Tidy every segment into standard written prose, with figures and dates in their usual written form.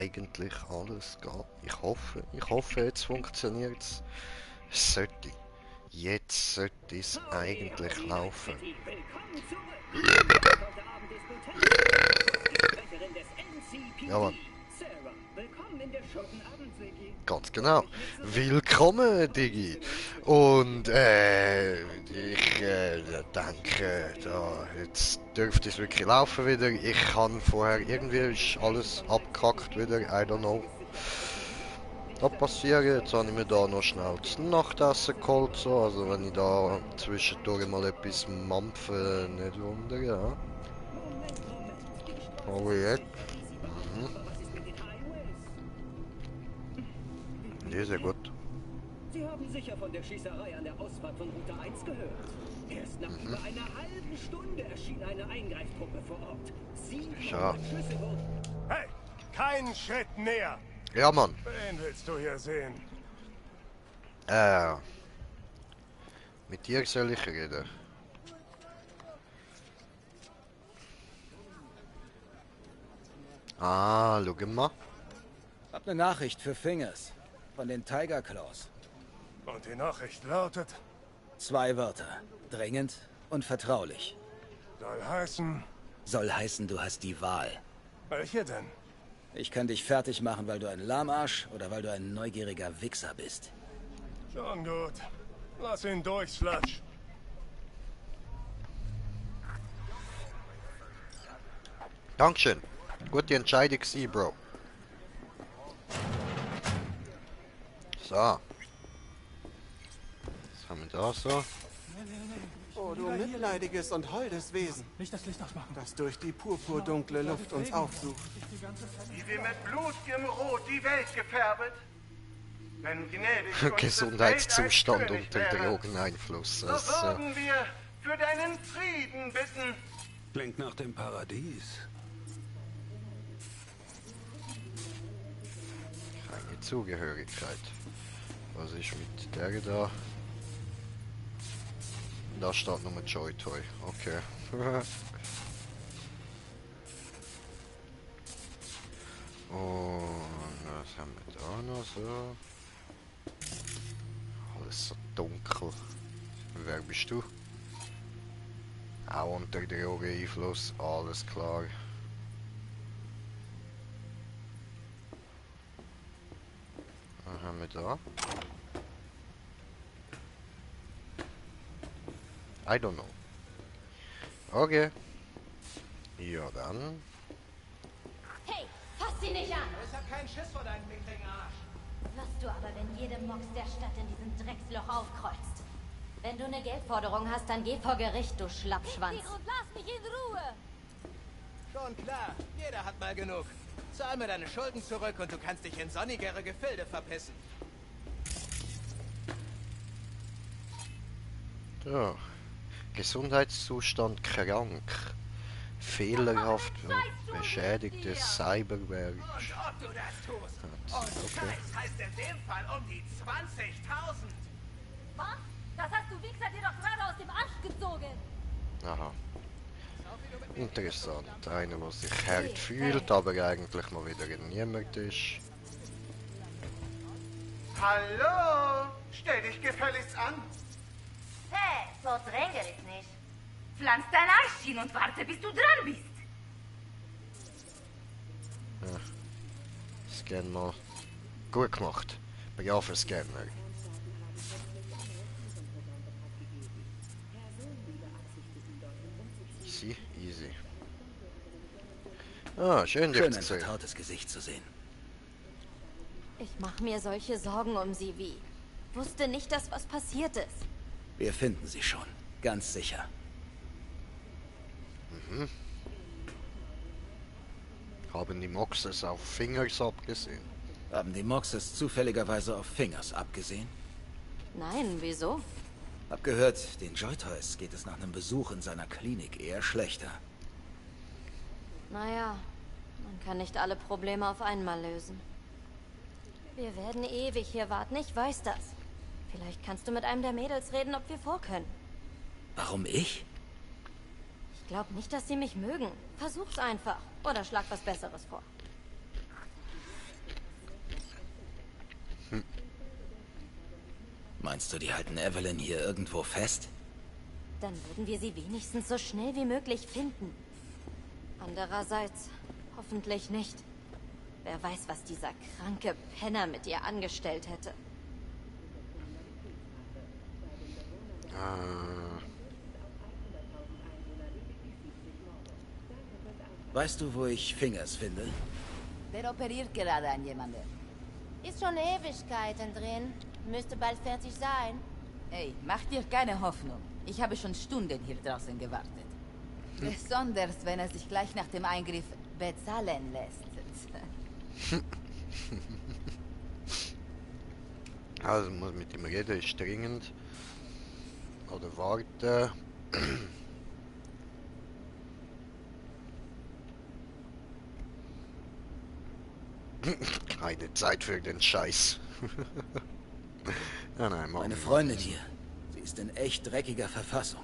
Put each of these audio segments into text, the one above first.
eigentlich alles geht. Ich hoffe, jetzt funktioniert es. Sollte. Jetzt sollte es eigentlich laufen. Ja, Mann. Ganz genau. Willkommen, Digi. Und ich denke, jetzt dürfte es wirklich laufen wieder. Ich kann vorher irgendwie ist alles abgekackt wieder. I don't know. Da passiert, jetzt habe ich mir da noch schnell das Nachtessen geholt, so. Also wenn ich da zwischendurch mal etwas mampfe, nicht wundern, ja. Aber jetzt, ja, sehr gut. Sie haben sicher von der Schießerei an der Ausfahrt von Route 1 gehört. Erst nach über einer halben Stunde erschien eine Eingreiftruppe vor Ort. 700 Schüsse wurden... Hey, keinen Schritt näher! Ja, Mann. Wen willst du hier sehen? Mit dir soll ich reden. Ah, schau mal. Hab eine Nachricht für Fingers. Von den Tiger Claws. Und die Nachricht lautet, 2 Wörter. Dringend und vertraulich. soll Soll heißen, du hast die Wahl. welche denn? Ich kann dich fertig machen, weil du ein Lahmarsch oder weil du ein neugieriger Wichser bist. Schon gut. Lass ihn durch, Sludge. Dankeschön. Gute Entscheidung gewesen, Bro. So. Was haben wir da so? Oh, du mitleidiges und holdes Wesen, Nicht das Licht ausmachen. das durch die purpurdunkle Luft uns aufsucht. Die wir mit blutigem Rot die Welt gefärbet? Wenn gnädig uns Gesundheitszustand das Weltall unter König wäre, Drogeneinfluss. so Das, würden wir für deinen Frieden bitten. Klingt nach dem Paradies. keine Zugehörigkeit. Was ist mit der da? Da steht nur Joy Toy. Okay. Und was haben wir da noch so? Alles so dunkel. Wer bist du? Auch unter Drogeneinfluss, alles klar. Was haben wir da? I don't know. Okay. Ja dann. Hey, fass sie nicht an! Ich hab keinen Schiss vor deinem mickrigen Arsch. Wirst du aber, wenn jede Mox der Stadt in diesem Drecksloch aufkreuzt. Wenn du eine Geldforderung hast, dann geh vor Gericht, du Schlappschwanz. Und lass mich in Ruhe! Schon klar, jeder hat mal genug. Zahl mir deine Schulden zurück und du kannst dich in sonnigere Gefilde verpissen. Ja. Gesundheitszustand krank. Fehlerhaft beschädigtes Cyberware. Und ob du das tust. Und Scheiß heißt in dem Fall um die 20.000. Was? Das hast du Wichser dir doch gerade aus dem Arsch gezogen! Aha. Interessant. Einer, der sich hart fühlt, aber eigentlich mal wieder niemand ist. Hallo? Stell dich gefälligst an. Hey, so dränge dich nicht. Pflanz dein Arsch hin und warte, bis du dran bist. Scan mal. Gut gemacht. Bin ja für Scanner. Easy, easy. Ah, schön dich Schön, zu ein sehen. vertrautes Gesicht zu sehen. Ich mache mir solche Sorgen um sie wie. Wusste nicht, dass was passiert ist. Wir finden sie schon. Ganz sicher. Haben die Moxes auf Fingers abgesehen? Haben die Moxes zufälligerweise auf Fingers abgesehen? Nein, wieso? Hab gehört, den Joytoys geht es nach einem Besuch in seiner Klinik eher schlechter. Naja, man kann nicht alle Probleme auf einmal lösen. Wir werden ewig hier warten, ich weiß das. Vielleicht kannst du mit einem der Mädels reden, ob wir vorkönnen. Warum ich? Ich glaube nicht, dass sie mich mögen. Versuch's einfach. Oder schlag was Besseres vor. Meinst du, die halten Evelyn hier irgendwo fest? Dann würden wir sie wenigstens so schnell wie möglich finden. Andererseits, hoffentlich nicht. Wer weiß, was dieser kranke Penner mit ihr angestellt hätte. Weißt du, wo ich Fingers finde? Der operiert gerade an jemanden. Ist schon Ewigkeiten drin. Müsste bald fertig sein. Ey, mach dir keine Hoffnung. Ich habe schon Stunden hier draußen gewartet. Besonders, wenn er sich gleich nach dem Eingriff bezahlen lässt. Also muss mit ihm reden, ist dringend. Oder warten. Keine Zeit für den Scheiß. Ja, nein, Meine Freundin hier. Sie ist in echt dreckiger Verfassung.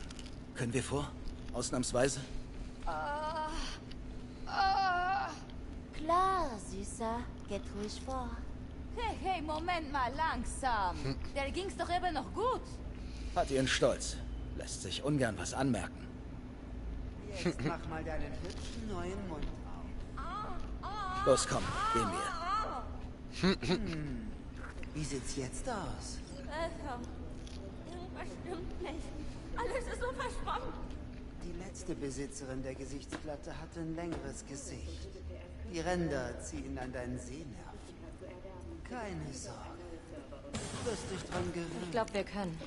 Können wir vor? Ausnahmsweise? Klar, Süßer. Geht ruhig vor. Hey, Moment mal, langsam. Der ging's doch eben noch gut. Hat ihren Stolz. Lässt sich ungern was anmerken. Jetzt mach mal deinen hübschen neuen Mund auf. Los, komm, gehen wir. Wie sieht's jetzt aus? Irgendwas stimmt nicht. Alles ist so verschwommen. Die letzte Besitzerin der Gesichtsplatte hatte ein längeres Gesicht. Die Ränder ziehen an deinen Sehnerven. Keine Sorge. Du wirst dich dran gewöhnen. Ich glaube, wir können.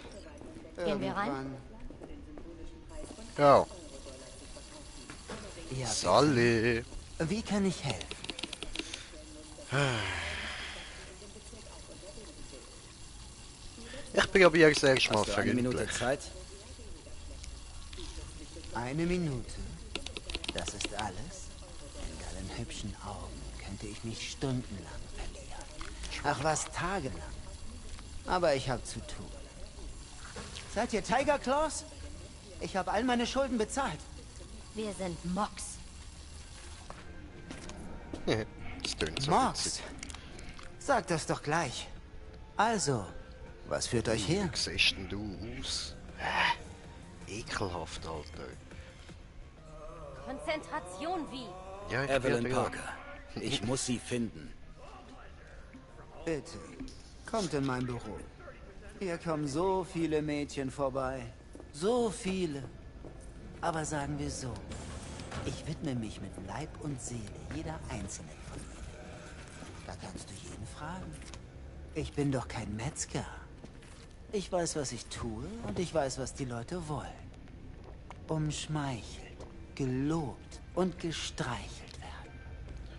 Gehen wir rein? Ja. Ja, Sally. wie kann ich helfen? Ich probiere es erst mal Hast du eine Minute freundlich. Zeit? Eine Minute. Das ist alles? In deinen hübschen Augen könnte ich mich stundenlang verlieren. Ach was, tagelang. Aber ich habe zu tun. Seid ihr Tiger Claws? Ich habe all meine Schulden bezahlt. Wir sind Mox. Das tönt so Mox, witzig. sag das doch gleich. Also, was führt euch her? Wie siehst denn du aus? Ekelhaft, Alter. Konzentration wie? Ja, ich Evelyn werde ja. Parker. Ich muss sie finden. Bitte, kommt in mein Büro. Hier kommen so viele Mädchen vorbei. So viele. Aber sagen wir so, ich widme mich mit Leib und Seele jeder einzelnen von ihnen. Da kannst du jeden fragen. Ich bin doch kein Metzger. Ich weiß, was ich tue und ich weiß, was die Leute wollen. Umschmeichelt, gelobt und gestreichelt werden.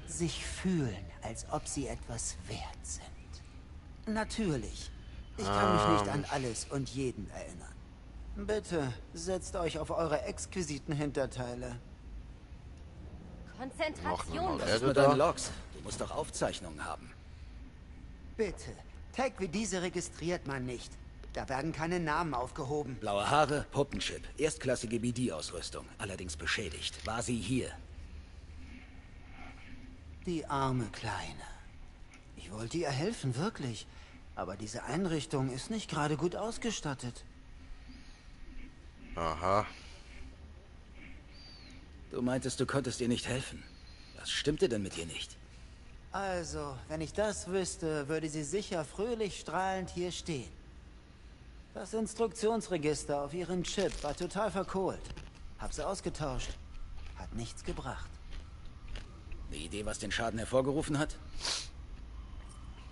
Sich fühlen, als ob sie etwas wert sind. Natürlich, ich kann mich nicht an alles und jeden erinnern. Bitte, setzt euch auf eure exquisiten Hinterteile. Konzentration. Was ist mit deinen Logs? Du musst doch Aufzeichnungen haben. Bitte, Tag wie diese registriert man nicht. Da werden keine Namen aufgehoben. Blaue Haare, Puppenchip, erstklassige BD-Ausrüstung, allerdings beschädigt. War sie hier? Die arme Kleine. Ich wollte ihr helfen, wirklich. Aber diese Einrichtung ist nicht gerade gut ausgestattet. Aha. Du meintest, du konntest ihr nicht helfen. Was stimmte denn mit ihr nicht? Also, wenn ich das wüsste, würde sie sicher fröhlich strahlend hier stehen. Das Instruktionsregister auf ihren Chip war total verkohlt. Hab sie ausgetauscht. Hat nichts gebracht. Eine Idee, was den Schaden hervorgerufen hat?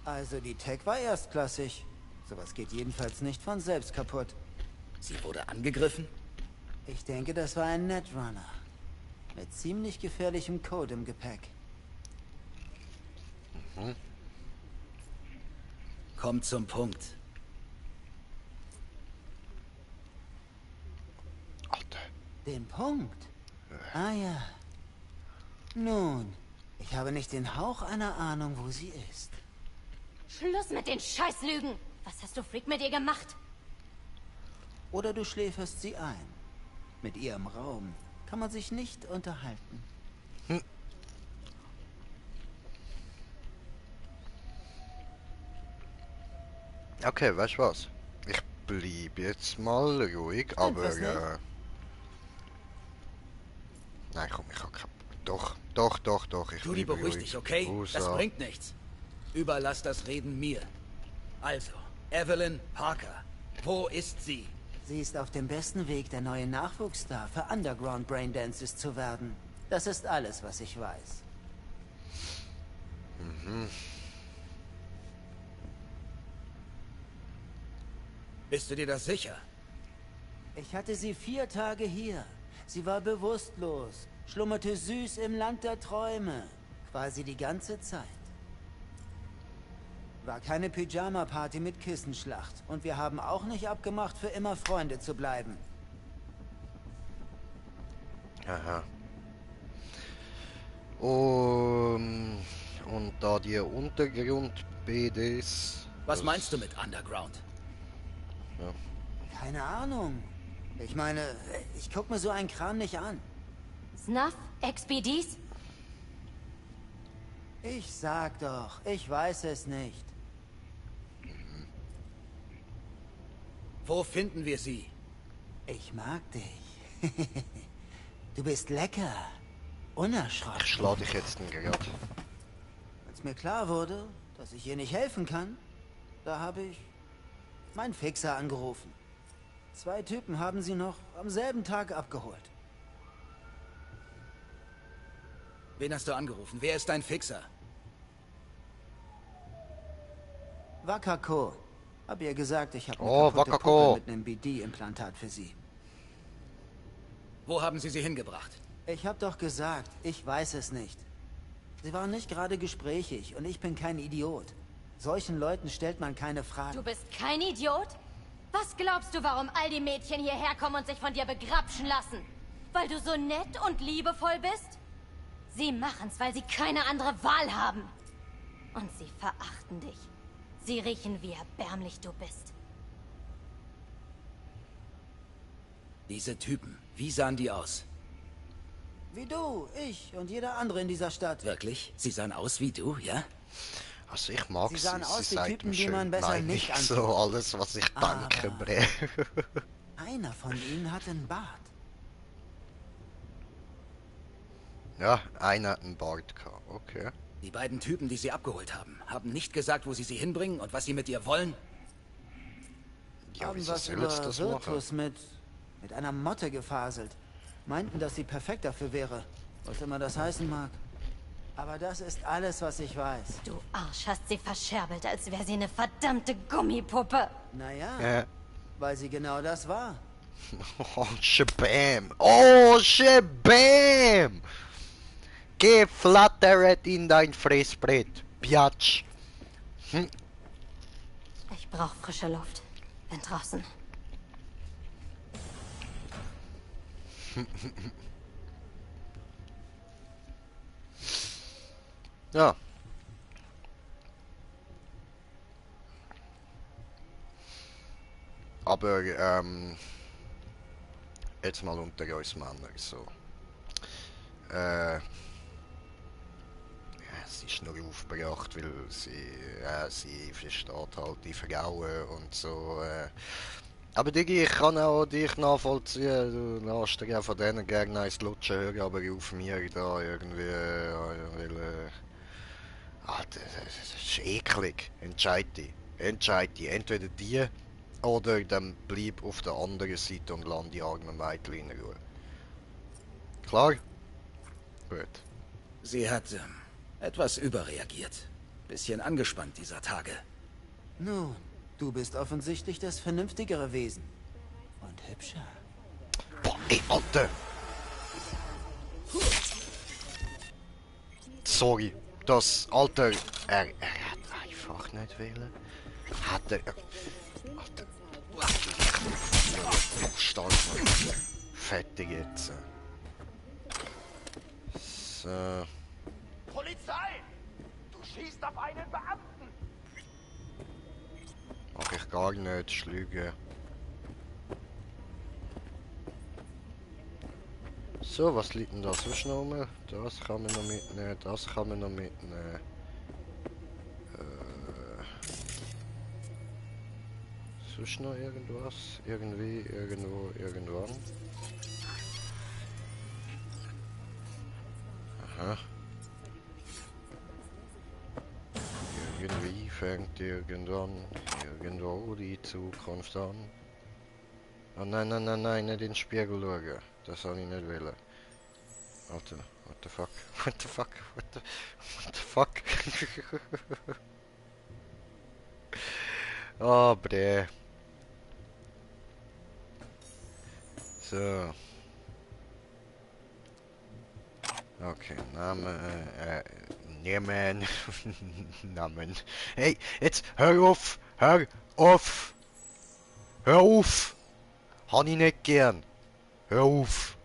Also die Tech war erstklassig. Sowas geht jedenfalls nicht von selbst kaputt. Sie wurde angegriffen? Ich denke, das war ein Netrunner. Mit ziemlich gefährlichem Code im Gepäck. Kommt zum Punkt. Alter. Den Punkt? Ah ja. Nun, ich habe nicht den Hauch einer Ahnung, wo sie ist. Schluss mit den Scheißlügen. Was hast du, Freak, mit ihr gemacht? Oder du schläferst sie ein. Mit ihr im Raum kann man sich nicht unterhalten. Okay, weißt du was? Ich bleib jetzt mal ruhig, aber was nicht? nein, komm, ich hab kein... Doch, ich Judy, bleibe beruhig ruhig. dich, okay? Das Rosa. bringt nichts. Überlass das Reden mir. Also, Evelyn Parker. Wo ist sie? Sie ist auf dem besten Weg, der neue Nachwuchsstar für Underground Braindances zu werden. Das ist alles, was ich weiß. Bist du dir das sicher? Ich hatte sie 4 Tage hier. Sie war bewusstlos, schlummerte süß im Land der Träume. Quasi die ganze Zeit. War keine Pyjama-Party mit Kissenschlacht. Und wir haben auch nicht abgemacht, für immer Freunde zu bleiben. Aha. Und da die Untergrund-BDs... Was meinst du mit Underground? Ja. Keine Ahnung. Ich meine, ich guck mir so einen Kram nicht an. Snuff? XBDs? Ich sag doch, ich weiß es nicht. Wo finden wir sie? Ich mag dich. Du bist lecker. Unerschrocken. Ich schlag dich jetzt gerade. Als mir klar wurde, dass ich ihr nicht helfen kann, da habe ich meinen Fixer angerufen. 2 Typen haben sie noch am selben Tag abgeholt. Wen hast du angerufen? Wer ist dein Fixer? Wakako. Hab ihr gesagt, ich habe eine Oh, kaputte Wakako. Puppe mit einem BD-Implantat für sie. Wo haben sie sie hingebracht? Ich hab doch gesagt, ich weiß es nicht. Sie waren nicht gerade gesprächig und ich bin kein Idiot. Solchen Leuten stellt man keine Fragen. Du bist kein Idiot? Was glaubst du, warum all die Mädchen hierher kommen und sich von dir begrapschen lassen? Weil du so nett und liebevoll bist? Sie machen's, weil sie keine andere Wahl haben. Und sie verachten dich. Sie riechen, wie erbärmlich du bist. Diese Typen, wie sahen die aus? Wie du, ich und jeder andere in dieser Stadt. Wirklich? Sie sahen aus wie du, ja? Also ich mag Sie sie, sahen aus sie wie sagt Typen, mir die schön. man besser Nein, nicht nicht so anguckt. alles, was ich denke, Aber- Bre. Einer von ihnen hatte einen Bart. Ja, einer hat einen Bart gehabt, okay. Die beiden Typen, die sie abgeholt haben, haben nicht gesagt, wo sie hinbringen und was sie mit ihr wollen? Ja, Haben wieso was soll über jetzt das machen? Virtus mit einer Motte gefaselt. Meinten, dass sie perfekt dafür wäre. Was immer das heißen mag. Aber das ist alles, was ich weiß. Du Arsch hast sie verscherbelt, als wäre sie eine verdammte Gummipuppe. Naja, Ja. weil sie genau das war. Oh, shabam! Oh, shabam! Geh flatteret in dein Fressbrett, Biatch! Ich brauche frische Luft. Bin draußen. Ja. Aber, jetzt mal unter uns Männer, so. Ja, sie ist nur aufgebracht, weil sie versteht halt die Frauen und so. Aber Digi, ich kann auch dich nachvollziehen. Du lässt dir ja von denen gerne eins lutschen hören, aber auf mir da irgendwie, weil, das ist eklig. Entscheid dich. Entweder die oder dann bleib auf der anderen Seite und lass die armen Mädchen in Ruhe. Klar? Gut. Sie hat etwas überreagiert. Bisschen angespannt dieser Tage. Nun, du bist offensichtlich das vernünftigere Wesen. Und hübscher. Boah, ey, Alter! Sorry, das, Alter, er hat einfach nicht wählen. Hat er... Alter... Stark, Mann. Fertig jetzt. So... Polizei! Du schießt auf einen Beamten! Mach ich gar nicht, Schlüge. So, was liegt denn da sonst noch rum? Das kann man noch mitnehmen, das kann man noch mitnehmen. Sonst noch irgendwas? Irgendwie, irgendwo, irgendwann? Aha. Irgendwie fängt irgendwann irgendwo die Zukunft an. Oh nein, nein, nein, nein, nicht in den Spiegel schauen. Das soll ich nicht wollen. Alter, what the fuck? What the fuck? What the fuck? Oh, bre. So. Okay, Name, nehmen. Namen. Hey, jetzt hör auf! Hör auf! Hör auf! Hab ich nicht gern. Hör auf!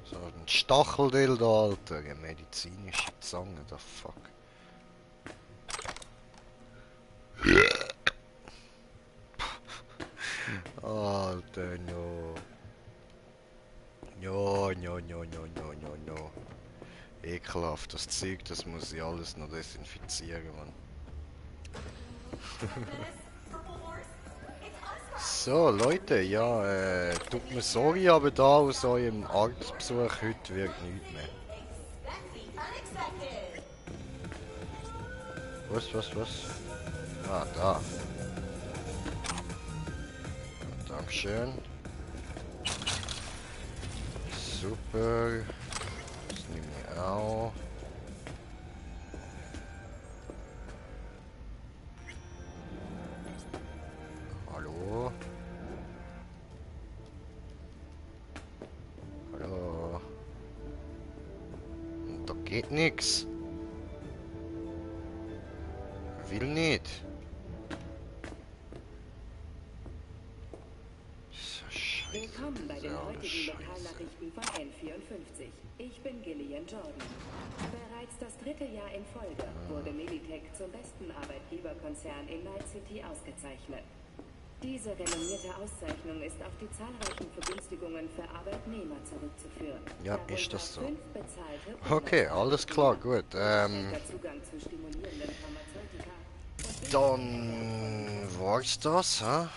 So, ein Stacheldil da, Alter. Eine medizinische Zange, the fuck. Alter, no. No, no, no, no, no, no, no. Ekelhaft, das Zeug, das muss ich alles noch desinfizieren, Mann. So, Leute, ja, tut mir sorry, aber da aus eurem Arztbesuch heute wird nichts mehr. Was? Ah, da. Dankeschön. Super. Das nehme ich auch. Hallo? Hallo? Da geht nix. Will nicht. Willkommen bei den heutigen Lokalnachrichten von N54. Ich bin Gillian Jordan. Bereits das 3. Jahr in Folge wurde Militech zum besten Arbeitgeberkonzern in Night City ausgezeichnet. Diese renommierte Auszeichnung ist auf die zahlreichen Vergünstigungen für Arbeitnehmer zurückzuführen. Ja, ist das so? Okay, alles klar, gut. Dann war's das, hä?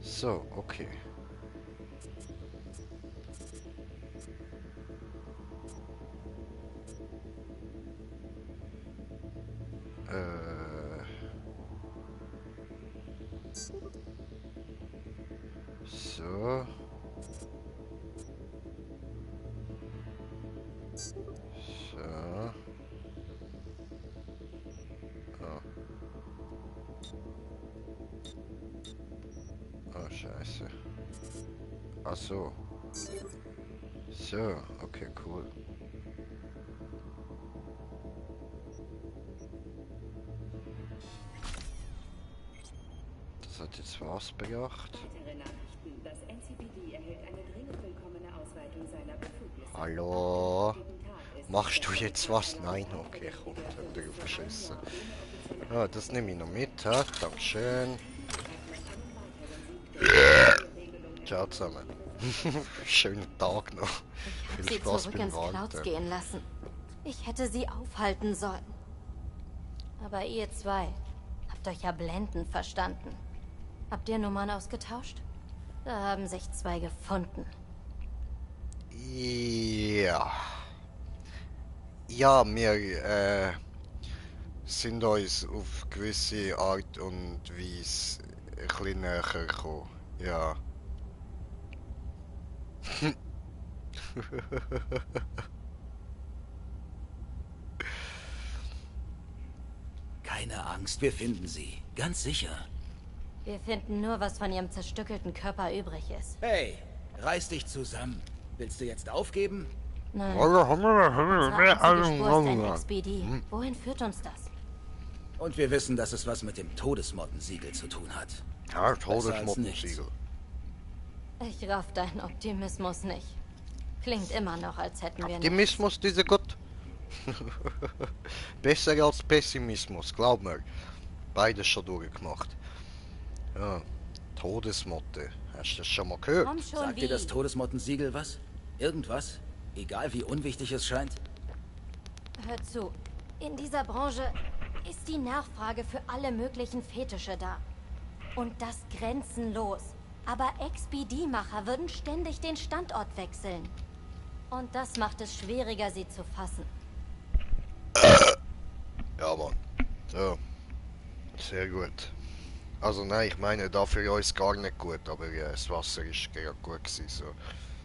So, okay. So. So. Oh. Oh, scheiße. Ach so. So, okay, cool. Das hat jetzt was bedacht. Das NCPD erhält eine dringend willkommene Ausweitung seiner Befugnisse. Hallo? Machst du jetzt was? Nein, okay, komm, dann drauf geschissen. Ja, das nehme ich noch mit, ha? Dankeschön. Ciao zusammen. Schönen Tag noch. Viel Sie Spaß zurück beim ins Clouds Warten. gehen lassen. Ich hätte sie aufhalten sollen. Aber ihr zwei habt euch ja blendend verstanden. Habt ihr Nummern ausgetauscht? Da haben sich zwei gefunden. Ja. Ja, wir sind uns auf gewisse Art und Weise ein bisschen näher gekommen. Ja. Keine Angst, wir finden sie. Ganz sicher. Wir finden nur, was von ihrem zerstückelten Körper übrig ist. Hey, reiß dich zusammen. Willst du jetzt aufgeben? Nein. Unsere einzige Spur ist ein XBD. Wohin führt uns das? Und wir wissen, dass es was mit dem Todesmottensiegel zu tun hat. Ja, Todesmottensiegel. Ich raff deinen Optimismus nicht. Klingt immer noch, als hätten wir Optimismus, dieser Gott. Besser als Pessimismus, glaub mir. Beides schon durchgemacht. Ja, Todesmotte. Hast du das schon mal gehört? Komm schon, Sagt dir das Todesmottensiegel was? Irgendwas? Egal wie unwichtig es scheint? Hör zu. In dieser Branche ist die Nachfrage für alle möglichen Fetische da. Und das grenzenlos. Aber XBD-Macher würden ständig den Standort wechseln. Und das macht es schwieriger, sie zu fassen. Ja, Mann. So. Sehr gut. Also nein, ich meine, dafür ist gar nicht gut, aber ja, das Wasser ist ja gut gewesen, so.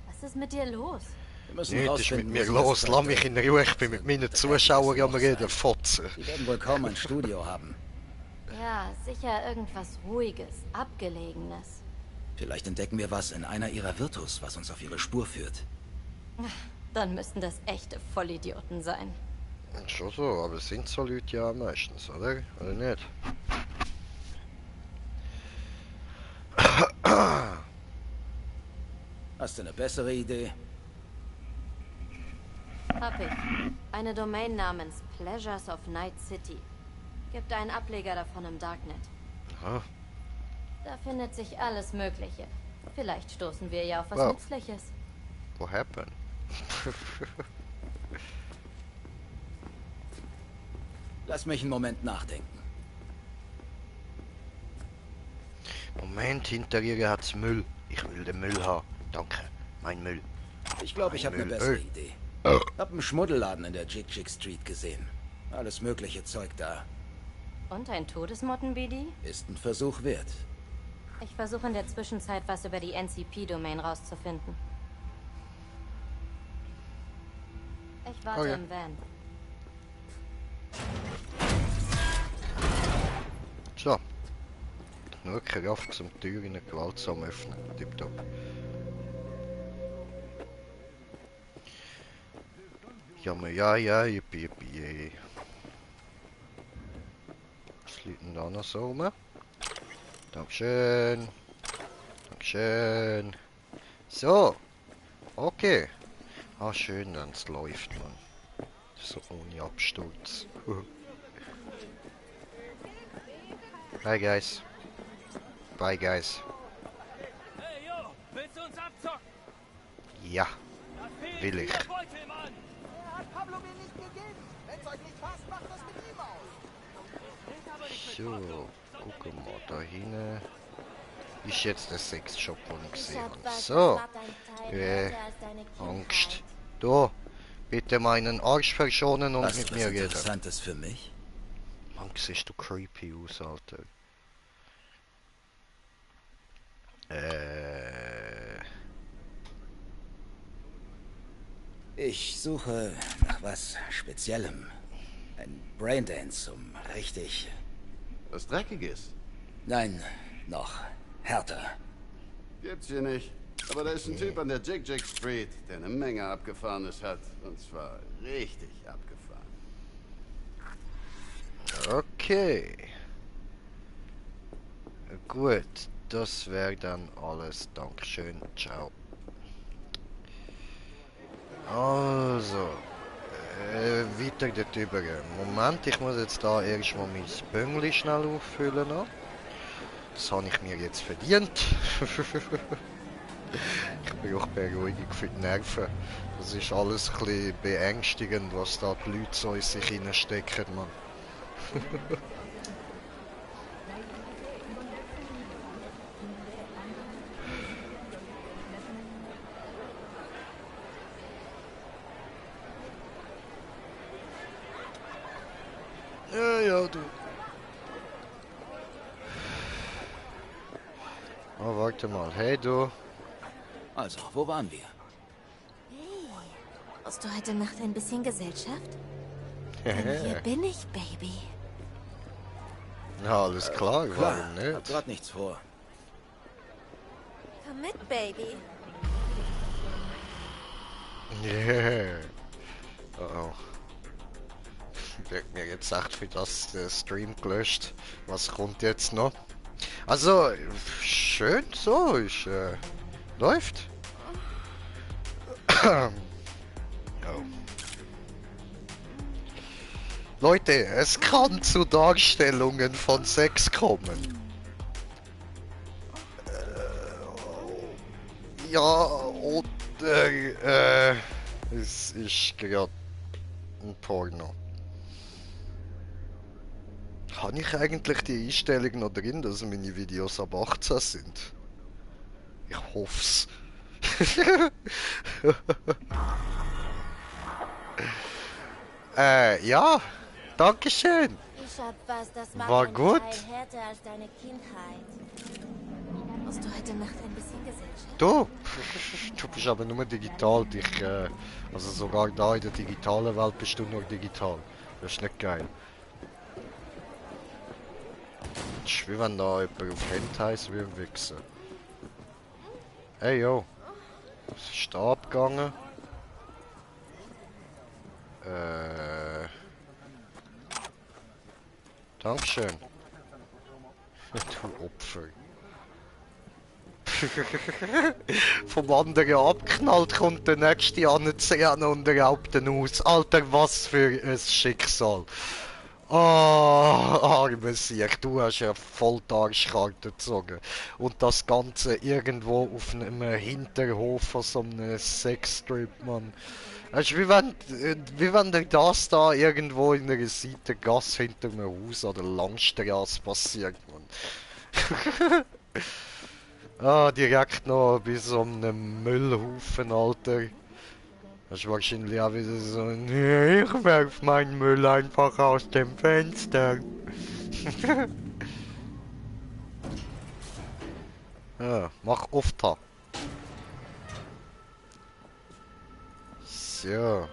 Was ist mit dir los? Wir müssen Nichts ist mit rausfinden, mir wo sie los, das lass könnte. mich in Ruhe, ich bin mit meinen Zuschauern am Reden, Fotze. Sie werden wohl kaum ein Studio haben. Ja, sicher irgendwas Ruhiges, Abgelegenes. Vielleicht entdecken wir was in einer ihrer Virtus, was uns auf ihre Spur führt. Dann müssten das echte Vollidioten sein. Schon so, aber es sind so Leute ja meistens, oder? Oder nicht? Hast du eine bessere Idee? Hab ich. Eine Domain namens Pleasures of Night City. Gibt einen Ableger davon im Darknet. Aha. Da findet sich alles Mögliche. Vielleicht stoßen wir ja auf was Wow. Nützliches. What happened? Lass mich einen Moment nachdenken. Moment, hinter ihr hat's Müll. Ich will den Müll haben. Danke, mein Müll. Ich glaube, ich habe eine Müll. bessere Idee. Hab einen Schmuddelladen in der Jig Street gesehen. Alles mögliche Zeug da. Und ein Todesmotten-BD? Ist ein Versuch wert. Ich versuche in der Zwischenzeit was über die NCP-Domain rauszufinden. Ich warte Okay. im Van. So. Nur Kraft zum Türen gewaltsam öffnen. Tipptopp. Ja, yippie, yippie. Was liegt denn da noch so rum? Dankeschön. Dankeschön. So. Okay. Ah, schön, wenn es läuft, man. So ohne Absturz. Bye, guys. Bye, guys. Hey, yo, willst du uns abzocken? Ja, will ich. Hat Pablo mir nicht gegeben. Wenn's euch nicht passt, macht das mit ihm aus. So, gucken wir mal da hinten. Ist jetzt der Sexshop, den ich gesehen Sag, habe. was, So, das war dein Teil härter als deine Kindheit. Angst. Da, bitte meinen Arsch verschonen und Hast mit du mir was reden. Interessantes für mich? Mann, siehst du creepy aus, Alter. Ich suche nach was Speziellem. Ein Braindance, um richtig... Was Dreckiges? Nein, noch härter. Gibt's hier nicht. Aber da ist ein Typ an der Jig Street, der eine Menge Abgefahrenes hat. Und zwar richtig abgefahren. Okay. Gut, das wäre dann alles. Dankeschön, ciao. Also, weiter dort drüber. Moment, ich muss jetzt da erstmal mein Böngli schnell auffüllen. Noch. Das habe ich mir jetzt verdient. Ich brauche Beruhigung für die Nerven. Das ist alles ein bisschen beängstigend, was da die Leute so in sich reinstecken, Mann. Ja, du. Oh, warte mal. Hey, du. Also, wo waren wir? Hey, brauchst du heute Nacht ein bisschen Gesellschaft? Denn hier bin ich, Baby. Ja, alles klar, Klar, warum hab nicht? grad nichts vor. Komm mit, Baby. Yeah. Oh. Wird mir jetzt echt für das Stream gelöscht. Was kommt jetzt noch? Also, schön so, läuft. Oh. Leute, es kann zu Darstellungen von Sex kommen. Ja, oder es ist gerade ein Porno. Habe ich eigentlich die Einstellung noch drin, dass meine Videos ab 18 sind? Ich hoff's. Ja, dankeschön. Ich hab was, das macht War einen gut. Teil härter als deine Kindheit. Brauchst du heute Nacht ein bisschen Gesellschaft? Du bist aber nur digital. Also sogar da in der digitalen Welt bist du nur digital. Das ist nicht geil. Das ist wie wenn da jemand auf Hentais will wichsen. Hey yo. Was ist da abgegangen? Dankeschön. Du Opfer. Vom anderen abknallt, kommt der nächste anziehen und raubt ihn aus. Alter, was für ein Schicksal. Arme Sieg, du hast ja voll die Arschkarte gezogen. Und das Ganze irgendwo auf einem Hinterhof von so einem Sexstrip, Mann. Es ist wie wenn dir das da irgendwo in einer Seitengasse hinter einem Haus oder Landstraße passiert, Mann. Direkt noch bei so einem Müllhaufen, Alter. Das ist wahrscheinlich auch wieder so ein "Nee, ich werf meinen Müll einfach aus dem Fenster." Ja, mach Aufta. So.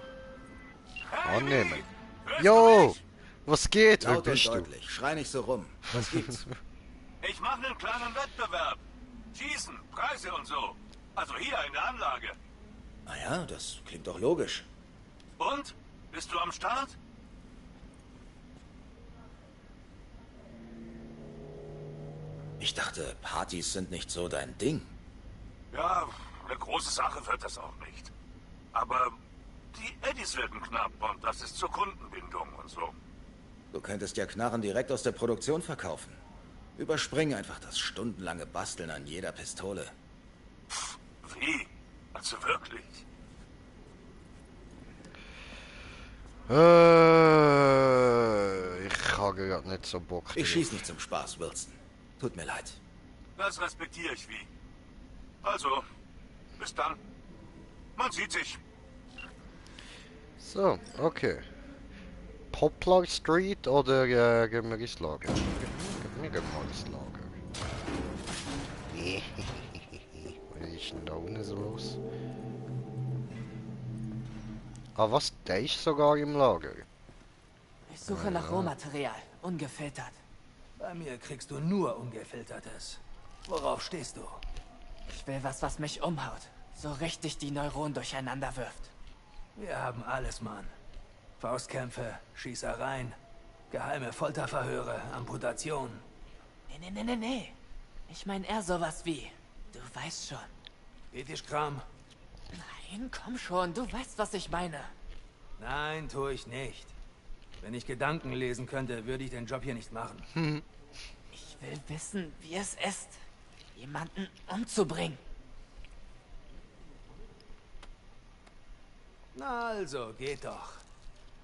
Annehmen. Jo! Was geht? Wer Laut und bist du? deutlich. Schrei nicht so rum. Was gibt's? Ich mache einen kleinen Wettbewerb. Schießen, Preise und so. Also hier in der Anlage. Naja, das klingt doch logisch. Und? Bist du am Start? Ich dachte, Partys sind nicht so dein Ding. Ja, eine große Sache wird das auch nicht. Aber die Eddies werden knapp und das ist zur Kundenbindung und so. Du könntest ja Knarren direkt aus der Produktion verkaufen. Überspring einfach das stundenlange Basteln an jeder Pistole. Pff, wie? Also wirklich? Ich habe gerade nicht so Bock. Ich schieß nicht zum Spaß, Wilson. Tut mir leid. Das respektiere ich wie. Also, bis dann. Man sieht sich. So, okay. Poplar Street oder gehen wir ins Lager? Wir gehen mal ins Lager. Was ist denn da unten so los? Ah, was? Der ist sogar im Lager. Ich suche nach Rohmaterial, ungefiltert. Bei mir kriegst du nur Ungefiltertes. Worauf stehst du? Ich will was mich umhaut. So richtig die Neuronen durcheinander wirft. Wir haben alles, Mann. Faustkämpfe, Schießereien, geheime Folterverhöre, Amputationen. Nee. Ich meine eher sowas wie... Du weißt schon. Ethischkram? Nein, komm schon, du weißt, was ich meine. Nein, tue ich nicht. Wenn ich Gedanken lesen könnte, würde ich den Job hier nicht machen. Ich will wissen, wie es ist, jemanden umzubringen. Na also, geht doch.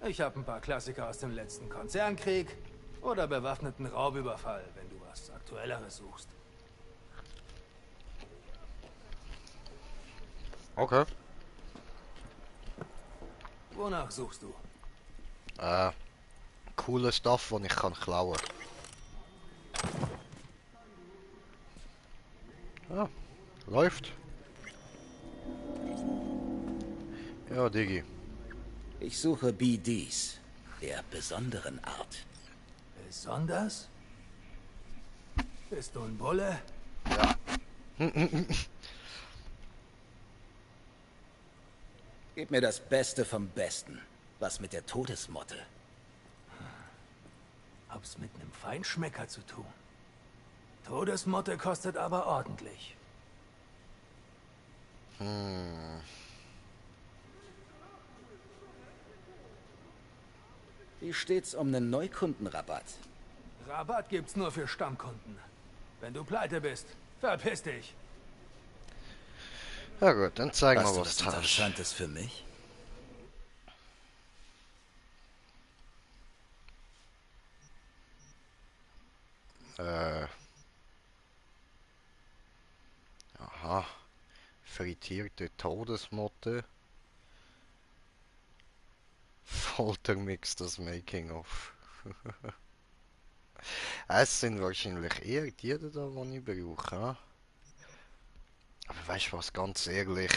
Ich habe ein paar Klassiker aus dem letzten Konzernkrieg oder bewaffneten Raubüberfall, wenn du was Aktuelleres suchst. Okay. Wonach suchst du? Coole Stuff, den ich kann klauen. Ja, läuft. Ja, Diggi. Ich suche BDs, der besonderen Art. Besonders? Bist du ein Bulle? Ja. Gib mir das Beste vom Besten. Was mit der Todesmotte? Hab's mit einem Feinschmecker zu tun. Todesmotte kostet aber ordentlich. Wie steht's um einen Neukundenrabatt? Rabatt gibt's nur für Stammkunden. Wenn du pleite bist, verpiss dich. Ja gut, dann zeigen Hast wir, du was was du hast. Interessantes für mich? Aha. Frittierte Todesmotte. Foltermix, das Making-of. Es sind wahrscheinlich eher die da, die ich brauche. Ha? Aber weißt du was, ganz ehrlich,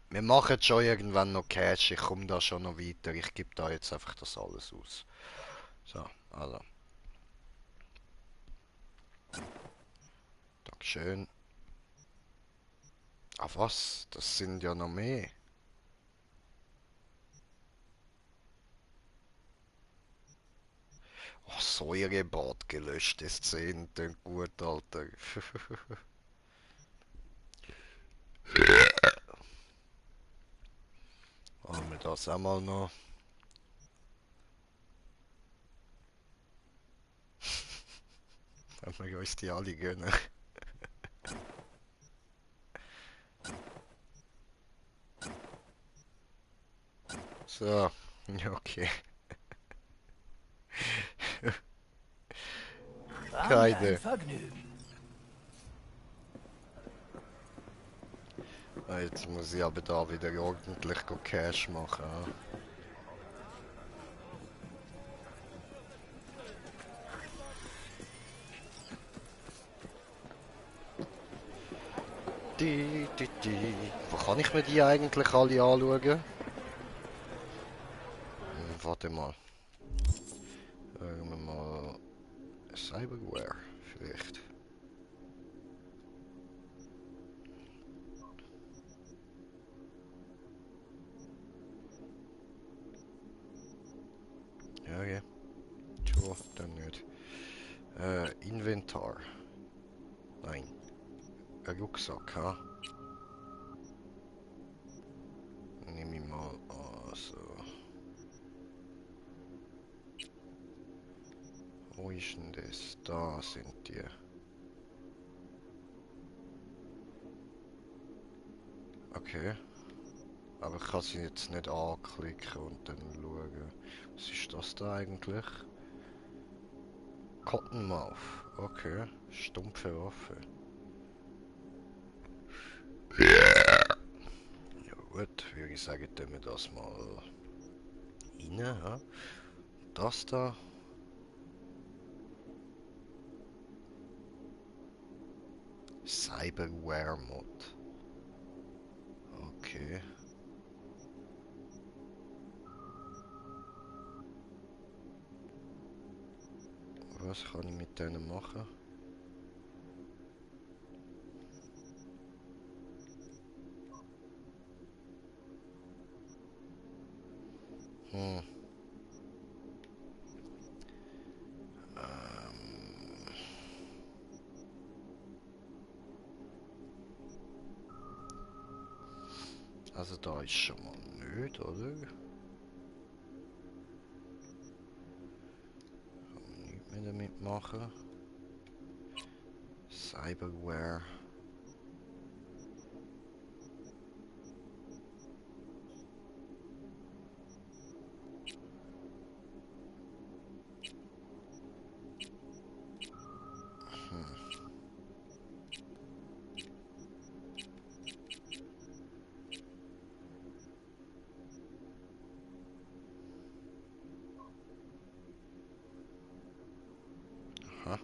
wir machen schon irgendwann noch Cash, ich komme da schon noch weiter, ich gebe da jetzt einfach das alles aus. So, also. Dankeschön. Ah was, das sind ja noch mehr. Oh, Säurebad gelöschte Szenen, klingt gut, Alter. Haben wir das einmal noch? Wenn wir uns die alle gönnen. So, ja, okay. Keine. Vergnügen. Jetzt muss ich aber da wieder ordentlich Cash machen. Ja. Wo kann ich mir die eigentlich alle anschauen? Warte mal. Sagen wir mal Cyberware vielleicht. Ja, okay. Tja, dann nicht. Inventar. Nein. Ein Rucksack, ha? Nehme ich mal also. Wo ist denn das? Da sind die. Okay. Aber ich kann sie jetzt nicht anklicken und dann schauen. Was ist das da eigentlich? Cottonmouth. Okay. Stumpfe Waffe. Ja gut, würde ich sagen, tun wir das mal rein. Ja? Das da. Cyberware Mod. Okay. Was kann ich mit denen machen? Hm. Also da ist schon mal nicht, oder? Kann man nichts mehr damit machen. Cyberware. Aha.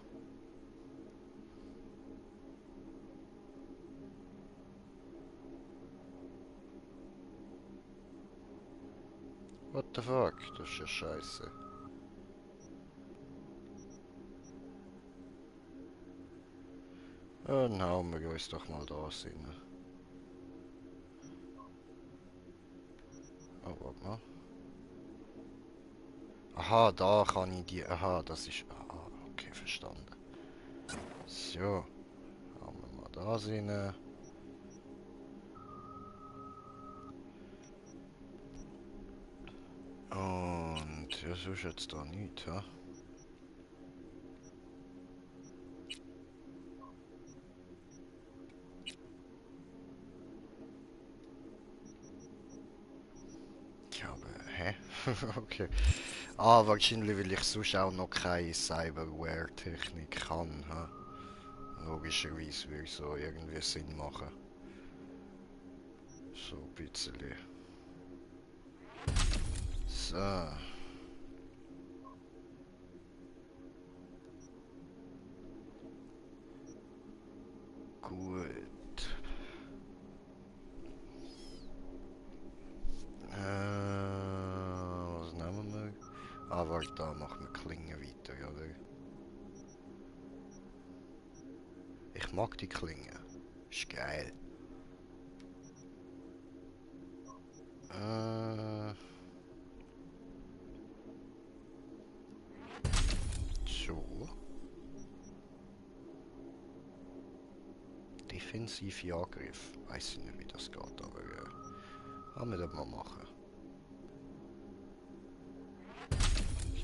What the fuck? Das ist ja scheiße. Dann hauen wir uns doch mal da rein. Oh, warte mal. Aha, da kann ich die... Aha, das ist... Aha, okay, verstanden. So. Hauen wir mal da rein. Und... Ja, so ist jetzt da nichts, ha? Okay. Ah, wahrscheinlich, weil ich sonst auch noch keine Cyberware-Technik kann. Ha? Logischerweise würde so irgendwie Sinn machen. So ein bisschen. So. Gut. Was nehmen wir? Ah, warte, da machen wir Klingen weiter, oder? Ich mag die Klingen. Ist geil. So. Defensive Angriff. Weiß ich nicht, wie das geht, aber haben wir das mal machen.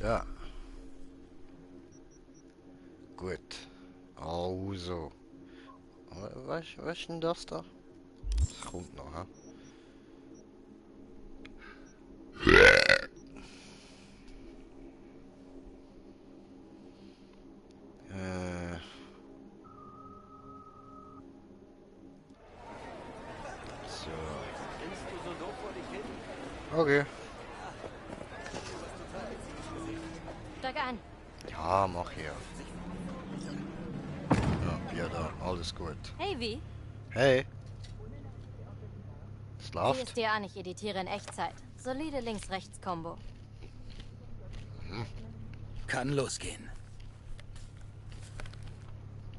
Ja. Gut. Also. Was ist denn das da? Das kommt noch, ha? Okay. Steig ein. Ja, mach hier. Ja, Bier da, alles gut. Hey, wie? Hey. Es Sieh läuft. es dir an, ich editiere in Echtzeit. Solide Links-Rechts-Kombo. Kann losgehen.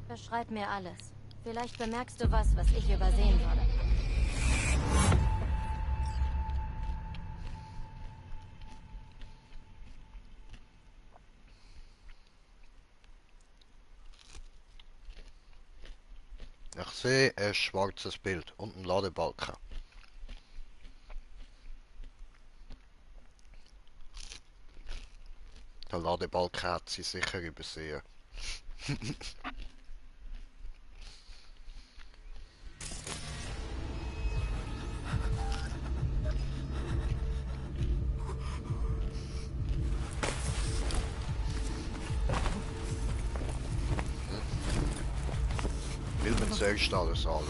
Beschreib mir alles. Vielleicht bemerkst du was ich übersehen würde. Ich sehe ein schwarzes Bild und ein Ladebalken. Der Ladebalken hat sie sicher übersehen. Will man zuerst alles anschauen.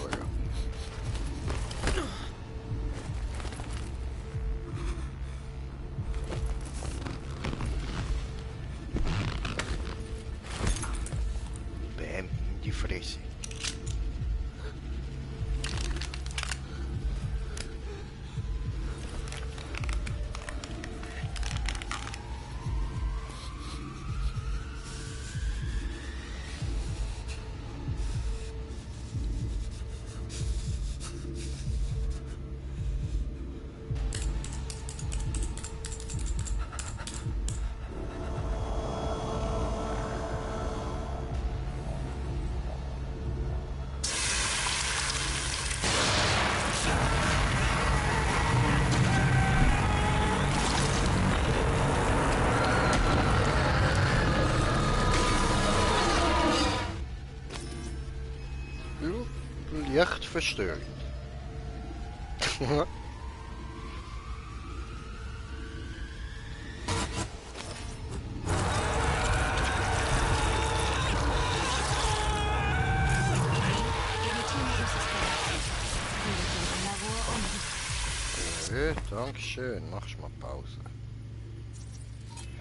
Bäm, in die Fresse. Leicht verstörend. Dankeschön, machst mal Pause.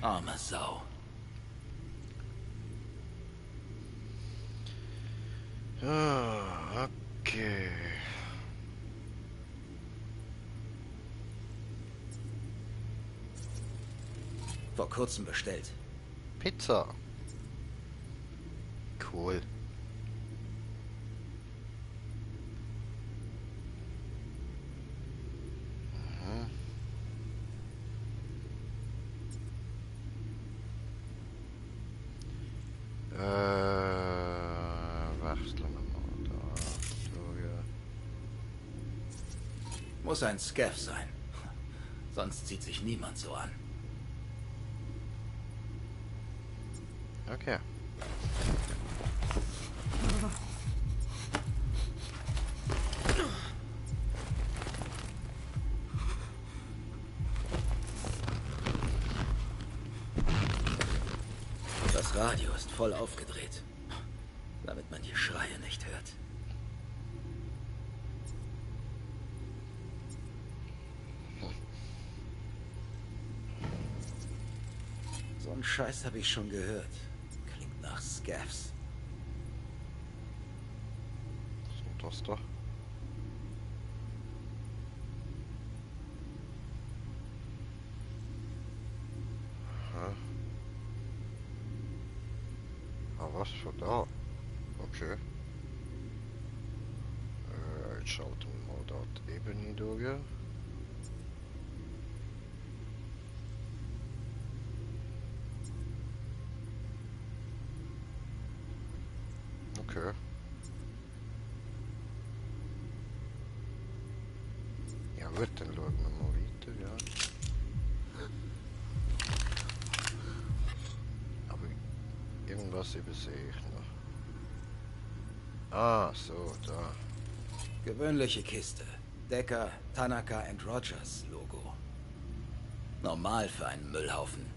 Arme Sau. Ah, okay. Vor kurzem bestellt. Pizza. Cool. Wechseln wir mal da. So, ja. Muss ein Scav sein. Sonst zieht sich niemand so an. Okay. Das Radio ist voll aufgedreht, damit man die Schreie nicht hört. So einen Scheiß habe ich schon gehört. Klingt nach Scavs. Was ist das da? Aha. Ah, was für da? Okay. Jetzt schalten wir mal dort Ebene durch. Okay. Ja gut, dann schauen wir mal weiter, ja. Aber irgendwas übersehe ich noch. Ah, so, da. Gewöhnliche Kiste. Decker, Tanaka and Rogers Logo. Normal für einen Müllhaufen.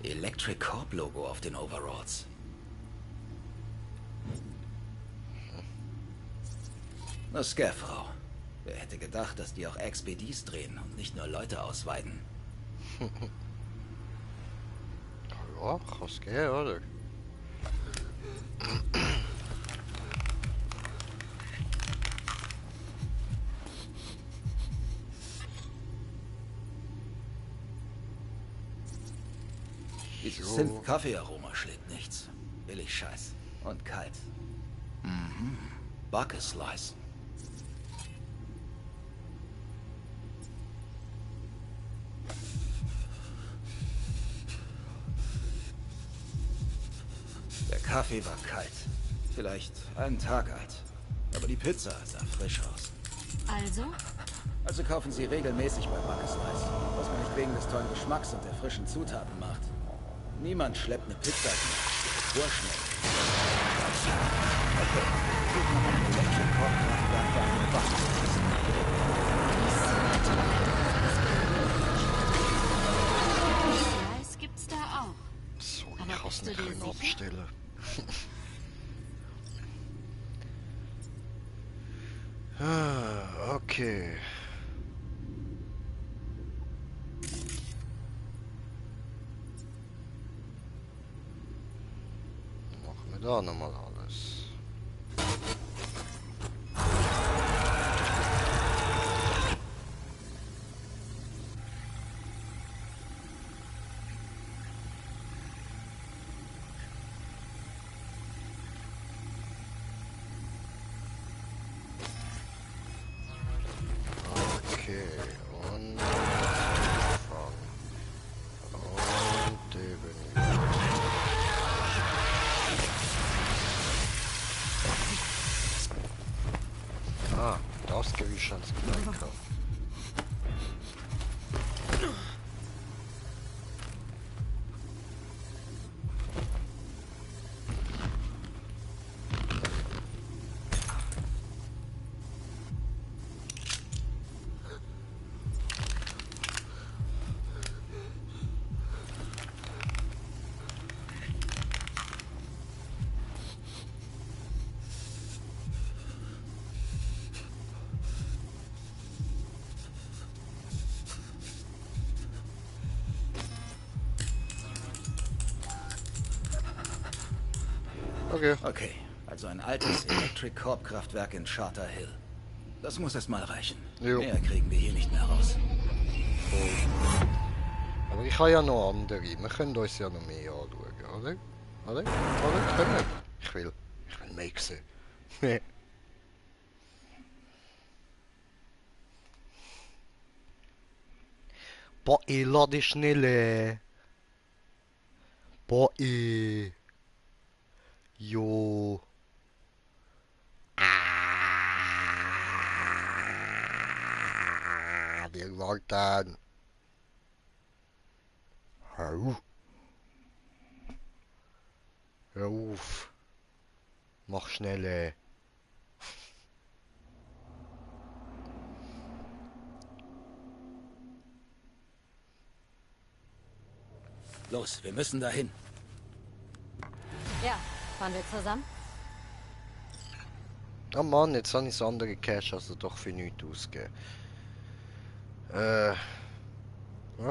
Electric Corp Logo auf den Overalls. Eine Scav-Frau. Wer hätte gedacht, dass die auch XPDs drehen und nicht nur Leute ausweiden? Ja, kann's gehen, oder? Dieses Synth-Kaffee-Aroma schlägt nichts. Billig Scheiß. Und kalt. Mhm. Bucket Slice. Der Kaffee war kalt. Vielleicht einen Tag alt. Aber die Pizza sah frisch aus. Also kaufen Sie regelmäßig bei Bucket Slice. Was man nicht wegen des tollen Geschmacks und der frischen Zutaten macht. Niemand schleppt eine Pizza vorschnell. Okay. Suchen wir mal ein Electric Corp Kraftwerk bei einem Slice gibt's da auch. So, ich hasse nicht können abstellen. Ah, okay. Machen wir da nochmal alles. Okay, und Anfang. Und eben. Ah, das gebe ich schon gedacht. Okay, also ein altes Electric Corp Kraftwerk in Charter Hill. Das muss erst mal reichen. Mehr kriegen wir hier nicht mehr raus. Aber ich habe ja noch andere. Wir können uns ja noch mehr anschauen, oder? Oder? Können wir? Ich will mehr sehen. Boah, lade dich schnell. Boah, Jo. Wir wollten. Hör auf. Mach schnell. Los, wir müssen dahin. Ja, fahren wir zusammen? Oh Mann, jetzt habe ich das andere Cash also doch für nichts ausgegeben. Ja,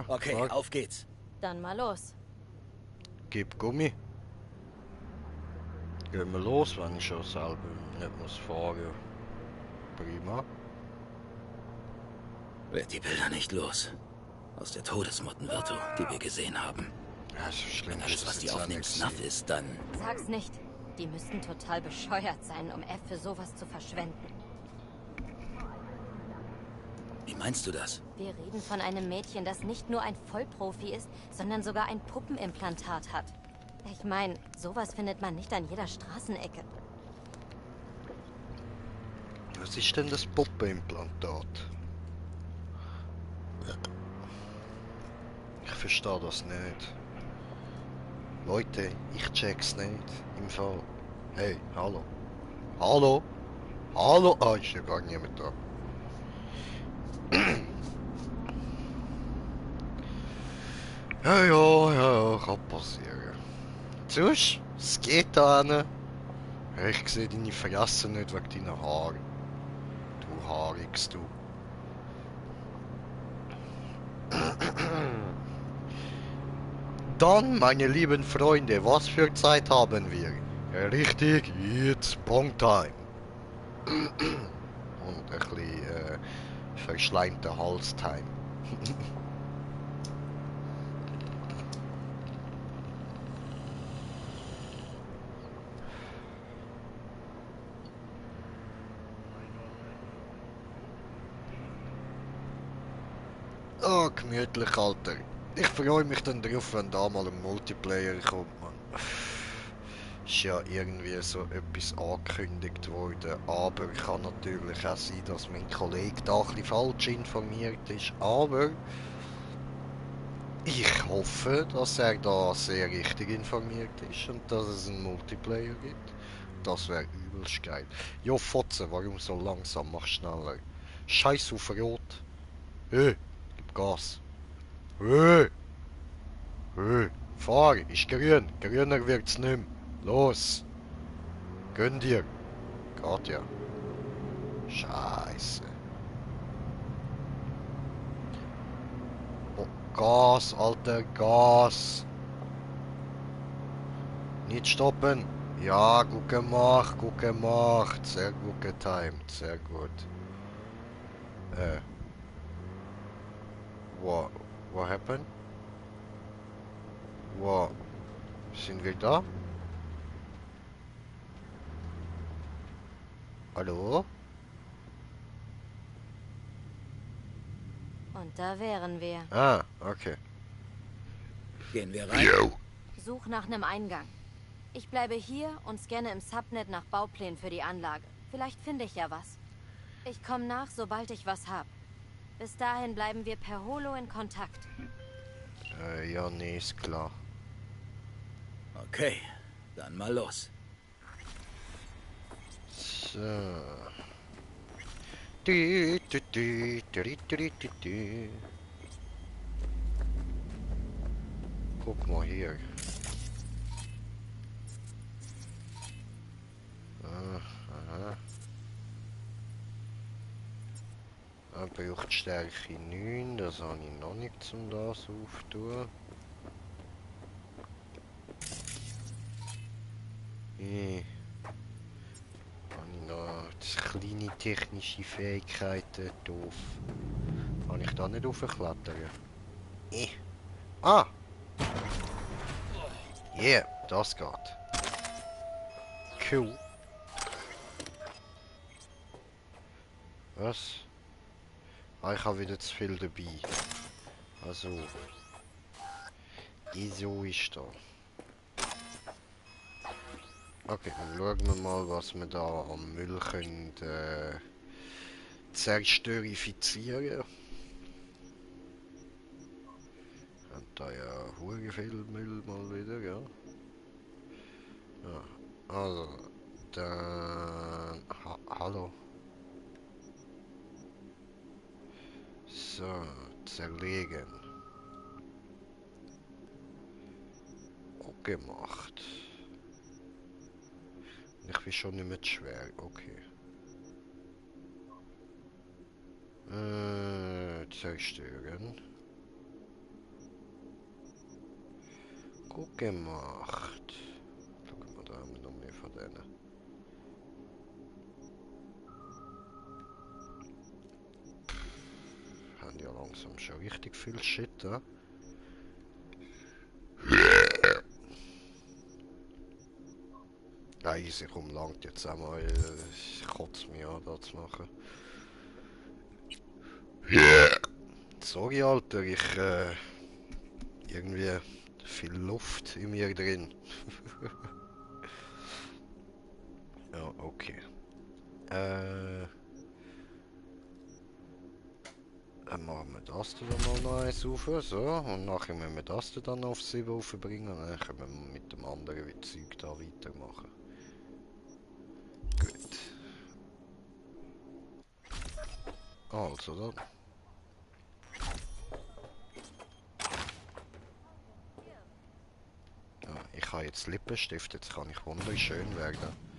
Okay, warte. auf geht's. Dann mal los. Gib Gummi. Gehen wir los, wenn ich schon selber nicht muss fahren. Prima. Werd die Bilder nicht los. Aus der Todesmottenvirtu, die wir gesehen haben. Ja, so schlimm Wenn alles, was die aufnimmt, Snuff ist, dann... Sag's nicht. Die müssten total bescheuert sein, um F für sowas zu verschwenden. Wie meinst du das? Wir reden von einem Mädchen, das nicht nur ein Vollprofi ist, sondern sogar ein Puppenimplantat hat. Ich meine, sowas findet man nicht an jeder Straßenecke. Was ist denn das Puppenimplantat? Ich verstehe das nicht. Leute, ich check's nicht. Im Fall. Hey, hallo. Hallo? Hallo? Ah, ist ja gar niemand da. Ja, kann passieren. Sonst, es geht da hin. Ich sehe deine Fresse nicht wegen deiner Haare. Du Haarix, du. Dann, meine lieben Freunde, was für Zeit haben wir? Ja, richtig, jetzt Bong-Time. Und ein bisschen verschleimter Hals-Time. Oh, gemütlich, Alter. Ich freue mich dann drauf, wenn da mal ein Multiplayer kommt, man. Ist ja irgendwie so etwas angekündigt worden, aber kann natürlich auch sein, dass mein Kollege da ein bisschen falsch informiert ist, aber ich hoffe, dass er da sehr richtig informiert ist und dass es einen Multiplayer gibt. Das wäre übelst geil. Jo, Fotze, warum so langsam? Mach schneller. Scheiß auf Rot. Gib Gas. Fahr, ist grün. Grüner wird's nicht mehr. Los. Gönn dir. Geht ja. Scheiße. Oh, Gas, Alter, Gas. Nicht stoppen. Ja, gut gemacht, gut gemacht. Sehr gut getimed, sehr gut. What happened? What? Sind wir da? Hallo? Und da wären wir. Ah, okay. Gehen wir rein? Such nach einem Eingang. Ich bleibe hier und scanne im Subnet nach Bauplänen für die Anlage. Vielleicht finde ich ja was. Ich komme nach, sobald ich was hab. Bis dahin bleiben wir per Holo in Kontakt. Ja, nee, ist klar. Okay, dann mal los. So. Guck mal hier. Aha. Er braucht Stärke 9, das habe ich noch nicht zum das auftun. Habe ich noch kleine technische Fähigkeiten doof. Kann ich da nicht raufklettern? Ah! Yeah, das geht. Cool. Was? Ah, ich habe wieder zu viel dabei. Also. ISO ist da. Okay, dann schauen wir mal, was wir da am Müll können zerstörifizieren. Und da ja hure viel Müll mal wieder, ja. Ja, also, dann... hallo. So, zerlegen. gemacht. Ich will schon nicht mehr zu schwer, okay. Zerstören. Gut gemacht. Schauen wir, da haben wir noch mehr von denen. Haben ja langsam schon richtig viel Shit da. Ja, easy, komm, langt jetzt einmal. Ich kotze mich an, da zu machen. Sorry, Alter, ich irgendwie viel Luft in mir drin. Ja, okay. Dann machen wir das dann mal noch eins rauf, so. Und nachher müssen wir das dann auf 7 aufbringen. Und dann können wir mit dem anderen Zeug da weitermachen. Gut. Also dann. Ja, ich habe jetzt Lippenstift, jetzt kann ich wunderschön werden.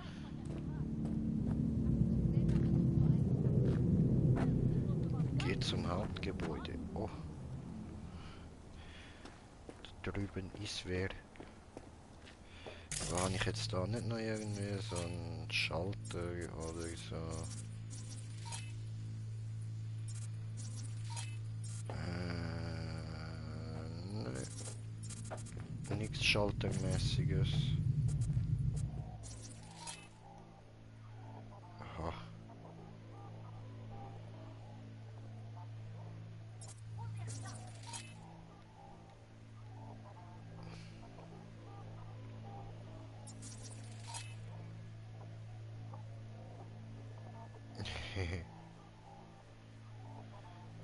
Geht zum Hauptgebäude. Oh. Da drüben ist wer. War ich jetzt da nicht noch irgendwie so ein Schalter oder so? Nee. Nichts Schaltermäßiges. Aha.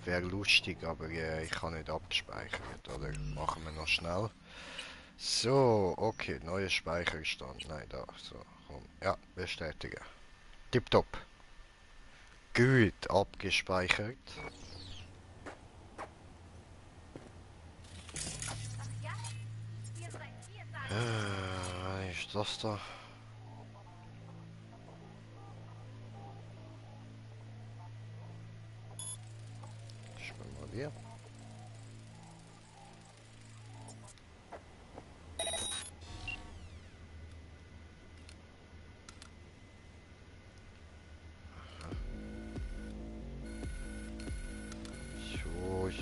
Wäre lustig, aber ich kann nicht abgespeichert, oder? Machen wir noch schnell. So, okay, neuer Speicherstand. Nein, da, so, komm. Ja, bestätigen. Tipptopp. Gut, abgespeichert. Was ist das da? Hier.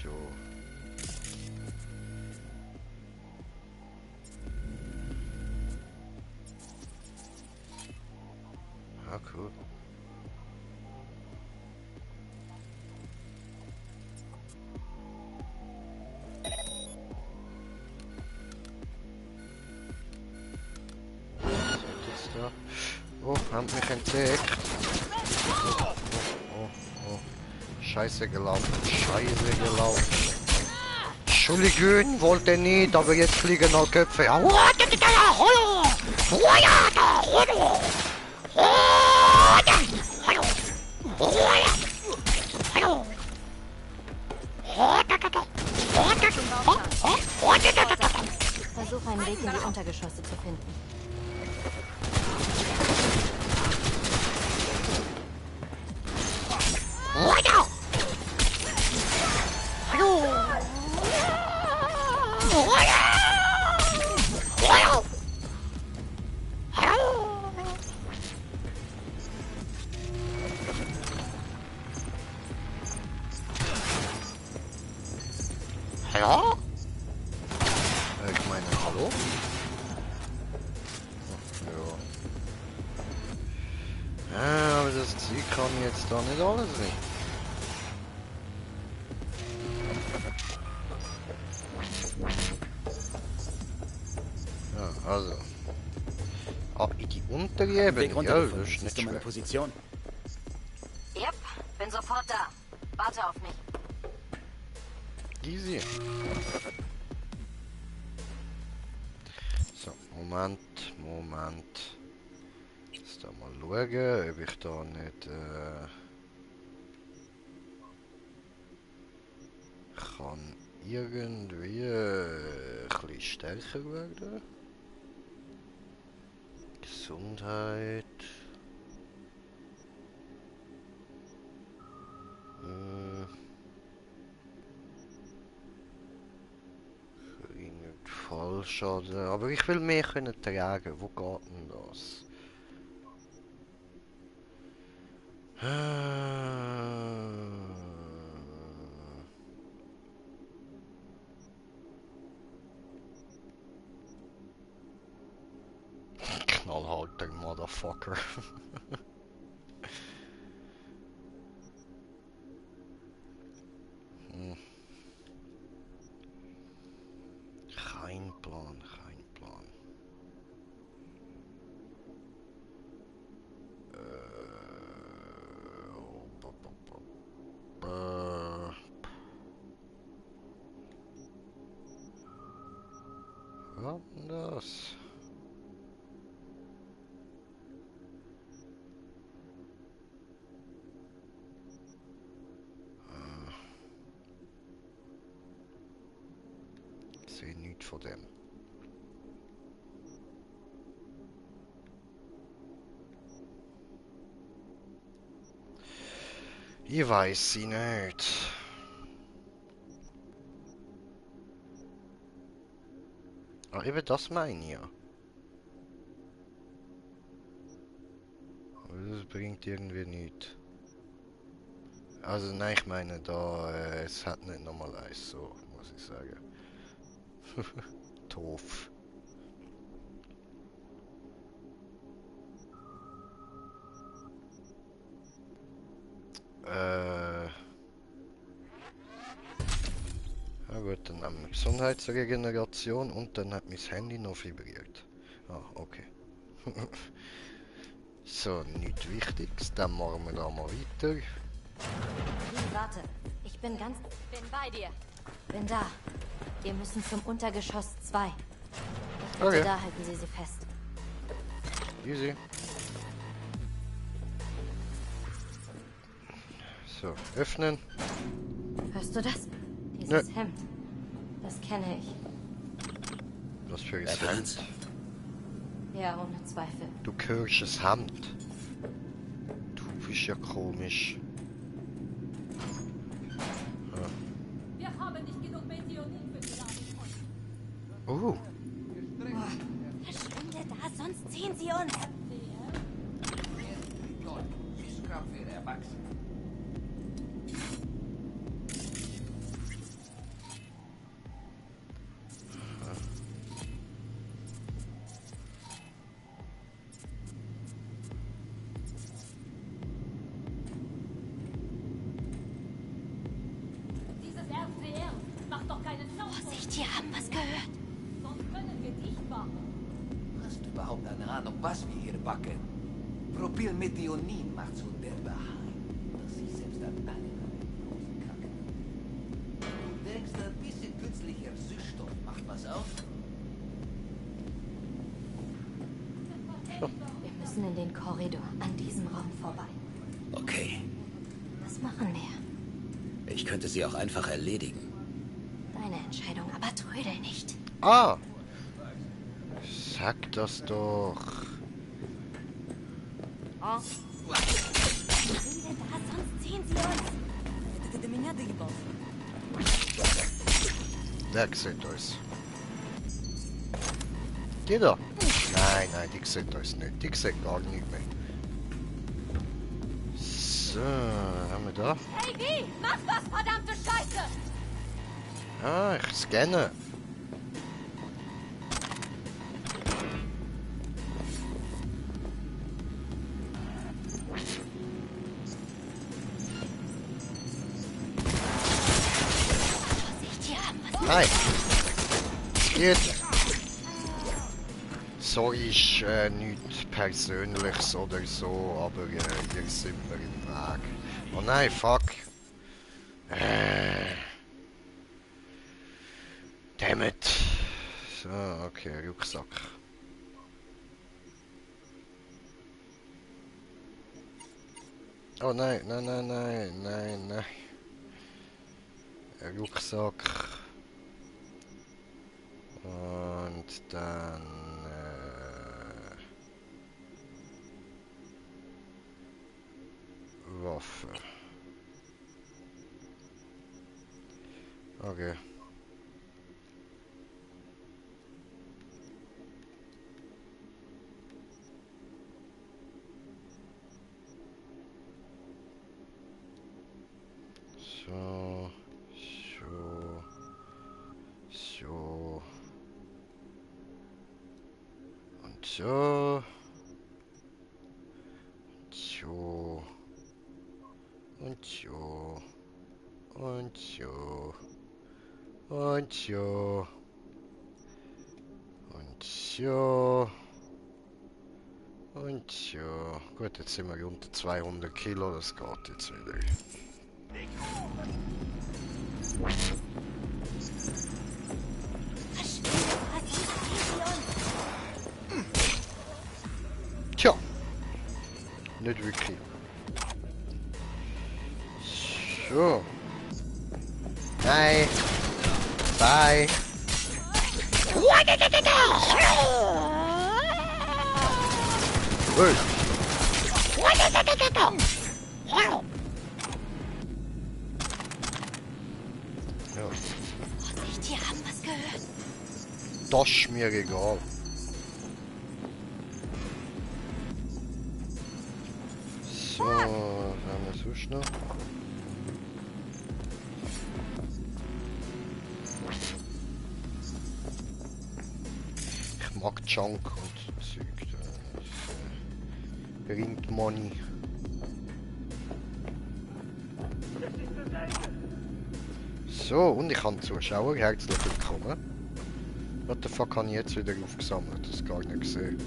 So. Ah, cool. Oh, haben mich entdeckt. Oh. Scheiße gelaufen. Entschuldigung, wollte nicht, aber jetzt fliegen noch Köpfe. Versuche einen Weg in die Untergeschosse zu finden. Hallo? Ich meine, hallo? Ja. Aber das Ziel kann jetzt da nicht alles sehen. Ja, also. Ab in die untere Ebene. Ja, das ist nicht schwer. Meine Position? Yep, bin sofort da. Warte auf mich. Easy. So, Moment. Jetzt da mal schauen, ob ich da nicht kann irgendwie ein bisschen stärker werden. Gesundheit. Verringert Fallschaden. Aber ich will mehr können tragen. Wo geht denn das? Knallharter Motherfucker. Kein Plan, kein Plan. Was denn das? Ich sehe nichts von dem. Ich weiß sie nicht. Ah, eben das meine ich ja. Aber das bringt irgendwie nichts. Also nein, ich meine da, es hat nicht nochmal eins, so muss ich sagen. Doof. Ja gut, dann haben wir Gesundheitsregeneration und dann hat mein Handy noch vibriert. Ah, okay. So, nichts Wichtiges, dann machen wir da mal weiter. Warte, bin bei dir. Bin da. Wir müssen zum Untergeschoss 2. Bitte Okay. da halten Sie sie fest. Easy. So, öffnen. Hörst du das? Dieses Hemd. Das kenne ich. Was für ein Hemd? Ja, ohne Zweifel. Du kirches Hemd. Du bist ja komisch. Wir haben nicht genug Meteorit für die Ladung. Oh. Verschwinde da, sonst ziehen sie uns. Dieses RCR macht doch keinen Sound. Vorsicht, wir haben was gehört. Sonst können wir dich machen. Hast du überhaupt eine Ahnung, was wir hier backen? Propylmethionin macht so derbe Heim, dass sich selbst an allen Hosen kacken. Du denkst, ein bisschen künstlicher Süßstoff macht was aus? Wir müssen in den Korridor, an diesem Raum vorbei. Okay. Was machen wir? Ich könnte sie auch einfach erledigen. Deine Entscheidung, aber trödel nicht. Ah! Sag das doch. Oh. Verschwinde da, sonst ziehen sie uns. Der sieht uns. Die da? Nein, nein, die sieht uns nicht. Die sieht gar nicht mehr. So, was haben wir da? Hey, wie? Mach was, verdammte Scheiße! Ah, ich scanne. Vorsicht, hier haben was. Nein. Geht. Sorry, ist nichts Persönliches oder so, aber ihr sind mir im Weg. Oh nein, fuck. Damn it. So, okay, Rucksack. Oh nein, nein, nein, nein, nein, nein. Rucksack. Und dann Waffe. Okay. So. So. Und so. So. Und so. Und so. Und so. Und so. Und so. Gut, jetzt sind wir unter 200 Kilo, das geht jetzt wieder. Tja. Nicht wirklich. So. Nein. Bye. Hey. Ja. Die haben was gehört. Das ist mir egal. So, was haben wir sonst noch? Ich mag Junk und so Zeug. Das bringt Money. So, und ich habe Zuschauer. Herzlich willkommen. What the fuck habe ich jetzt wieder aufgesammelt? Das gar nicht gesehen.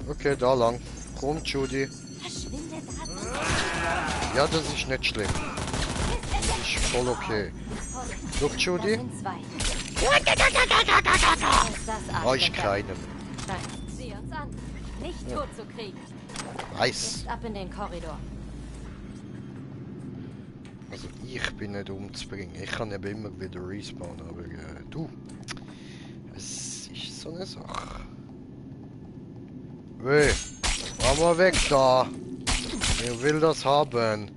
Okay, da lang. Komm, Judy. Ja, das ist nicht schlimm. Das ist voll okay. Look, Judy. Ah, ist keinem. Sieh uns an. Nicht tot zu kriegen. Weiß. Ab in den Korridor. Also ich bin nicht umzubringen. Ich kann eben immer wieder respawnen, aber du. Es ist so eine Sache. Hey, mach mal weg da. Wer will das haben?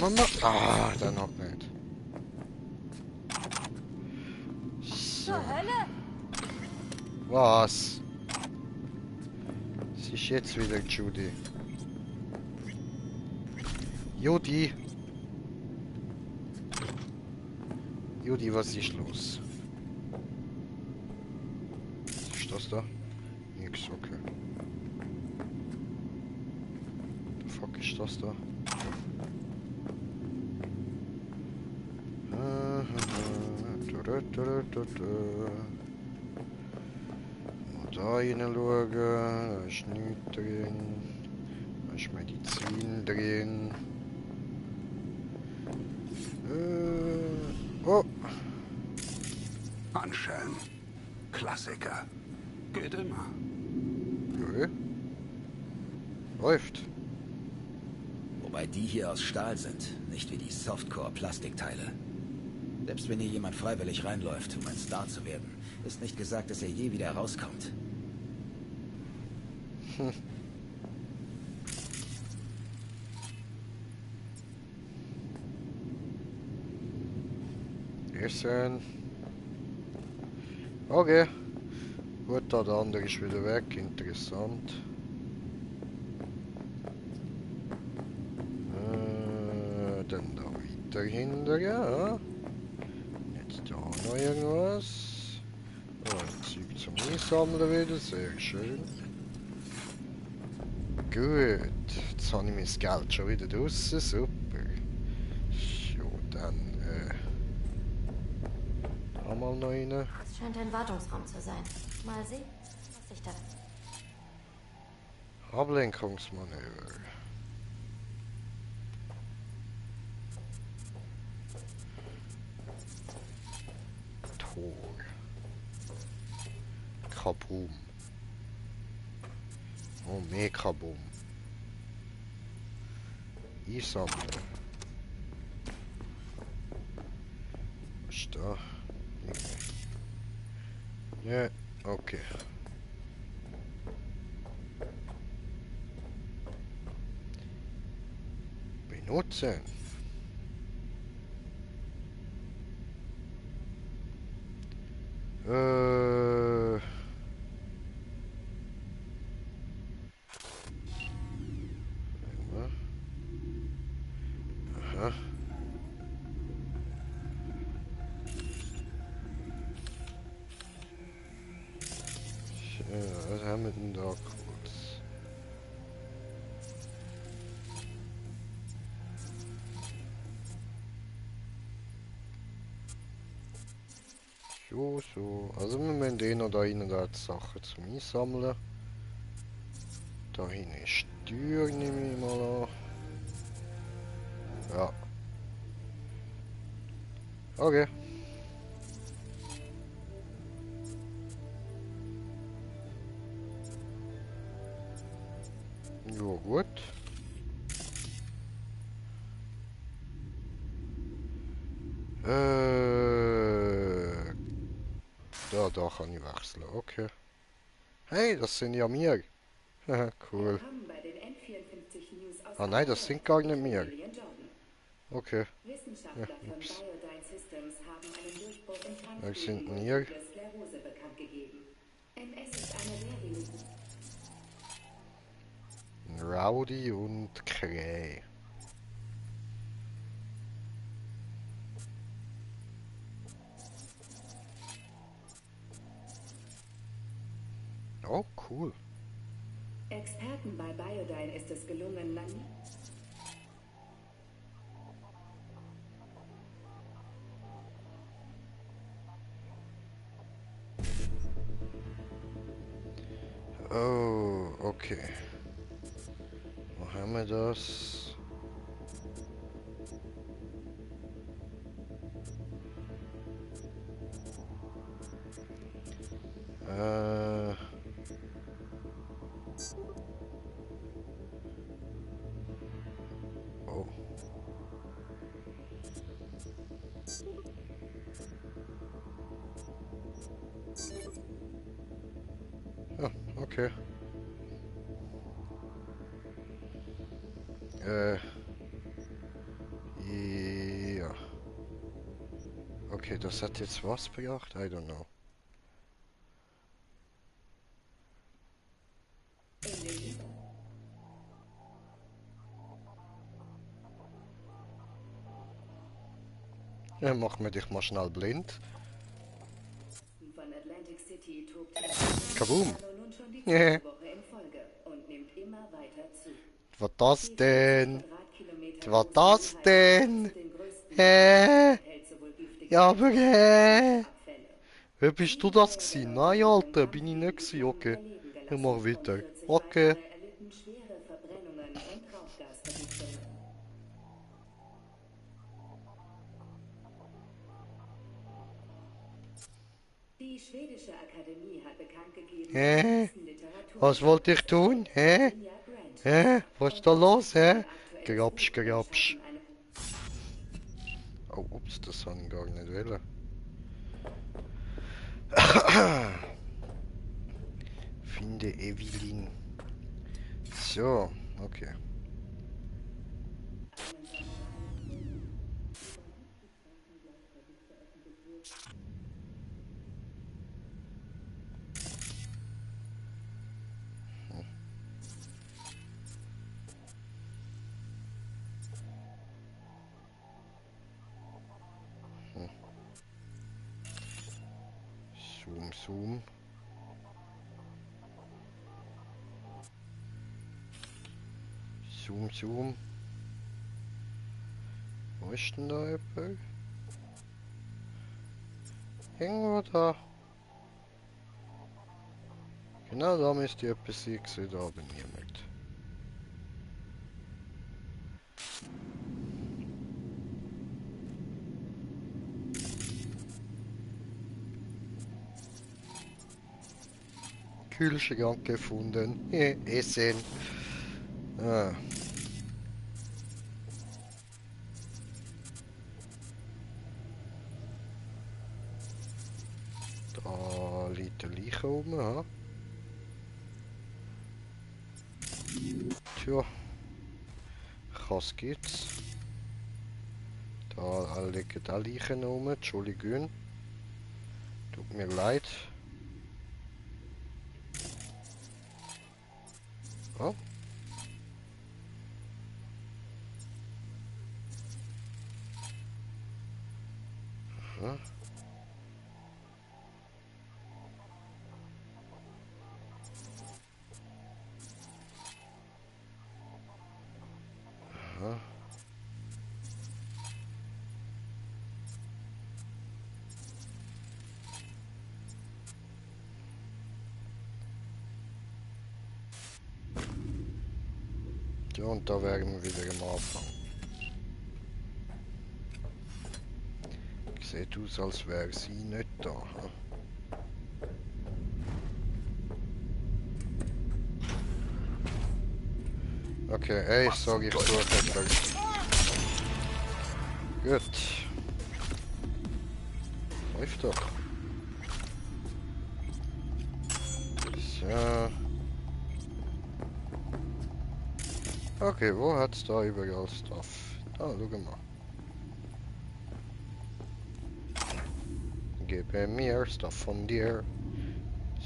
Mama. Ah, dann noch nicht. So. Zur Hölle? Was? Es ist jetzt wieder Judy. Judy. Judy, was ist los? Was ist das da? Nix, okay. The fuck ist das da? Mal da reinschauen, da ist nichts drin. Da ist Medizin drin. Oh! Handschellen. Klassiker. Geht immer. Okay. Läuft. Wobei die hier aus Stahl sind, nicht wie die Softcore-Plastikteile. Selbst wenn hier jemand freiwillig reinläuft, um ein Star zu werden, ist nicht gesagt, dass er je wieder rauskommt. Hm. Essen. Okay. Gut, da der andere ist wieder weg. Interessant. Dann da weiter hinter, ja. Jetzt da noch irgendwas. Oh, ein Zeug zum Einsammeln wieder, sehr schön. Gut, jetzt habe ich mein Geld schon wieder draussen, super. So, dann, da mal noch rein. Es scheint ein Wartungsraum zu sein. Mal sehen, was ich da... Ablenkungsmanöver. Tor. Kaboom. Oh, Mekaboom. Einsammeln. Was ist da? Ja, okay. benutzen. Aha. Ja, was haben wir denn da kurz? So. Also wir müssen den oder da rein da die Sachen zum Einsammeln. Da hinten ist die Tür, nehme ich mal an. Ja. Okay. Ja, gut. Da kann ich wechseln, okay. Hey, das sind ja wir. Cool. Ah nein, das sind gar nicht wir. Okay. Ja, ups. Wer sind denn hier? Rowdy und Krähe. Oh, cool. Experten bei Biodyne ist es gelungen, Oh, okay. Wo haben wir das? Oh. Ah, okay. Ja. Okay, das hat jetzt was gebracht? I don't know. Ja, mach mir dich mal schnell blind. Kaboom! Yeah. Was das denn? Was das denn? Ja, aber wer bist du das gewesen? Nein, Alter, bin ich nicht gewesen. Okay, wir machen weiter. Okay. Die schwedische Akademie hat bekannt gegeben, Was wollte ich tun? Was ist da los? Grabsch, grabsch. Oh, ups, das habe ich gar nicht wollen. Finde Evelyn. So, okay. Zoom. Zoom. Wo ist denn da jemand? Irgendwo da. Genau da müsste etwas sein, da aber niemand. Kühlschrank gefunden. Essen. Ah. Da liegt der Leiche oben, ha? Tja. Was gibt's? Da liegen da Leichen rum, Entschuldigung. Tut mir leid. Oh. Aha. Aha. Ja, und da wären wir wieder am Anfang. Sieht aus, als wäre sie nicht da. Hm? Okay, ey, sorry, ich suche etwas. Gut. Läuft doch. So. Okay, wo hat's da überall Stuff? Da, schau mal. Gib mir Stuff von dir.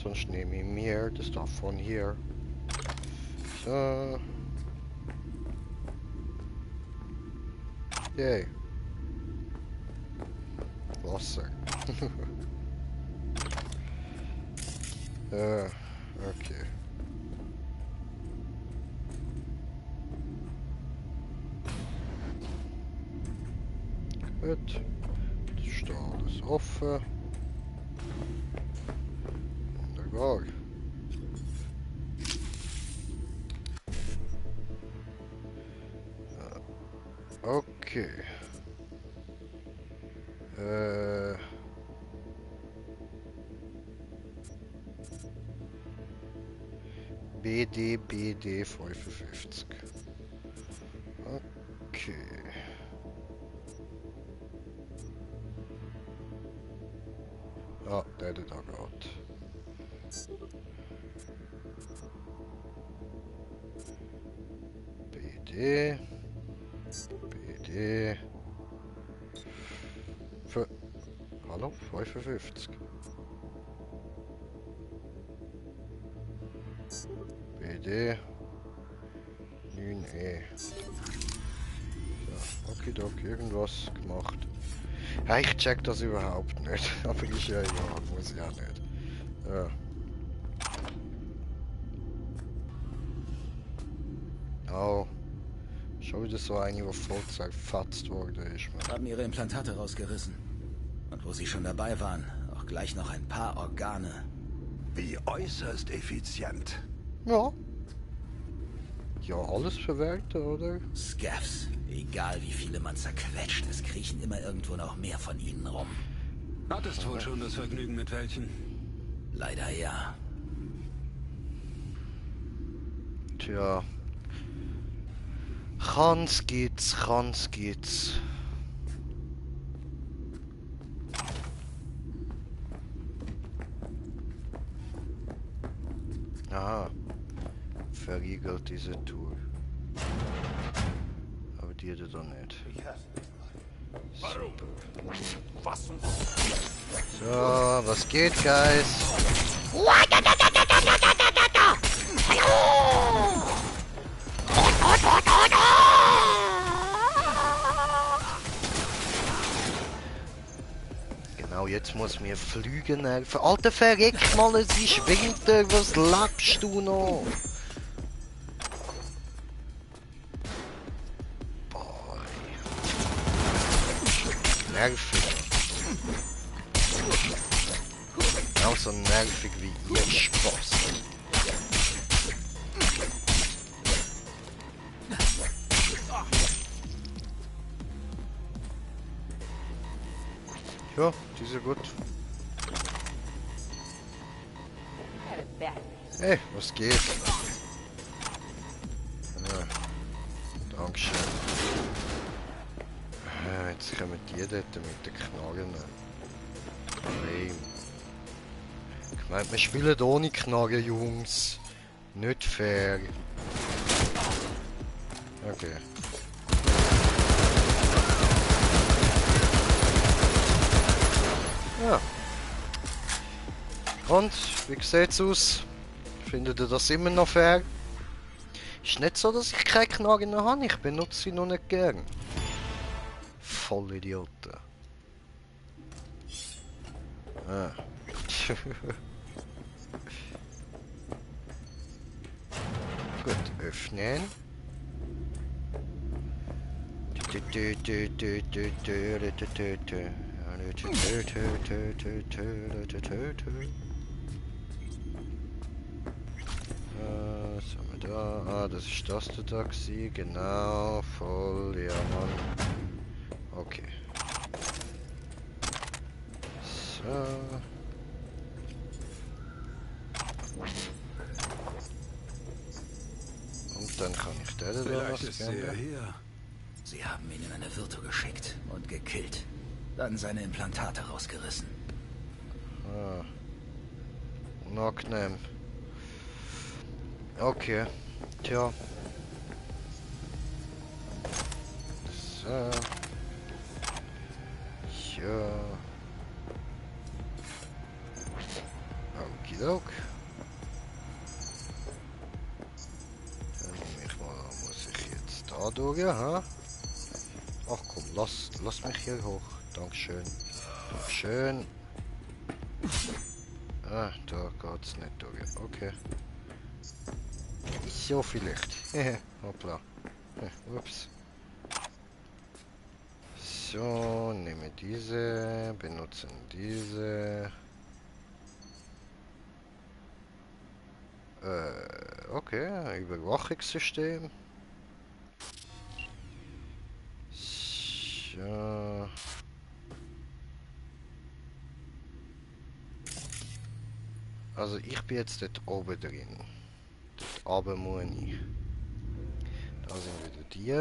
Sonst nehme ich mir das Stuff von hier. So. Yay. Wasser. Okay. Gut. Das ist da alles offen. Wunderbar. Okay. BD 55. Okay. Ja, der da geht. BD. Hallo? 55. BD 9E. So, okay, irgendwas gemacht. Ja, ich check das überhaupt nicht. Aber ist ja egal, muss ich auch nicht. Ja. Oh. Schon wieder so eine, die voll zerfetzt worden ist. Haben ihre Implantate rausgerissen. Und wo sie schon dabei waren, auch gleich noch ein paar Organe. Wie äußerst effizient. Ja. Ja, alles verwerten, oder? Scavs. Egal wie viele man zerquetscht, es kriechen immer irgendwo noch mehr von ihnen rum. Hattest wohl schon das Vergnügen mit welchen? Leider ja. Tja. Chance geht's. Aha. Verriegelt diese Tour. Aber die hätte doch nicht. Super. So, was geht, Guys? Genau, jetzt muss mir Flügen helfen. Alter, verreck mal, es ist Winter, was labst du noch? Boah. Nervig. Auch so nervig wie ihr Spaß. Ja, die sind gut. Hey, was geht? Ja, Dankeschön. Jetzt kommen die dort mit den Knarren. Lame. Ich meine, wir spielen ohne Knarren, Jungs. Nicht fair. Okay. Ja. Und, wie sieht's aus? Findet ihr das immer noch fair? Ist nicht so, dass ich keine Knarre noch habe, ich benutze sie noch nicht gern. Vollidioten. Ah. Gut, öffnen. Was haben wir da? Ah, das ist das der Taxi, genau, voll, ja Mann. Okay. So. Und dann kann ich da Vielleicht ist was sie ja hier. Sie haben ihn in eine Virtu geschickt und gekillt. Dann seine Implantate rausgerissen. Ah. Unangenehm. Okay. Tja. So. Ja. Okidok. Dann nehme ich mal, muss ich jetzt da durch, ha? Ach komm, lass mich hier hoch. Dankeschön. Dankeschön. Ah, da geht's nicht durch. Okay. So vielleicht. Hoppla. Ups. So, nehme diese, benutzen diese. Okay, Überwachungssystem. So. Also ich bin jetzt dort oben drin. Dort oben muss ich. Da sind wieder die.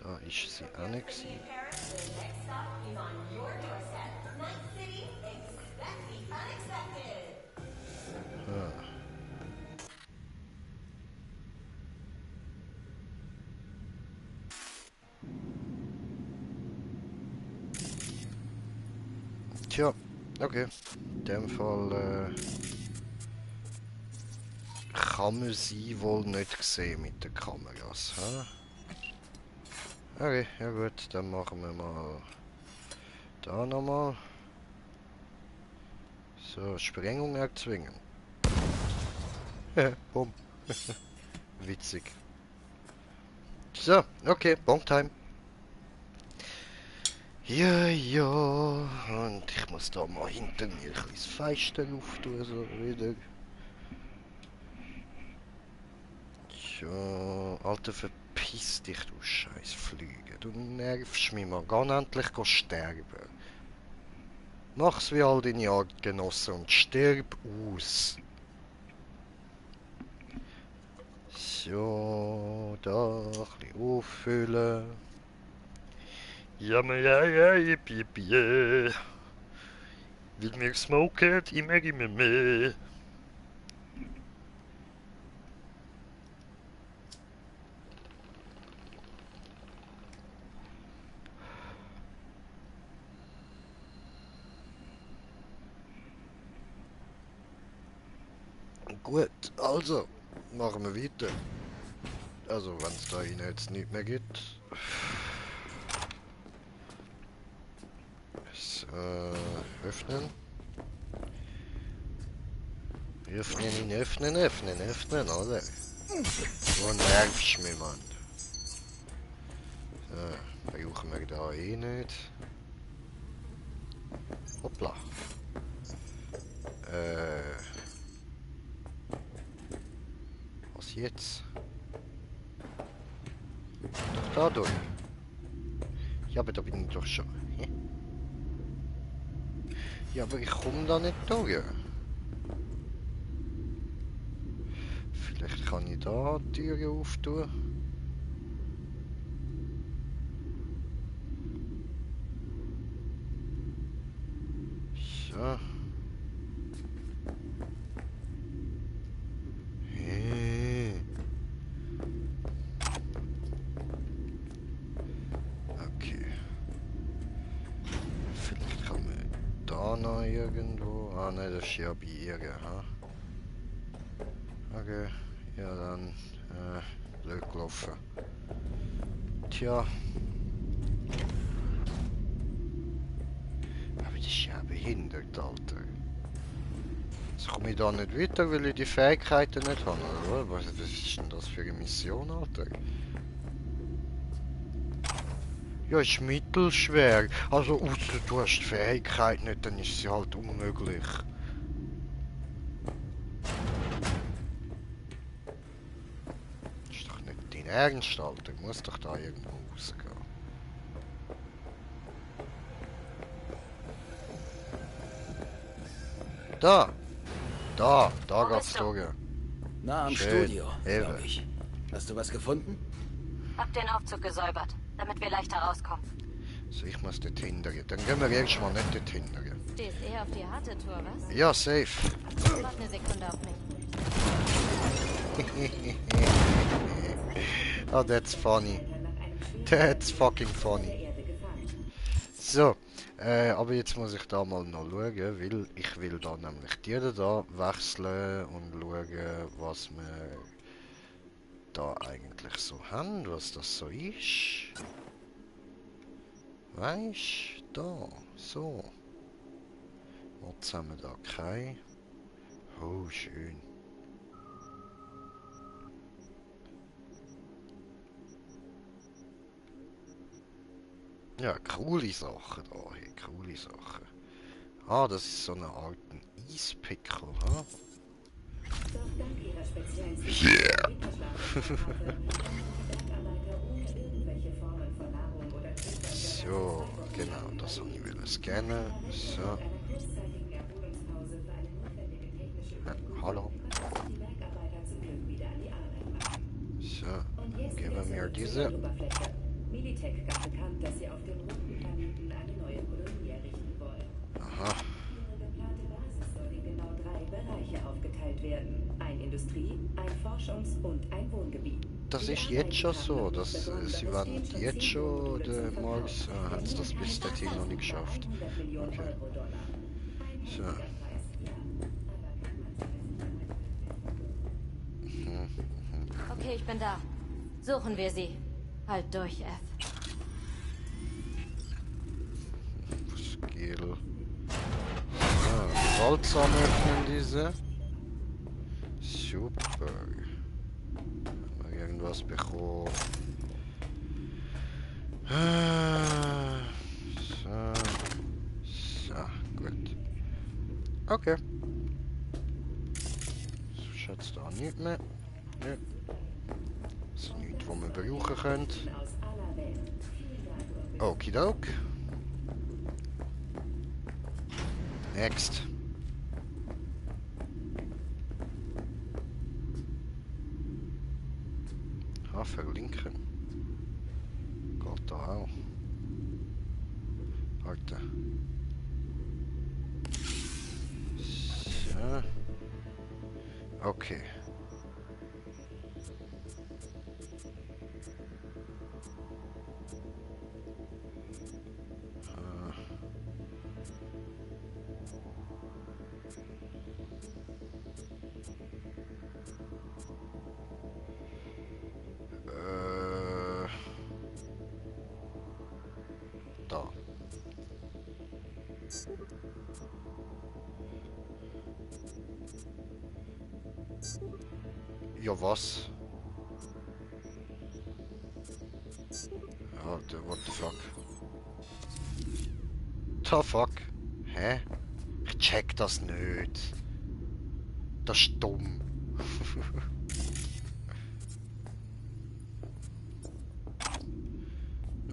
Da ist sie auch nicht gewesen. Ah. Tja, okay. In dem Fall kann man sie wohl nicht sehen mit den Kameras. Ha? Okay, ja gut, dann machen wir mal da nochmal. So, Sprengung erzwingen. Bumm. Witzig. So, okay, Bonktime. Ja, ja, und ich muss da mal hinter mir ein bisschen das Fenster auftun, so wieder. Ja, Alter, verpiss dich, du scheiß Flüge. Du nervst mich mal. Geh endlich sterben. Mach's wie all deine Artgenossen und stirb aus. So, da ein bisschen auffüllen. Ja, yippie. Will mir smoken, immer mehr. Gut, also, machen wir weiter. Also, wenn es da rein jetzt nicht mehr gibt. So, öffnen. Öffnen, oder? So nervst mich, Mann. So, brauchen wir da eh nicht. Hoppla. Was jetzt? Doch da durch. Ja, aber da bin ich doch schon. Ja, aber ich komme da nicht durch. Vielleicht kann ich da die Türe auftun. So. Okay. Ah ne, das ist ja bei ihr, ha? Okay, ja dann, blöd gelaufen. Tja. Aber das ist ja behindert, Alter. Jetzt komme ich da nicht weiter, weil ich die Fähigkeiten nicht habe, oder? Was ist denn das für eine Mission, Alter? Ja, ist mittelschwer. Also, ausser du hast die Fähigkeit nicht, dann ist sie halt unmöglich. Das ist doch nicht dein Ernst, Alter. Du musst doch da irgendwo rausgehen. Da geht's durch. Na, am Schön. Studio, glaube ich. Hast du was gefunden? Hab den Aufzug gesäubert, damit wir leichter rauskommen. So, ich muss dort hindern. Dann gehen wir erstmal nicht dort hindern. Stehst eher auf die harte Tour, was? Ja, safe. Warte eine Sekunde auf mich. Oh, that's funny. That's fucking funny. So, aber jetzt muss ich da mal noch schauen, weil ich will da nämlich die da wechseln und schauen, was wir da eigentlich so haben, was das so ist. Weißt da, so. Jetzt haben wir da kein. Oh, schön. Ja, coole Sachen da, hey, coole Sachen. Ah, das ist so eine Art Eispickel, ha? Yeah! So, genau, das soll ich wieder scannen. So. Hallo. So, geben wir diese. Militech gab bekannt, dass sie auf dem roten Planeten eine neue Kolonie errichten wollen. Aha. Ihre geplante Basis soll in genau 3 Bereiche aufgeteilt werden. Ein Industrie-, ein Forschungs- und ein Wohngebiet. Das ist jetzt schon so, dass sie wollen jetzt schon den Mars, haben sie das bis dahin noch nicht geschafft. Okay. So. Okay, ich bin da. Suchen wir sie. Halt durch, F. Skill. Salzsamen öffnen diese. Super. Haben wir irgendwas bekommen? So. So, gut. Okay. So schaut's da nicht mehr. Ja. Das ist nichts, was man brauchen könnte. Okidok. Next. Ah, verlinken. Geht da auch. Warte. So. Okay. Da. Ja, was? Ja, what the fuck? The fuck? Hä? Ich check das nicht. Das ist dumm.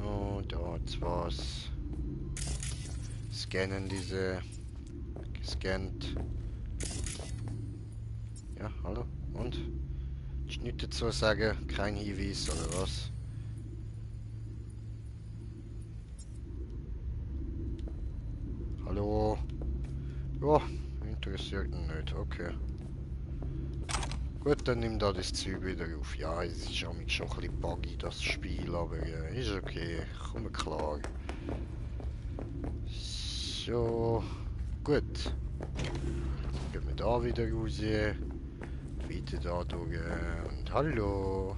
Oh, da hat's was. Scannen diese. Gescannt. Ja, hallo? Und? Ist nichts dazu sagen, kein Hinweis oder was? Hallo? Ja, interessiert ihn nicht, okay. Gut, dann nimm da das Zeug wieder auf. Ja, es ist schon ein bisschen buggy, das Spiel, aber ja, ist okay, komme klar. So, gut. Gehen wir da wieder raus. Wieder da durch. Und hallo.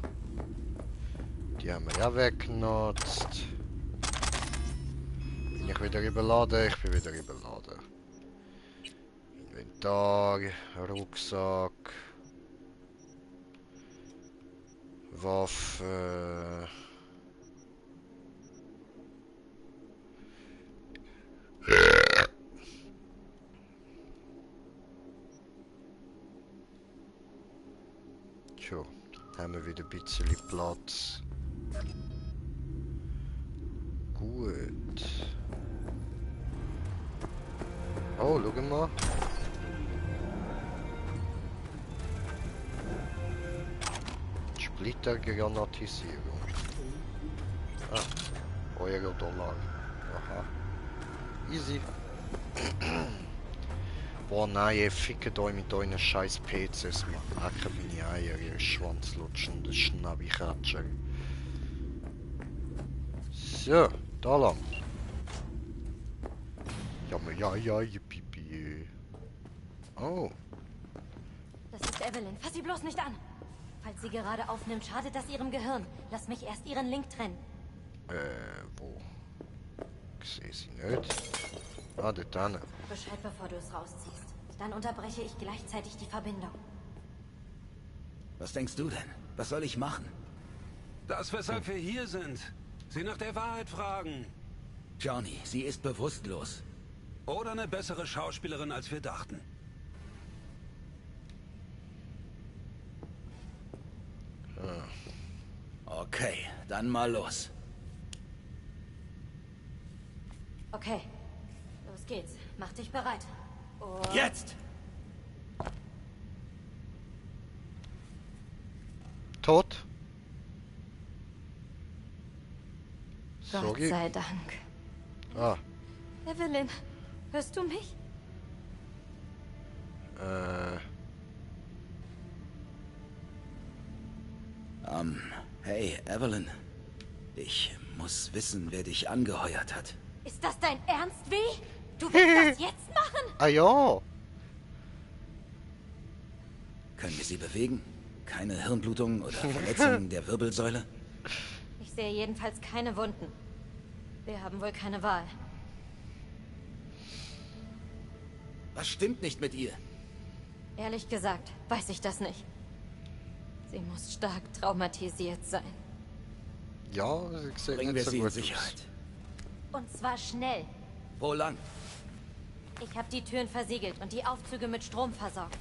Die haben wir ja weggenutzt. Bin ich wieder überladen? Ich bin wieder überladen. Inventar, Rucksack, Waffe. Tja, haben wir wieder ein bisschen Platz. Gut. Oh, schau mal. Splittergranatisierung. Ah, Euro-Dollar. Aha. Easy. Boah, nein, ihr fickt euch mit euren scheiß PCs, Mann. Hacken meine Eier, ihr schwanzlutschende Schnabbi-Katscher. So, da lang. Ja, Pipi. Oh. Das ist Evelyn. Fass sie bloß nicht an. Falls sie gerade aufnimmt, schadet das ihrem Gehirn. Lass mich erst ihren Link trennen. Wo? Ich sehe sie nicht. Ah, dort hinten. Bescheid, bevor du es rausziehst. Dann unterbreche ich gleichzeitig die Verbindung. Was denkst du denn? Was soll ich machen? Das, weshalb wir hier sind. Sie nach der Wahrheit fragen. Johnny, sie ist bewusstlos. Oder eine bessere Schauspielerin, als wir dachten. Okay, dann mal los. Okay, los geht's. Mach dich bereit. Und jetzt! Tot? Gott Sorry. sei Dank. Ah. Evelyn, hörst du mich? Hey, Evelyn. Ich muss wissen, wer dich angeheuert hat. Ist das dein Ernst, wie? Du willst das jetzt machen? Ah ja. Können wir sie bewegen? Keine Hirnblutung oder Verletzungen der Wirbelsäule? Ich sehe jedenfalls keine Wunden. Wir haben wohl keine Wahl. Was stimmt nicht mit ihr? Ehrlich gesagt, weiß ich das nicht. Sie muss stark traumatisiert sein. Ja, ich sehe Bringen wir sie in Sicherheit. Und zwar schnell. Wo lang? Ich habe die Türen versiegelt und die Aufzüge mit Strom versorgt.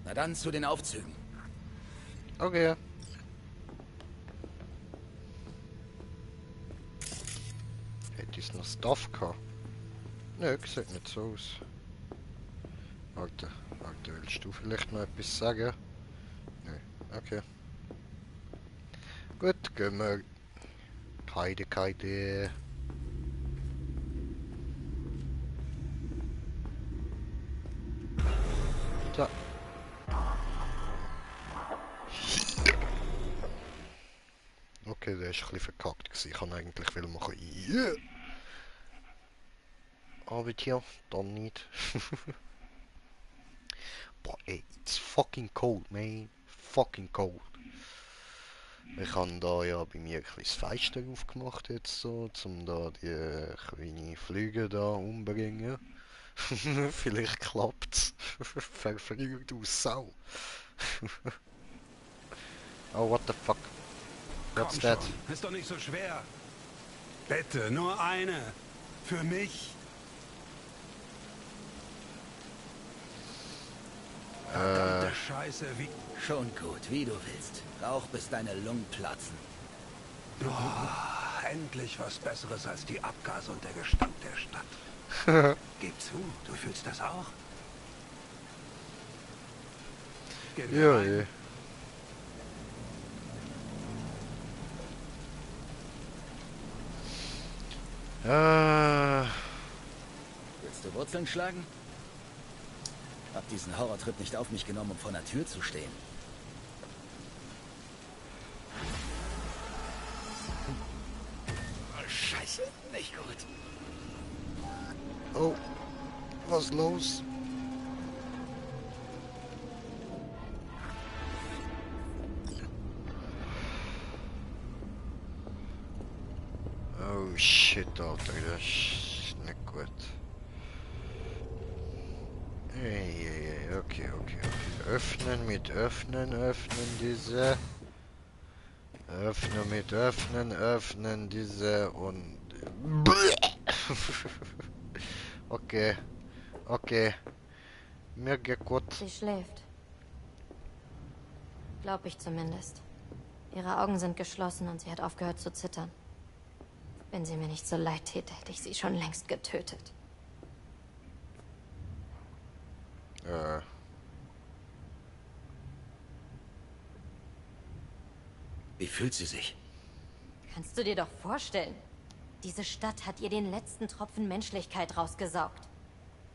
Na dann zu den Aufzügen. Okay. Hätte ich noch Stuff gehabt? Nö, sieht nicht so aus. Alter, willst du vielleicht noch etwas sagen? Nö, okay. Gut, gehen wir. Keine. Da. Okay, der ist ein bisschen verkackt gewesen. Ich kann eigentlich viel machen. Yeah. Aber hier, dann nicht. Boah, ey, it's fucking cold, man. Fucking cold. Ich habe da ja bei mir ein kleines Fenster aufgemacht jetzt so, um da die kleinen Flüge da umbringen. Vielleicht klappt's. Verfrüht aus Sau. Oh, what the fuck? What's Komm that? schon, ist doch nicht so schwer. Bitte, nur eine. Für mich. Verdammte Scheiße, wie... Schon gut, wie du willst. Rauch, bis deine Lungen platzen. Oh, endlich was Besseres als die Abgase und der Gestank der Stadt. Gib zu, du fühlst das auch? Ja, ja. Willst du Wurzeln schlagen? Hab diesen Horrortrip nicht auf mich genommen, um vor einer Tür zu stehen. Oh, Scheiße, nicht gut. Oh, was los? shit, Alter, das ist nicht gut. Okay. Öffnen mit öffnen diese. Öffnen mit öffnen diese und... Okay. Mir geht gut. Sie schläft. Glaub ich zumindest. Ihre Augen sind geschlossen und sie hat aufgehört zu zittern. Wenn sie mir nicht so leid täte, hätte ich sie schon längst getötet. Wie fühlt sie sich? Kannst du dir doch vorstellen? Diese Stadt hat ihr den letzten Tropfen Menschlichkeit rausgesaugt.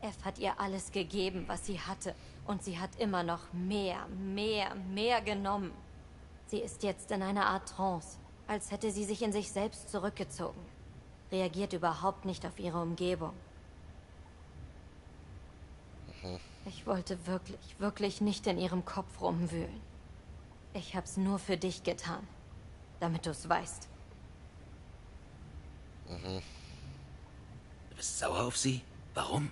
F hat ihr alles gegeben, was sie hatte. Und sie hat immer noch mehr genommen. Sie ist jetzt in einer Art Trance, als hätte sie sich in sich selbst zurückgezogen. Reagiert überhaupt nicht auf ihre Umgebung. Ich wollte wirklich nicht in ihrem Kopf rumwühlen. Ich hab's nur für dich getan, damit du's weißt. Du bist sauer auf sie? Warum?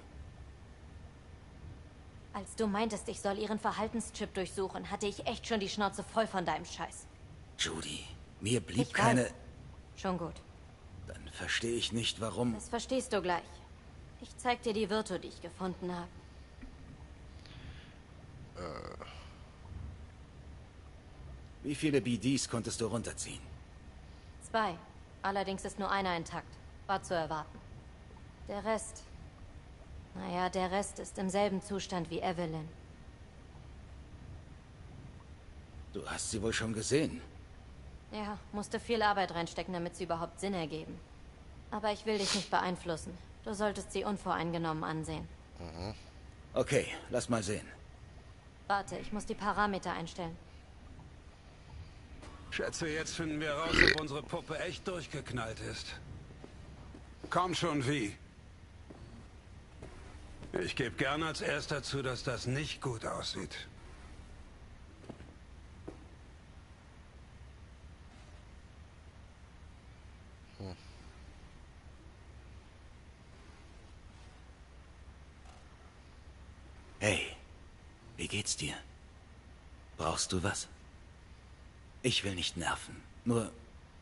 Als du meintest, ich soll ihren Verhaltenschip durchsuchen, hatte ich echt schon die Schnauze voll von deinem Scheiß. Judy, mir blieb Ich keine... weiß. Schon gut. Dann verstehe ich nicht, warum... Das verstehst du gleich. Ich zeig dir die Virtu, die ich gefunden habe. Wie viele BDs konntest du runterziehen? 2. Allerdings ist nur einer intakt. War zu erwarten. Der Rest... Naja, der Rest ist im selben Zustand wie Evelyn. Du hast sie wohl schon gesehen. Ja, musste viel Arbeit reinstecken, damit sie überhaupt Sinn ergeben. Aber ich will dich nicht beeinflussen. Du solltest sie unvoreingenommen ansehen. Okay, lass mal sehen. Warte, ich muss die Parameter einstellen. Schätze, jetzt finden wir raus, ob unsere Puppe echt durchgeknallt ist. Komm schon, wie? Ich gebe gern als Erster zu, dass das nicht gut aussieht. Hey, wie geht's dir? Brauchst du was? Ich will nicht nerven, nur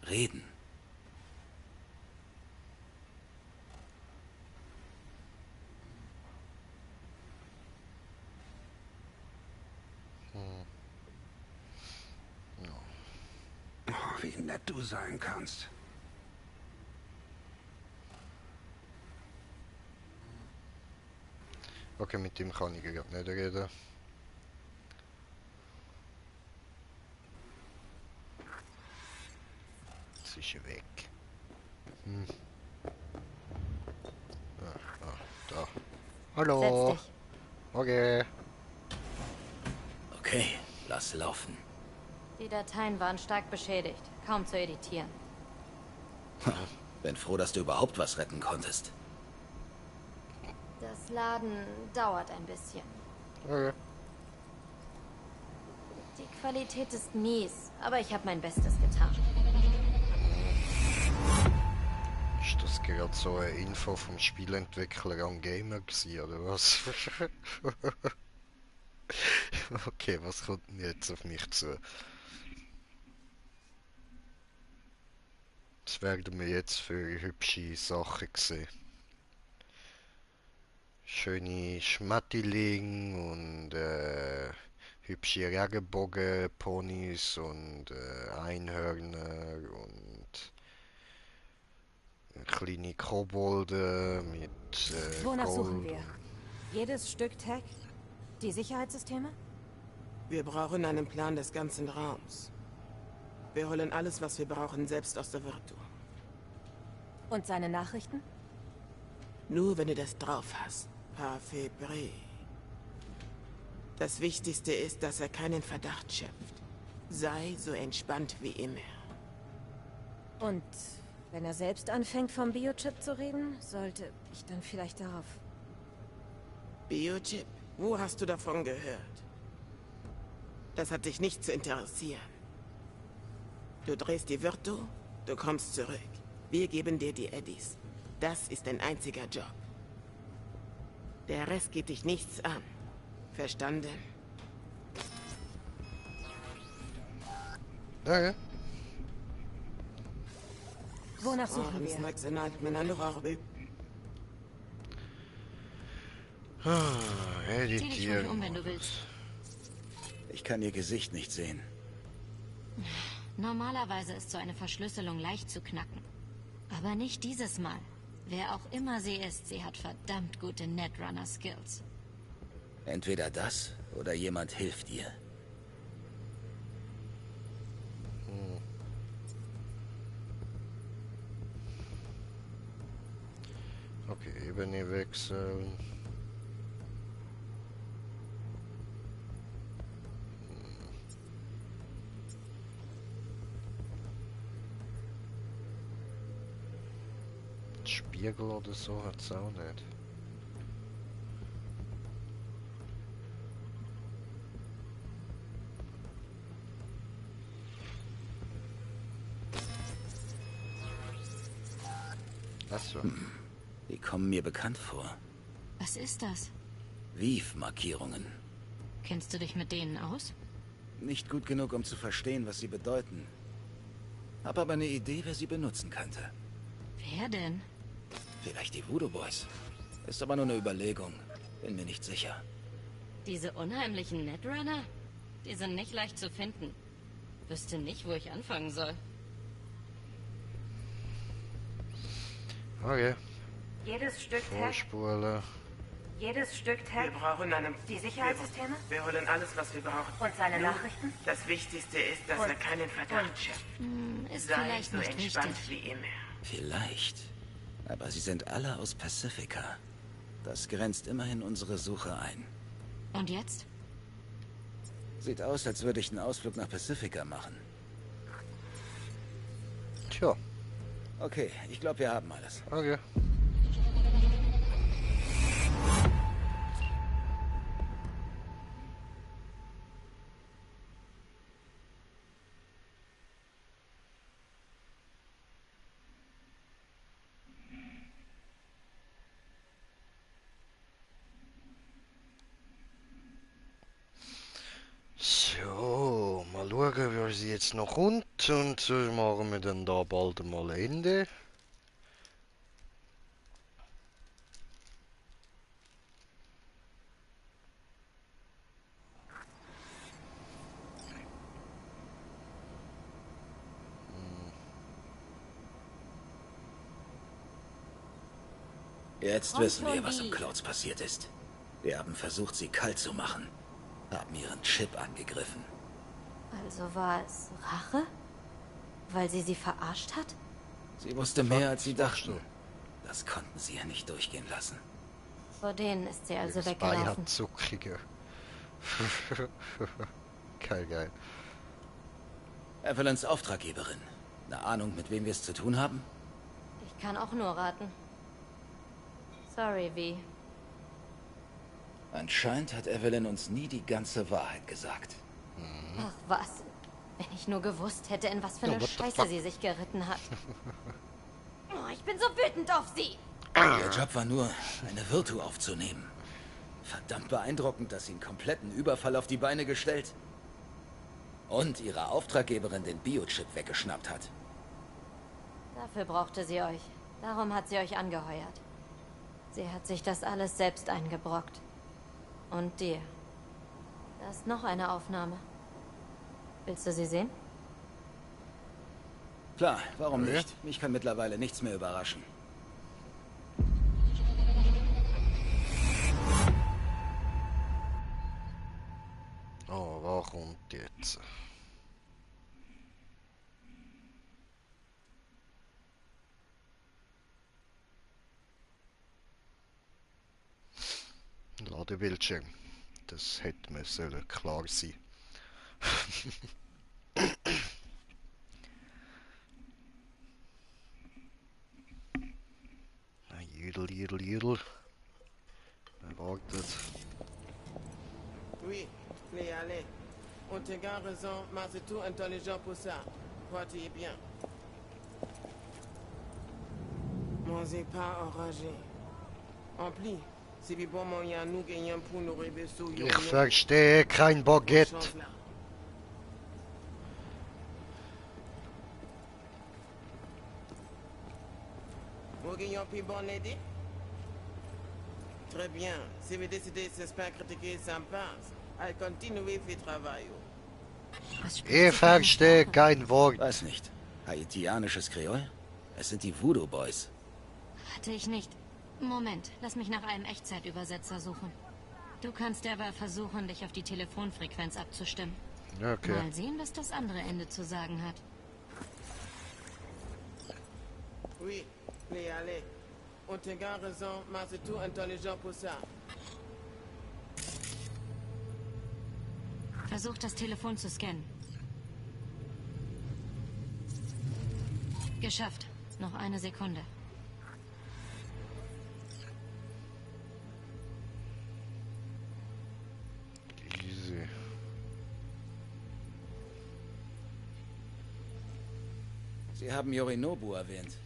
reden. Oh, wie nett du sein kannst. Okay, mit dem kann ich gerade nicht reden. Jetzt ist er weg. Da. Hallo. Setz dich. Okay. Okay, lass laufen. Die Dateien waren stark beschädigt. Kaum zu editieren. Bin froh, dass du überhaupt was retten konntest. Das Laden dauert ein bisschen. Okay. Die Qualität ist mies, aber ich habe mein Bestes getan. Ist das gerade so eine Info vom Spielentwickler an Gamer gewesen, oder was? Okay, was kommt denn jetzt auf mich zu? Was werden wir jetzt für hübsche Sachen sehen? Schöne Schmetterlinge und hübsche Regenbogenponys und Einhörner und kleine Kobolde mit Wonach Gold. suchen wir? Jedes Stück Tech? Die Sicherheitssysteme? Wir brauchen einen Plan des ganzen Raums. Wir holen alles, was wir brauchen, selbst aus der Virtu. Und seine Nachrichten? Nur wenn du das drauf hast. Parfait. Das Wichtigste ist, dass er keinen Verdacht schöpft. Sei so entspannt wie immer. Und wenn er selbst anfängt, vom Biochip zu reden, sollte ich dann vielleicht darauf... Biochip? Wo hast du davon gehört? Das hat dich nicht zu interessieren. Du drehst die Virtu, du kommst zurück. Wir geben dir die Eddies. Das ist dein einziger Job. Der Rest geht dich nichts an. Verstanden? Okay. Wonach suchen wir? Editieren. Wenn du willst. Ich kann ihr Gesicht nicht sehen. Normalerweise ist so eine Verschlüsselung leicht zu knacken. Aber nicht dieses Mal. Wer auch immer sie ist, sie hat verdammt gute Netrunner-Skills. Entweder das oder jemand hilft ihr. Okay, Ebene wechseln. Spiegel oder so hat es auch nicht. Achso. Die kommen mir bekannt vor. Was ist das? Vive-Markierungen. Kennst du dich mit denen aus? Nicht gut genug, um zu verstehen, was sie bedeuten. Hab aber eine Idee, wer sie benutzen könnte. Wer denn? Vielleicht die Voodoo Boys. Ist aber nur eine Überlegung. Bin mir nicht sicher. Diese unheimlichen Netrunner? Die sind nicht leicht zu finden. Wüsste nicht, wo ich anfangen soll. Okay. Jedes Stück Vorspule. Jedes Stück Tech. Wir brauchen Die Sicherheitssysteme? Wir holen alles, was wir brauchen. Und seine Nachrichten? Das Wichtigste ist, dass er keinen Verdacht schöpft. Ist Sei vielleicht so nicht entspannt wichtig. wie immer. Vielleicht. Aber sie sind alle aus Pacifica. Das grenzt immerhin unsere Suche ein. Und jetzt? Sieht aus, als würde ich einen Ausflug nach Pacifica machen. Tja. Okay, ich glaube, wir haben alles. Okay. So, mal schauen, wie sie jetzt noch kommt und machen wir dann da bald mal Ende. Jetzt wissen wir, was im Clouds passiert ist. Wir haben versucht, sie kalt zu machen. Haben ihren Chip angegriffen. Also war es Rache? Weil sie verarscht hat? Sie wusste mehr, als sie dachten. Das konnten sie ja nicht durchgehen lassen. Vor denen ist sie also Spy weggelaufen. hat zuckige. Geil. Evelyns Auftraggeberin. Eine Ahnung, mit wem wir es zu tun haben? Ich kann auch nur raten. Sorry, Vi. Anscheinend hat Evelyn uns nie die ganze Wahrheit gesagt. Ach was. Wenn ich nur gewusst hätte, in was für eine Scheiße sie sich geritten hat. Oh, ich bin so wütend auf sie. Ihr Job war nur, eine Virtu aufzunehmen. Verdammt beeindruckend, dass sie einen kompletten Überfall auf die Beine gestellt und ihrer Auftraggeberin den Biochip weggeschnappt hat. Dafür brauchte sie euch. Darum hat sie euch angeheuert. Sie hat sich das alles selbst eingebrockt. Und dir. Da ist noch eine Aufnahme. Willst du sie sehen? Klar, warum nicht? Mich kann mittlerweile nichts mehr überraschen. Oh, was kommt jetzt? Ladebildschirm. Das hätte mir sollen klar sein. Jüdel. Er wartet. Oui, mais allez. On te garde raison, mais c'est tout intelligent pour ça. Crois-tu bien? Moi, c'est pas enragé. Empli. C'est du bon moyen nous gagnons pour nous rêver sur Ich verstehe kein Baguette. Nous gagnons plus bon aider? Très bien. Si vous décidez de se faire critiquer, ça me passe. Allez, continuez votre travail. Ich verstehe kein Wort. Weiß nicht. Haitianisches Kreol? Es sind die Voodoo Boys. Hatte ich nicht. Moment, lass mich nach einem Echtzeitübersetzer suchen. Du kannst derweil versuchen, dich auf die Telefonfrequenz abzustimmen. Okay. Mal sehen, was das andere Ende zu sagen hat. Oui, mais allez. Und tu as raison, mais c'est tout intelligent pour ça. Versuch, das Telefon zu scannen. Geschafft. Noch eine Sekunde. Easy. Sie haben Yorinobu erwähnt.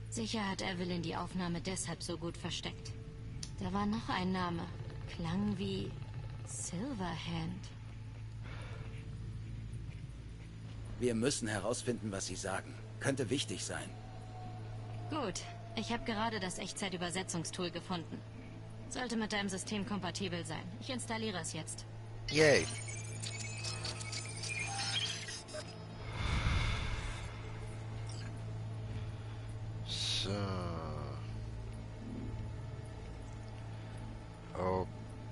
Sicher hat Evelyn die Aufnahme deshalb so gut versteckt. Da war noch ein Name. Klang wie Silverhand. Wir müssen herausfinden, was Sie sagen. Könnte wichtig sein. Gut. Ich habe gerade das Echtzeitübersetzungstool gefunden. Sollte mit deinem System kompatibel sein. Ich installiere es jetzt. Yay. So.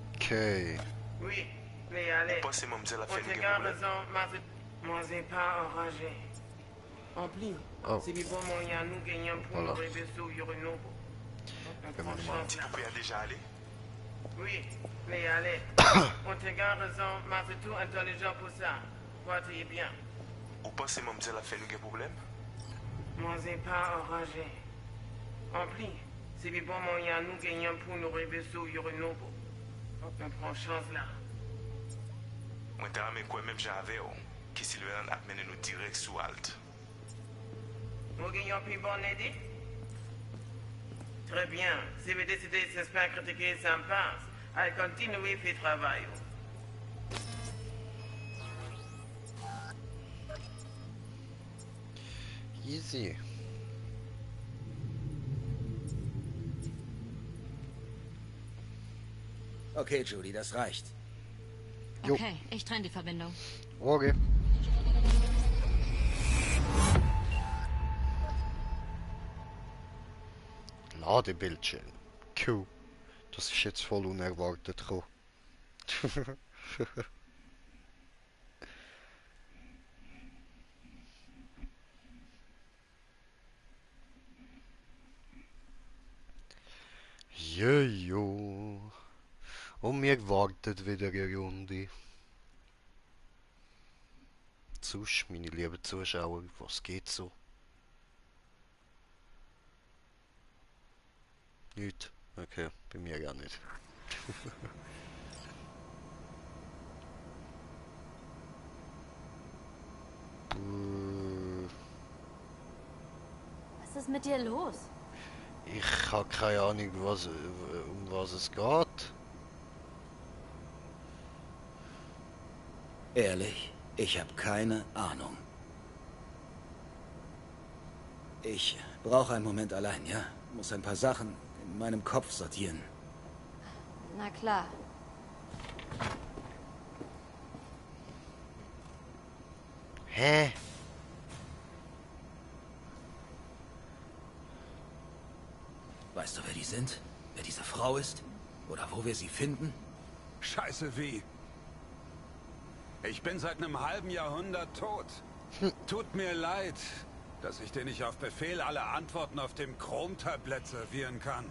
Okay. Oui, mais allez. Und tu as raison, mais moi, c'est pas enragé. Empli. Oh. C'est du bon moyen nous gagnons pour nous rêver sur Yorinobu. Tu peux déjà aller? Oui, mais allez. On te garde raison, mais c'est tout intelligent pour ça. Toi, tu es bien. Ou pensez que je fait un problème? Moi, c'est pas enragé. Empli. C'est du bon moyen nous gagnons pour nous rêver sur Yorinobu. On prend chance là. Moi, t'as quoi même j'avais, qui si le a mené nous direct sous Alt. Nous gagnons plus bon idée? Très bien. Si vous décidez de se faire critiquer, ça me passe. Allez, continuez votre travail. Easy. Okay, Judy, das reicht. Okay, ich trenne die Verbindung. Okay. Ladebildschirm. Cool. Das ist jetzt voll unerwartet gekommen. Jojo. Und mir wartet wieder eine Runde. Sonst, meine lieben Zuschauer, was geht so? Nicht? Okay, bei mir gar nicht. Was ist mit dir los? Ich habe keine Ahnung, um was es geht. Ehrlich, ich habe keine Ahnung. Ich brauche einen Moment allein, ja? Muss ein paar Sachen in meinem Kopf sortieren. Na klar. Hä? Weißt du, wer die sind? Wer diese Frau ist? Oder wo wir sie finden? Scheiße wie. Ich bin seit einem halben Jahrhundert tot. Tut mir leid, dass ich dir nicht auf Befehl alle Antworten auf dem Chromtablett servieren kann.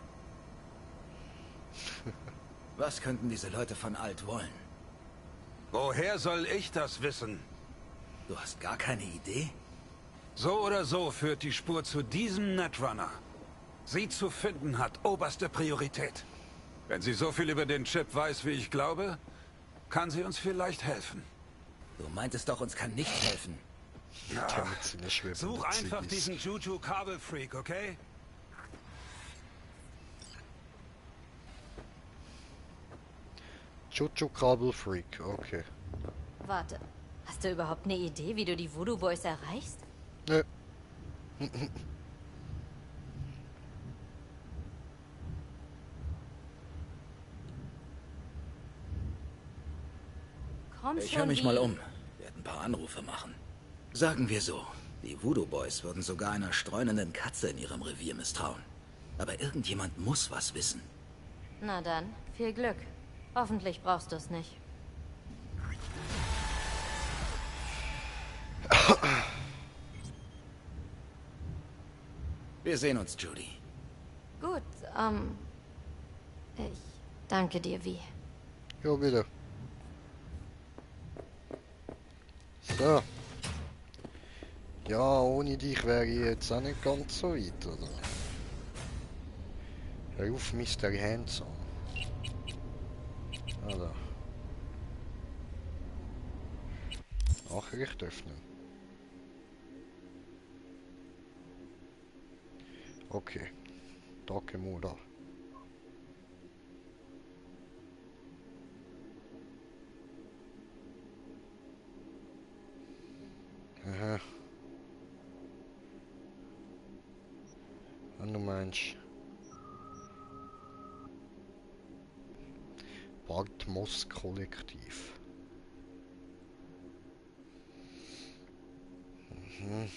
Was könnten diese Leute von Alt wollen? Woher soll ich das wissen? Du hast gar keine Idee? So oder so führt die Spur zu diesem Netrunner. Sie zu finden hat oberste Priorität. Wenn sie so viel über den Chip weiß, wie ich glaube, kann sie uns vielleicht helfen. Du meintest doch, uns kann nichts helfen. Ja. Such einfach diesen Juju-Kabelfreak, okay? Chuchu-Kabel-Freak, okay. Warte, hast du überhaupt eine Idee, wie du die Voodoo Boys erreichst? Nö. Ich höre mich mal um. Werde ein paar Anrufe machen. Sagen wir so, die Voodoo Boys würden sogar einer streunenden Katze in ihrem Revier misstrauen. Aber irgendjemand muss was wissen. Na dann, viel Glück. Hoffentlich brauchst du es nicht. Wir sehen uns, Judy. Gut, ich danke dir, Vi. Jo, bitte. So. Ja, ohne dich wäre ich jetzt auch nicht ganz so weit, oder? Hör auf, Mr. Handsome. Also. Nachricht öffnen. Okay. Takemura. Aha. Und du meinst... Bartmoss-Kollektiv. Mhm.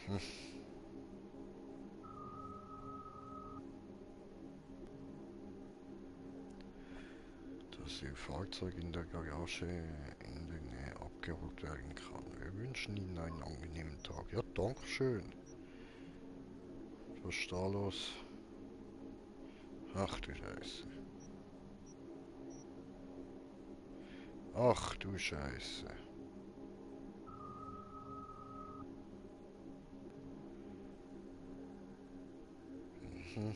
Mhm. Dass Ihr Fahrzeug in der Garage in der Nähe abgeholt werden kann. Wir wünschen Ihnen einen angenehmen Tag. Ja, dankeschön. Was ist da los? Ach du Scheiße. Ach du Scheiße. Mhm.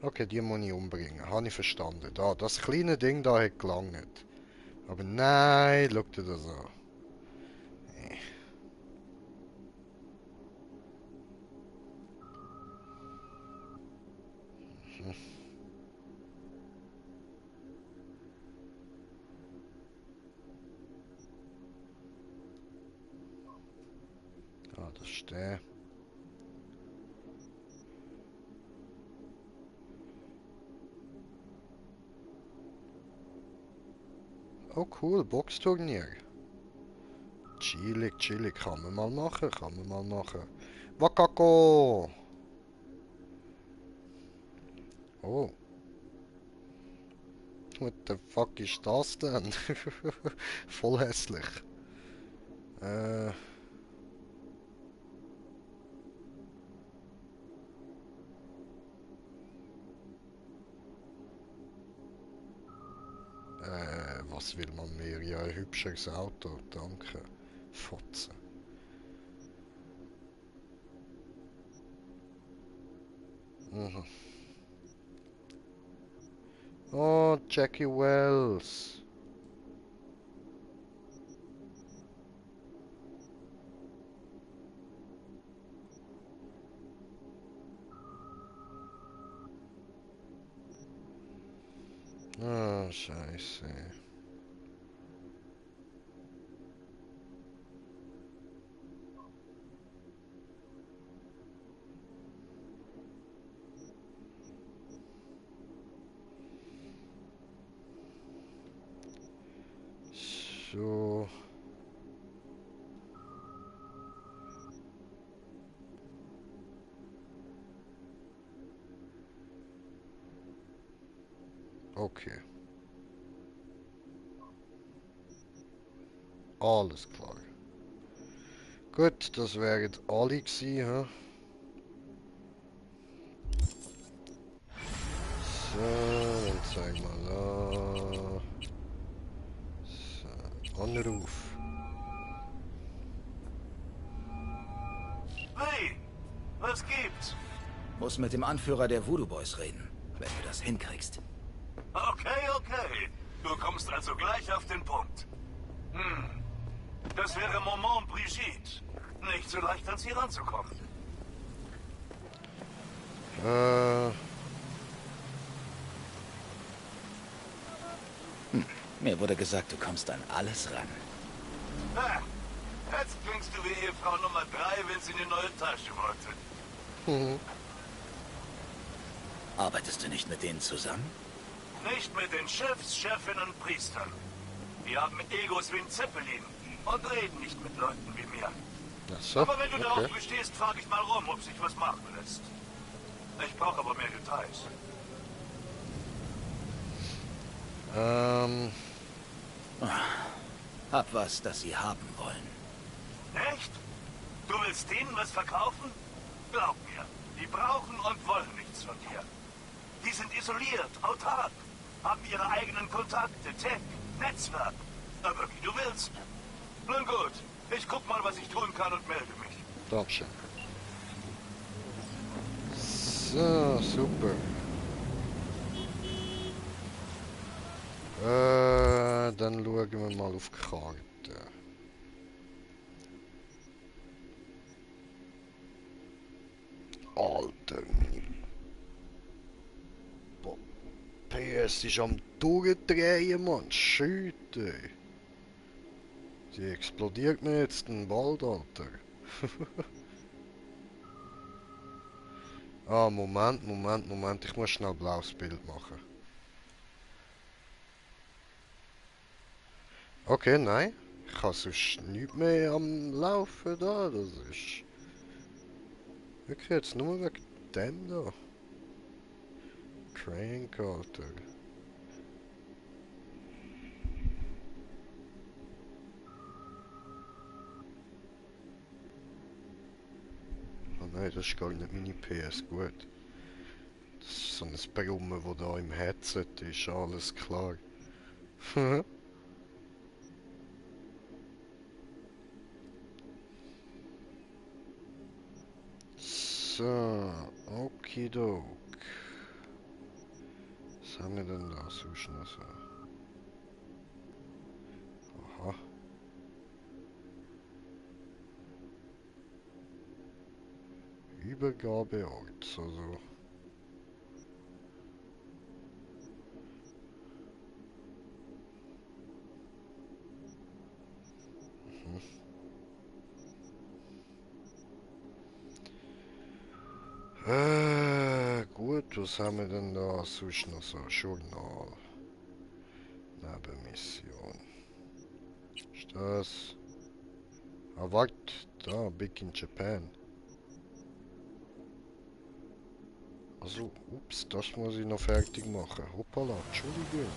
Okay, die muss ich umbringen. Habe ich verstanden. Da, das kleine Ding da hat gelangt. Aber nein, schau dir das an. Mhm. Ah, das ist der. Oh cool, Boxturnier. Chillig, chillig. Kann man mal machen, kann man mal machen. Wakako! Oh. What the fuck ist das denn? Voll hässlich. Was will man mehr? Ja, ein hübscheres Auto, danke. Fotze. Mhm. Oh, Jackie Wells. Ah, Scheiße. So. Okay. Alles klar. Gut, das wären alle gewesen, hä? So, dann zeig mal da. So, Anruf. Hey, was gibt's? Muss mit dem Anführer der Voodoo Boys reden. wenn du das hinkriegst. Okay, okay. Du kommst also gleich auf den Punkt. Das wäre Maman Brigitte. Nicht so leicht, an sie ranzukommen. Mir wurde gesagt, du kommst an alles ran. Ha, jetzt klingst du wie Ehefrau Nummer 3, wenn sie eine neue Tasche wollte. Arbeitest du nicht mit denen zusammen? Nicht mit den Chefs, Chefinnen und Priestern. Die haben Egos wie ein Zeppelin und reden nicht mit Leuten wie mir. Ach so, aber wenn du okay. darauf bestehst, frage ich mal rum, ob sich was machen lässt. Ich brauche aber mehr Details. Hab was, das sie haben wollen. Echt? Du willst denen was verkaufen? Glaub mir, die brauchen und wollen nichts von dir. Die sind isoliert, autark, haben ihre eigenen Kontakte, Tech, Netzwerk. Aber wie du willst. Nun gut, ich guck mal, was ich tun kann und melde mich. Dankeschön. So, super. Dann schauen wir mal auf die Karte. Alter, PS ist am Durchdrehen, Mann. Shit, ey. Sie explodiert mir jetzt den Wald, Alter. Ah, Moment. Ich muss schnell ein blaues Bild machen. Okay, nein. Ich habe sonst nichts mehr am Laufen da. Das ist... Wirklich jetzt nur wegen dem da. Crank, Alter. Oh nein, das ist gar nicht meine PS, gut. Das ist so ein Brummen, wo da im Headset ist, alles klar. So, okidok. Was haben wir denn da sonst noch so? Aha. Übergabeort, also. Gut, was haben wir denn da sonst noch so? Journal. Nebenmission. Ist das? Ah, warte, da, Big in Japan. Also, ups, das muss ich noch fertig machen. Hoppala, Entschuldigung.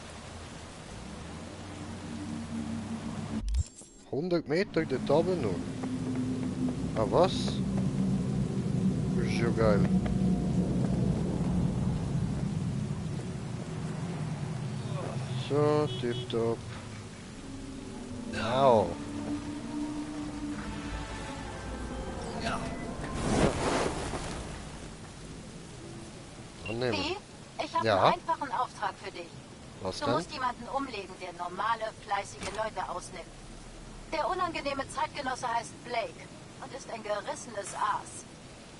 100 Meter dort oben nur. Ah, was? Das ist ja geil. So, tipptopp. Wow. Ja. Annehmen. Wie? Ich habe Ja. einen einfachen Auftrag für dich. Was Du denn? musst jemanden umlegen, der normale, fleißige Leute ausnimmt. Der unangenehme Zeitgenosse heißt Blake und ist ein gerissenes Aas.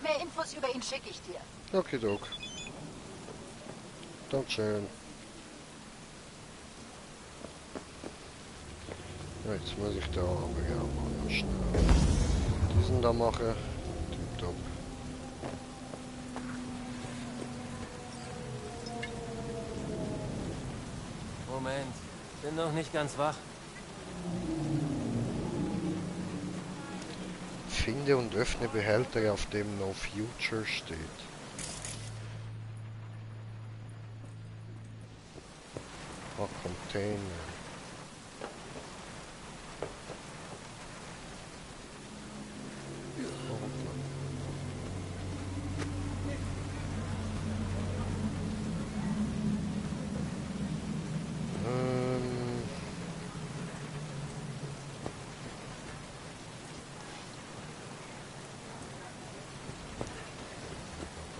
Mehr Infos über ihn schicke ich dir. Okidok. Dankeschön. Ja, jetzt muss ich da aber ja mal schnell diesen da machen. Tipptopp. Moment, bin noch nicht ganz wach. Finde und öffne Behälter, auf dem No Future steht. Ah, Container.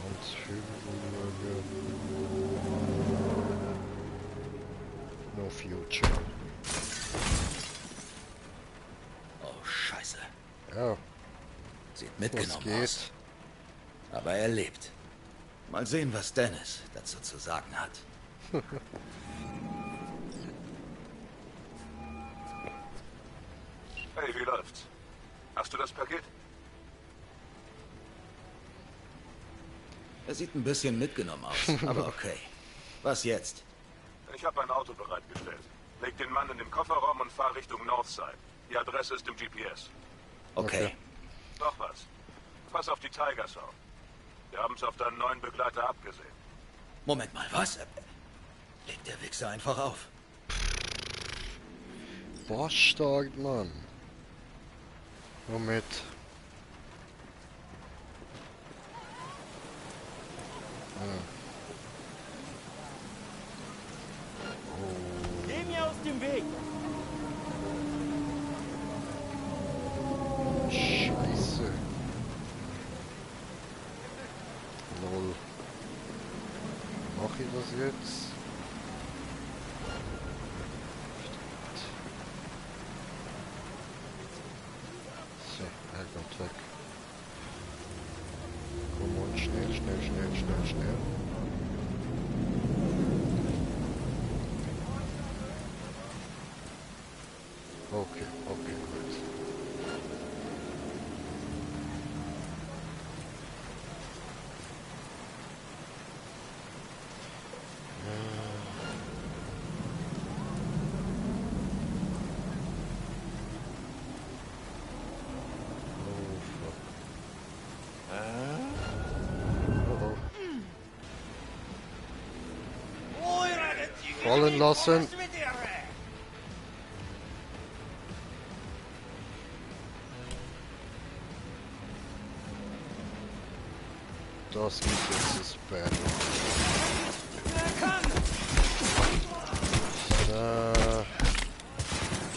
Ganz viel. No future. Oh, Scheiße. Ja. Sieht mitgenommen aus. Aber er lebt. Mal sehen, was Dennis dazu zu sagen hat. Hey, wie läuft's? Hast du das Paket? Er sieht ein bisschen mitgenommen aus, aber okay. Was jetzt? Ich habe ein Auto bereitgestellt. Leg den Mann in den Kofferraum und fahr Richtung Northside. Die Adresse ist im GPS. Okay. Doch was. Pass auf die Tigers auf. Wir haben es auf deinen neuen Begleiter abgesehen. Moment mal, was? Legt der Wichser einfach auf. Bastard, Mann. Womit? Geh mir aus dem Weg! Scheiße. Lol. Mach ich das jetzt? So, er kommt weg. Komm on, schnell, schnell, schnell, schnell, schnell. Okay, okay, gut. Fallen lassen. Das gibt jetzt das Bad.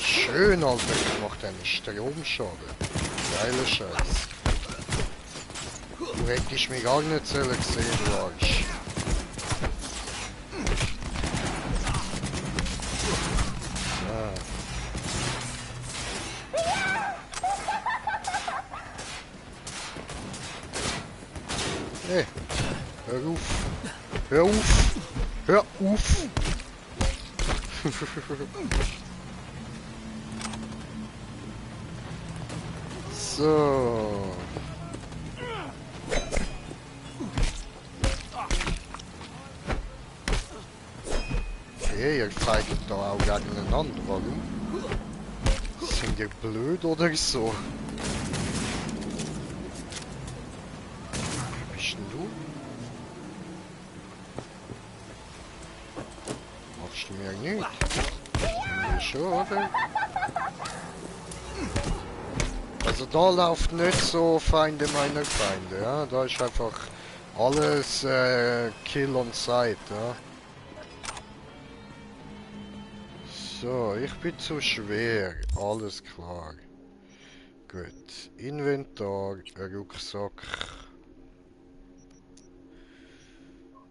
Schön, Alter, gemacht einen Stromschaden. Geiler Scheiß. Du hättest mich gar nicht sollen gesehen, du Arsch. Hey, hör auf. Hör auf. Hör auf. So. Okay, ihr zeigt da auch gegeneinander. Warum? Sind ihr blöd oder so? Machst du mir nicht? Mir schon, oder? Also da läuft nicht so Feinde meiner Feinde, ja? Da ist einfach alles Kill on Sight, ja? So, ich bin zu schwer, alles klar. Gut, Inventar, Rucksack.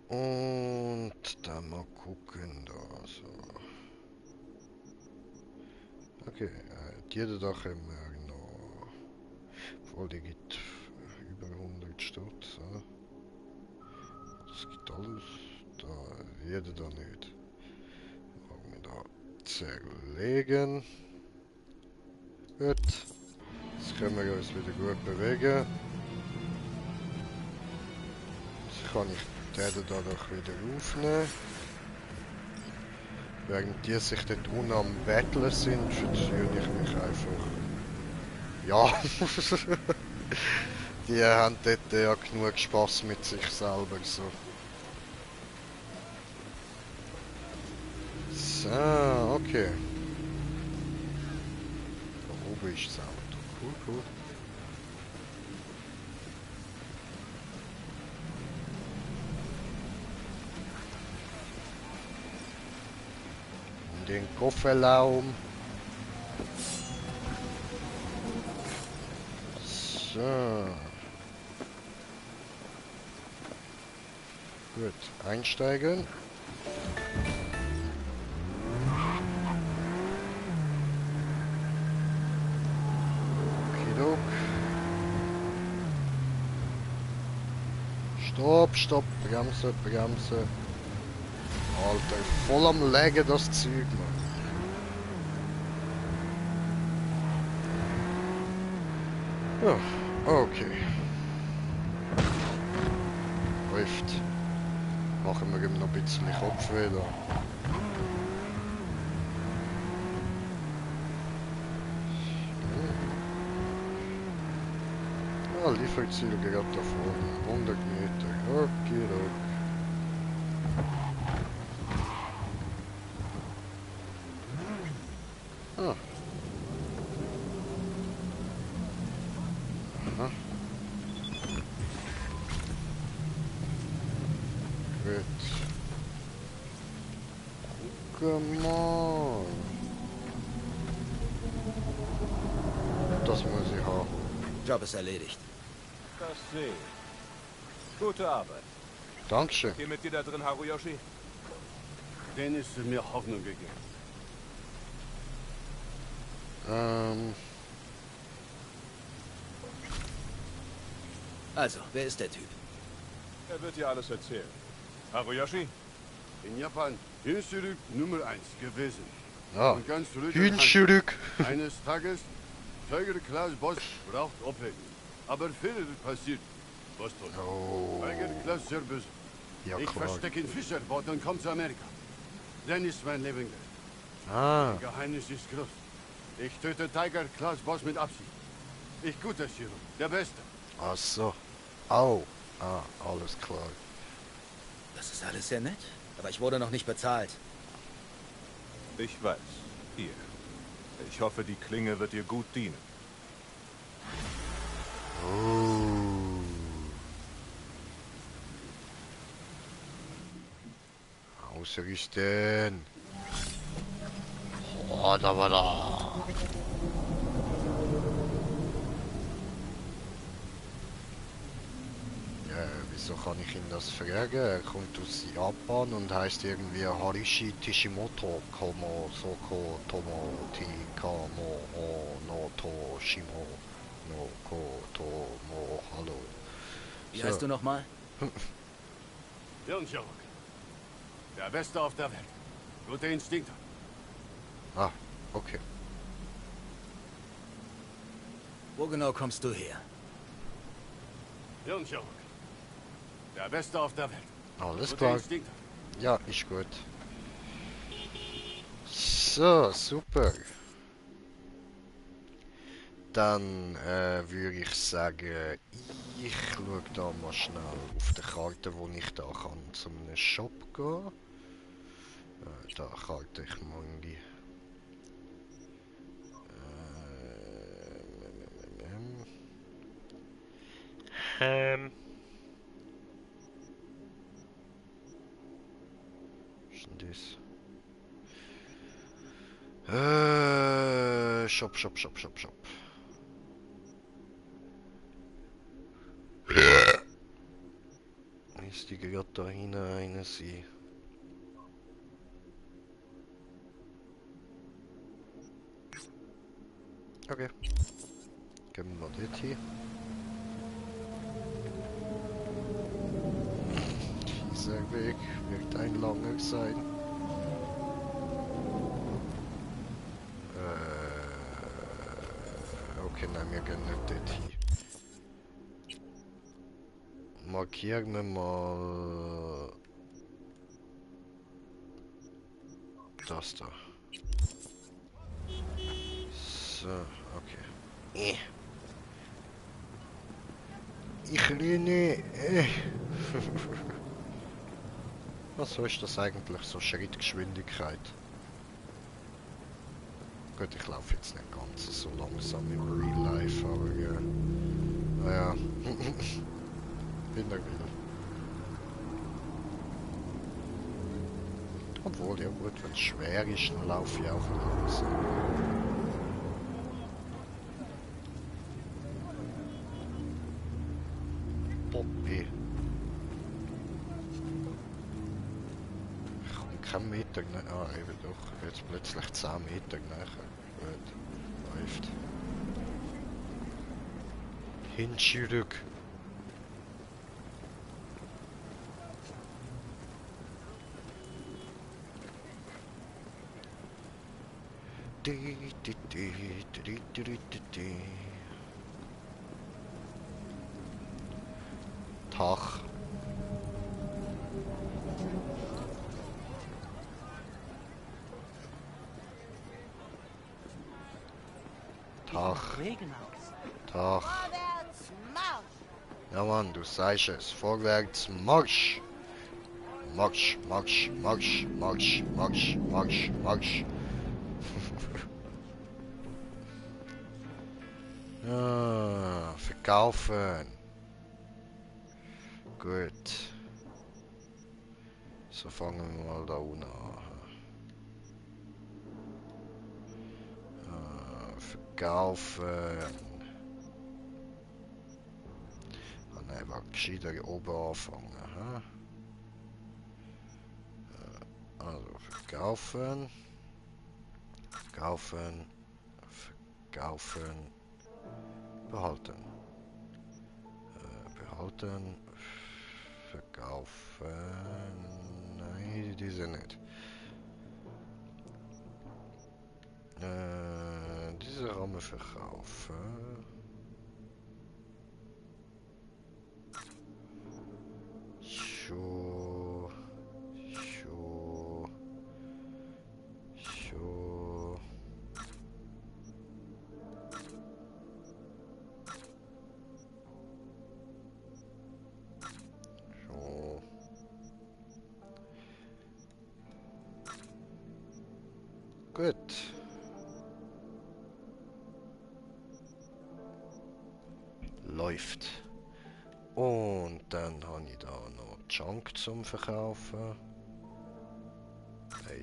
Und dann mal gucken da so. Okay, die da können wir noch. Obwohl die gibt über 100 Stutz. Das gibt alles. Da, jeder da nicht. Machen wir da zerlegen. Gut. Jetzt können wir uns wieder gut bewegen. Jetzt kann ich den da doch wieder aufnehmen. Während die sich dort unten am Betteln sind, verziehe ich mich einfach. Ja, die haben dort ja genug Spaß mit sich selber. So, okay. Da oben ist das Auto. Cool, cool. Den Kofferraum. So. Gut, einsteigen. Stopp, stopp, bremsen, bremsen. Alter, voll am Legen das Zeug, Mann. Ja, okay. Läuft. Machen wir ihm noch ein bisschen Kopfweh da. Ah, Lieferziel gerade da vorne. 100 Meter. Okay, Ah. Aha. Gut. Guck mal. Das muss ich haben. Job ist erledigt. Das sehe ich. Gute Arbeit. Dankeschön. Geh mit dir da drin, Haruyoshi? Den ist mir Hoffnung gegeben. Also, wer ist der Typ? Er wird dir alles erzählen. Haruyoshi? In Japan, Hühnschürük Nummer 1 gewesen. Ah, Und ganz zurück Hühnschürük. Eines Tages, Tiger Class Boss braucht Abhängen. Aber Fehler passiert. Was tun? Oh. Tiger Class sehr böse. Ja, ich klar. verstecke in Fischerboot und komme zu Amerika. Dann ist mein Leben gerettet. Ah. Das Geheimnis ist groß. Ich töte Tiger Class Boss mit Absicht. Ich guter Chirurg, der Beste. Ach so. Au. Ah, alles klar. Das ist alles sehr nett, aber ich wurde noch nicht bezahlt. Ich weiß. Hier. Ich hoffe, die Klinge wird dir gut dienen. Oh. Ausrüsten. Oh, da war da. Wieso kann ich ihn das fragen? Er kommt aus Japan und heißt irgendwie Harishi Tishimoto Komo Soko Tomo Ti Kamo O No To Shimo No Ko Tomo Hallo. Wie heißt du nochmal? Jungchirurg. Der Beste auf der Welt. Gute Instinkte. Ah, okay. Wo genau kommst du her? Jungchirurg. Der Beste auf der Welt. Alles Gute klar. Instinkte. Ja, ist gut. So, super. Dann würde ich sagen, ich schaue da mal schnell auf der Karte, wo ich da kann zu einem Shop gehen. Da Karte ich Mangi. Was ist denn das? Shop. Ist die gerade da hinein sein? Okay. Gehen wir mal dort hin. Dieser Weg wird ein langer sein. Okay, nein, wir gehen nicht dort hin. Markieren wir mal das da. So, okay. Ich lehne. Was ist das eigentlich? So Schrittgeschwindigkeit. Gut, ich laufe jetzt nicht ganz so langsam im Real Life, aber ja. Naja. Bin da wieder. Obwohl, ja gut, wenn es schwer ist, dann laufe ich auch langsam. Poppy. Ich komme keinen Meter näher. Ah, eben doch. Jetzt plötzlich 10 Meter näher. Gut. Läuft. Hin zurück. Tag. Tag. Tag. Ja Mann, du sagst es. Vorwärts Marsch. Marsch, Marsch, Marsch, Marsch, Marsch, Marsch, Marsch. Ja, verkaufen. Gut. So fangen wir mal da unten an. Verkaufen. Nein, war gescheiter oben anfangen. Also verkaufen. Verkaufen. Verkaufen. Behalten. Behalten. Verkaufen. Nein, diese nicht. Diese Rahmen verkaufen. So. So. So. So. Gut. Läuft. Und dann habe ich da noch Junk zum Verkaufen.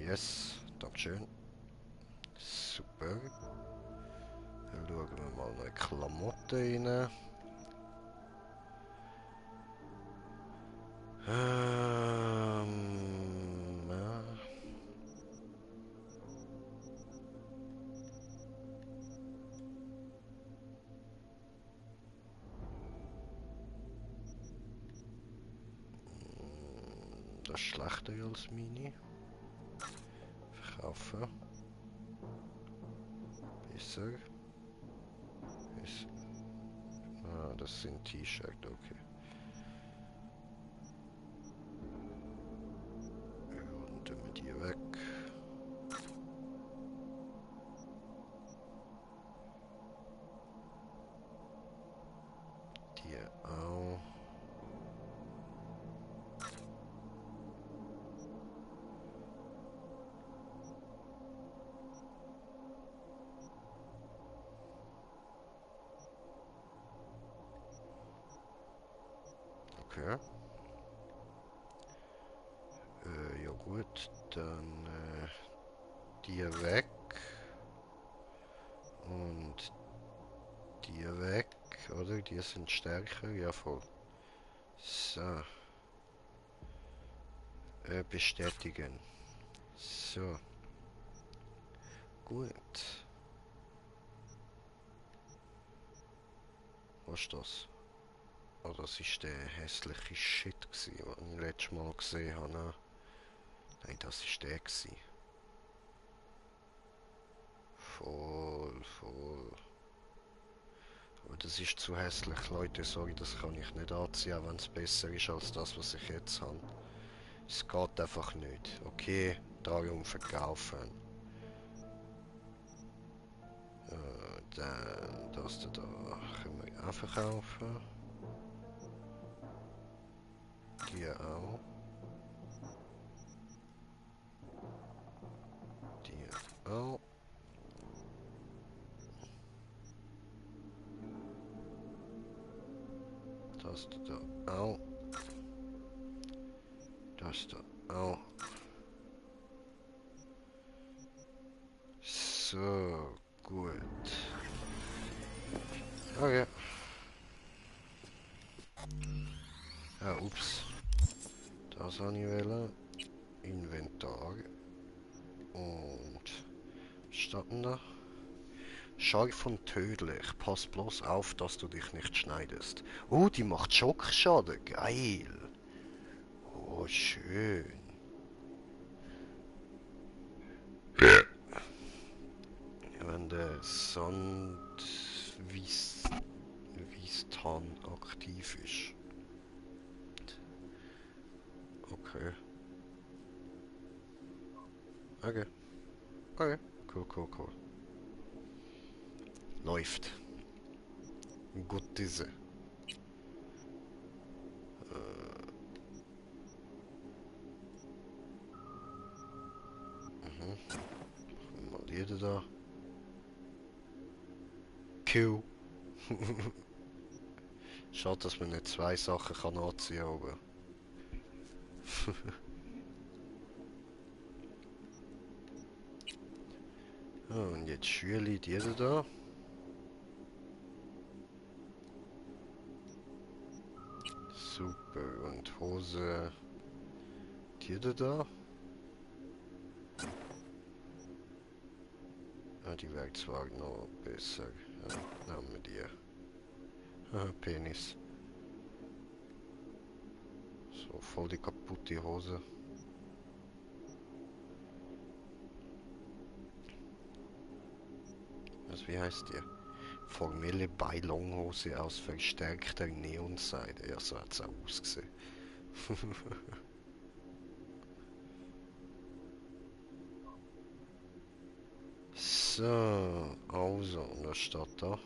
Yes, dankeschön. Super. Dann schauen wir mal noch in Klamotten rein. Ja. Das ist schlechter als meine. Verkaufen. Besser. Ah, das sind T-Shirts, okay. Und tun wir die weg. Die auch. Okay. Ja gut, dann die weg und die weg, oder? Die sind stärker, ja voll. So. Bestätigen. So. Gut. Was ist das? Oh, das ist der hässliche Shit, den ich letztes Mal gesehen habe. Ne? Nein, das ist der gewesen. Voll, voll. Aber das ist zu hässlich, Leute. Sorry, das kann ich nicht anziehen, wenn es besser ist als das, was ich jetzt habe. Es geht einfach nicht. Okay, darum verkaufen. Dann das da können wir auch verkaufen. Die auch. Die auch. Das da auch. Das da auch. So, gut. Okay. Ah, ups. Das habe ich wählen. Inventar. Und was steht denn da? Scharf und tödlich. Pass bloß auf, dass du dich nicht schneidest. Oh, die macht Schockschaden. Geil. Oh, schön. Sandwiestan aktiv ist. Okay. Okay. Okay. Cool. Läuft. Gut diese. Mal jeder da. Q. Schade, dass man nicht zwei Sachen kann anziehen, aber... Oh, und jetzt Schüler, die da. Super, und Hose, die da. Ah, die wäre zwar noch besser. Ja, nehmen wir die. Ah, Penis. So, voll die kaputte Hose. Wie heißt die? Formelle Beilonghose aus verstärkter Neonseide. Ja, so hat es auch ausgesehen. So, also, was steht da?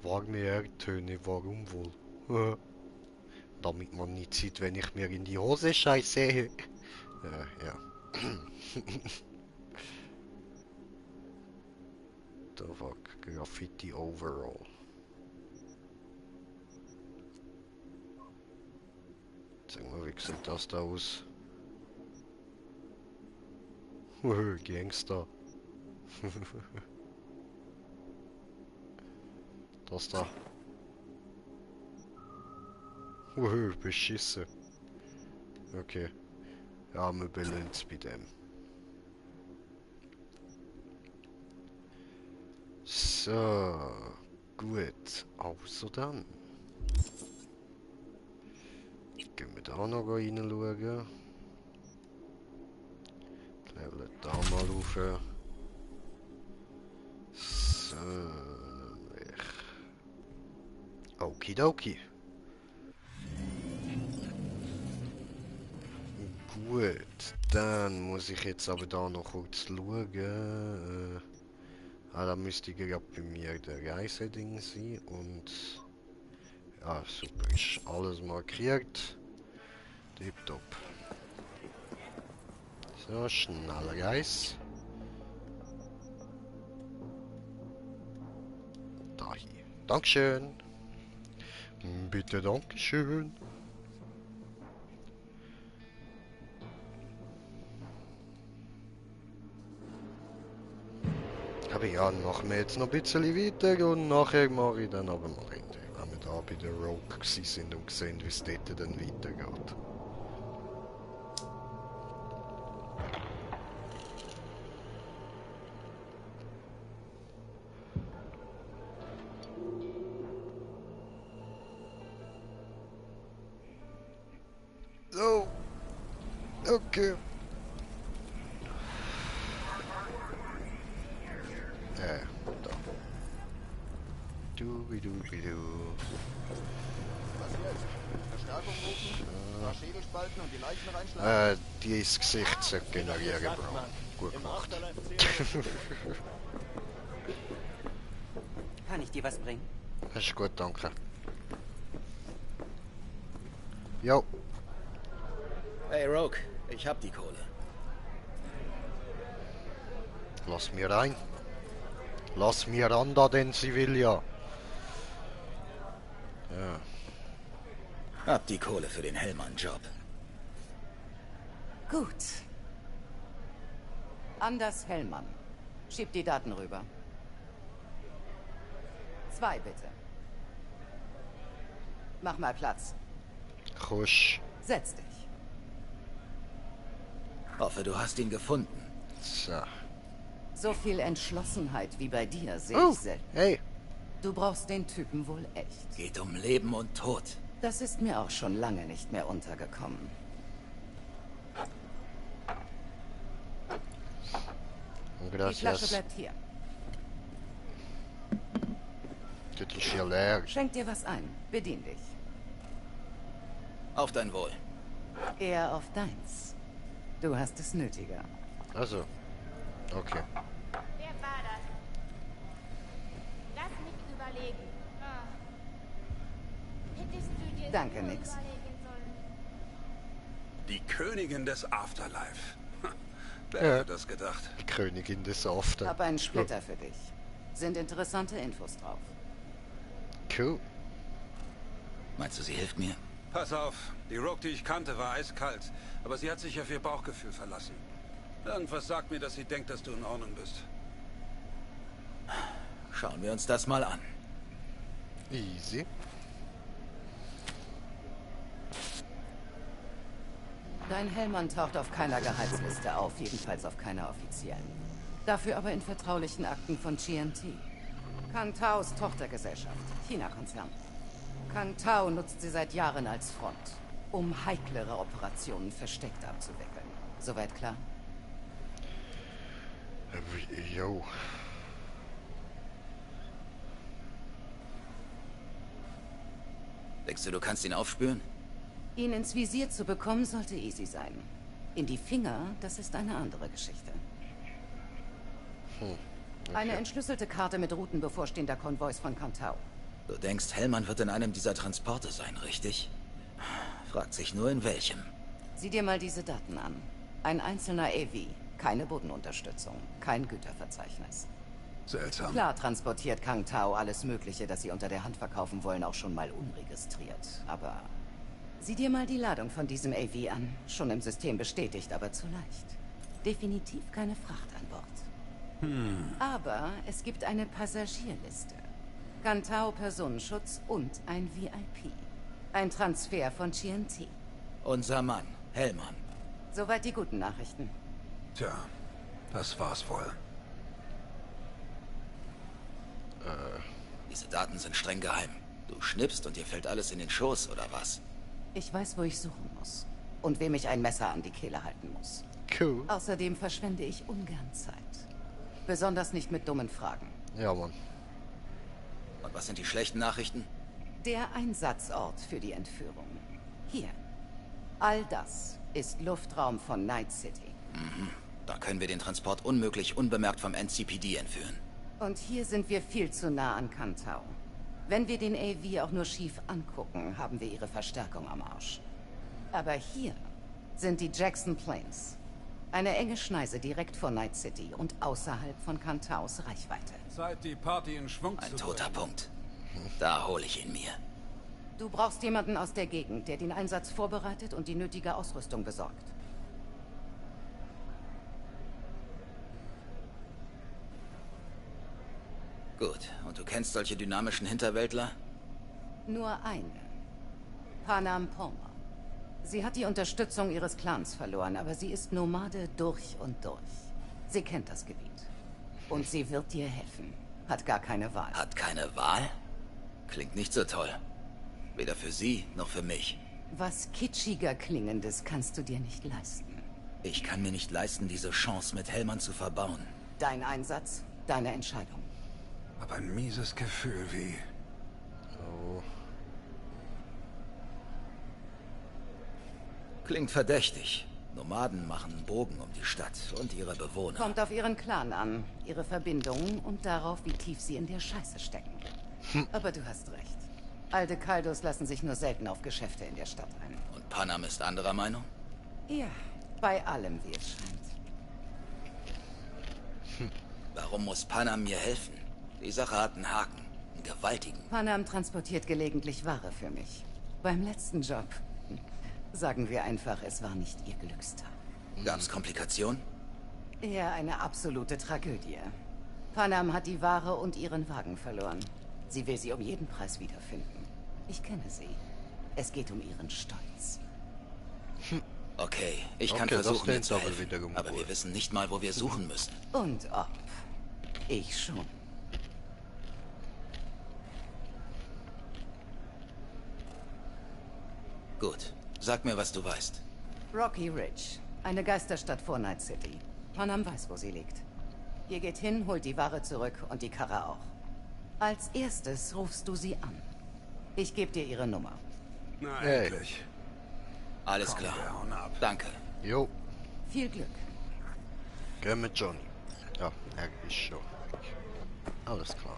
Warme Erdtöne, warum wohl? Damit man nicht sieht, wenn ich mir in die Hose scheiße. Ja. The fuck, Graffiti overall. Sag mal, wie sieht das da aus? Gangster. Das da. Beschissen. Okay. Ja, wir belohnen es bei dem. So, gut. Also dann. Gehen wir da noch reinschauen. Level da mal rauf. So, nämlich. Okidoki. Gut, dann muss ich jetzt aber da noch kurz schauen. Da müsste gerade bei mir der Reiseding sein und ja, super, ist alles markiert. Tipptopp. So, schneller Reis. Da hier. Dankeschön. Bitte, Dankeschön. Aber ja, machen wir jetzt noch ein bisschen weiter und nachher mache ich dann aber mal Ende. Wenn wir da bei der Rogue sind und sehen, wie es dort dann weitergeht. So. Okay. Da. Du. Was jetzt? Verstärkung rufen? Ein paar Schädelspalten und die Leichen reinschlagen? Dieses Gesicht zu generieren, Bro. Gut gemacht. Kann ich dir was bringen? Das ist gut, danke. Jo. Hey Rogue, ich hab die Kohle. Lass mir rein. Lass mir ran da, denn sie will ja. Ja. Hab die Kohle für den Hellmann-Job. Gut. Anders Hellmann. Schieb die Daten rüber. 2 bitte. Mach mal Platz. Kusch. Setz dich. Hoffe, du hast ihn gefunden. So. So viel Entschlossenheit wie bei dir sehe ich selten. Hey. Du brauchst den Typen wohl echt. Geht um Leben und Tod. Das ist mir auch schon lange nicht mehr untergekommen. Die Flasche bleibt hier. Das ist ja leer. Schenk dir was ein. Bedien dich. Auf dein Wohl. Eher auf deins. Du hast es nötiger. Also. Okay. Wer war das? Lass mich überlegen. Hättest du dir Danke, nix. überlegen sollen? Die Königin des Afterlife. Wer hätte das gedacht? Die Königin des After. Hab einen Splitter für dich. Sind interessante Infos drauf. Cool. Meinst du, sie hilft mir? Pass auf, die Rogue, die ich kannte, war eiskalt. Aber sie hat sich auf ihr Bauchgefühl verlassen. Irgendwas sagt mir, dass sie denkt, dass du in Ordnung bist. Schauen wir uns das mal an. Easy. Dein Hellmann taucht auf keiner Gehaltsliste auf, jedenfalls auf keiner offiziellen. Dafür aber in vertraulichen Akten von GNT. Kang Taos Tochtergesellschaft, China-Konzern. Kang Tao nutzt sie seit Jahren als Front, um heiklere Operationen versteckt abzuwickeln. Soweit klar? Jo. Denkst du, du kannst ihn aufspüren? Ihn ins Visier zu bekommen, sollte easy sein. In die Finger, das ist eine andere Geschichte. Okay. Eine entschlüsselte Karte mit Routen bevorstehender Konvois von Kang Tao. Du denkst, Hellmann wird in einem dieser Transporte sein, richtig? Fragt sich nur in welchem. Sieh dir mal diese Daten an. Ein einzelner AV, keine Bodenunterstützung, kein Güterverzeichnis. Seltsam. Klar transportiert Kang Tao alles Mögliche, das sie unter der Hand verkaufen wollen, auch schon mal unregistriert. Aber sieh dir mal die Ladung von diesem AV an. Schon im System bestätigt, aber zu leicht. Definitiv keine Fracht an Bord. Aber es gibt eine Passagierliste. Kang Tao Personenschutz und ein VIP. Ein Transfer von GNT. Unser Mann, Hellmann. Soweit die guten Nachrichten. Tja, das war's wohl. Diese Daten sind streng geheim. Du schnippst und dir fällt alles in den Schoß, oder was? Ich weiß, wo ich suchen muss. Und wem ich ein Messer an die Kehle halten muss. Cool. Außerdem verschwende ich ungern Zeit. Besonders nicht mit dummen Fragen. Ja, Mann. Und was sind die schlechten Nachrichten? Der Einsatzort für die Entführung. Hier. All das ist Luftraum von Night City. Da können wir den Transport unmöglich unbemerkt vom NCPD entführen. Und hier sind wir viel zu nah an Kang Tao. Wenn wir den AV auch nur schief angucken, haben wir ihre Verstärkung am Arsch. Aber hier sind die Jackson Plains. Eine enge Schneise direkt vor Night City und außerhalb von Kang Taos Reichweite. Zeit, die Party in Schwung Ein zu toter bringen. Punkt. Da hole ich ihn mir. Du brauchst jemanden aus der Gegend, der den Einsatz vorbereitet und die nötige Ausrüstung besorgt. Gut, und du kennst solche dynamischen Hinterwäldler? Nur eine. Panam Palmer. Sie hat die Unterstützung ihres Clans verloren, aber sie ist Nomade durch und durch. Sie kennt das Gebiet. Und sie wird dir helfen. Hat gar keine Wahl. Hat keine Wahl? Klingt nicht so toll. Weder für sie noch für mich. Was kitschiger Klingendes kannst du dir nicht leisten. Ich kann mir nicht leisten, diese Chance mit Hellmann zu verbauen. Dein Einsatz, deine Entscheidung. Aber ein mieses Gefühl wie... Oh. Klingt verdächtig. Nomaden machen einen Bogen um die Stadt und ihre Bewohner. Kommt auf ihren Clan an, ihre Verbindungen und darauf, wie tief sie in der Scheiße stecken. Aber du hast recht. Alte Kaldos lassen sich nur selten auf Geschäfte in der Stadt ein. Und Panam ist anderer Meinung? Ja, bei allem, wie es scheint. Warum muss Panam mir helfen? Die Sache hat einen Haken. Einen gewaltigen. Panam transportiert gelegentlich Ware für mich. Beim letzten Job. Sagen wir einfach, es war nicht ihr Glückstag. Gab's Komplikationen? Eher eine absolute Tragödie. Panam hat die Ware und ihren Wagen verloren. Sie will sie um jeden Preis wiederfinden. Ich kenne sie. Es geht um ihren Stolz. Okay, ich kann versuchen, mir zu helfen, aber wir wissen nicht mal, wo wir suchen müssen. Und ob. Ich schon. Gut. Sag mir, was du weißt. Rocky Ridge. Eine Geisterstadt vor Night City. Panam weiß, wo sie liegt. Ihr geht hin, holt die Ware zurück und die Karre auch. Als erstes rufst du sie an. Ich gebe dir ihre Nummer. Na, Hey. endlich. Alles klar. Danke. Jo, Viel Glück. gehen mit Johnny. Ja, er ist schon weg. Alles klar.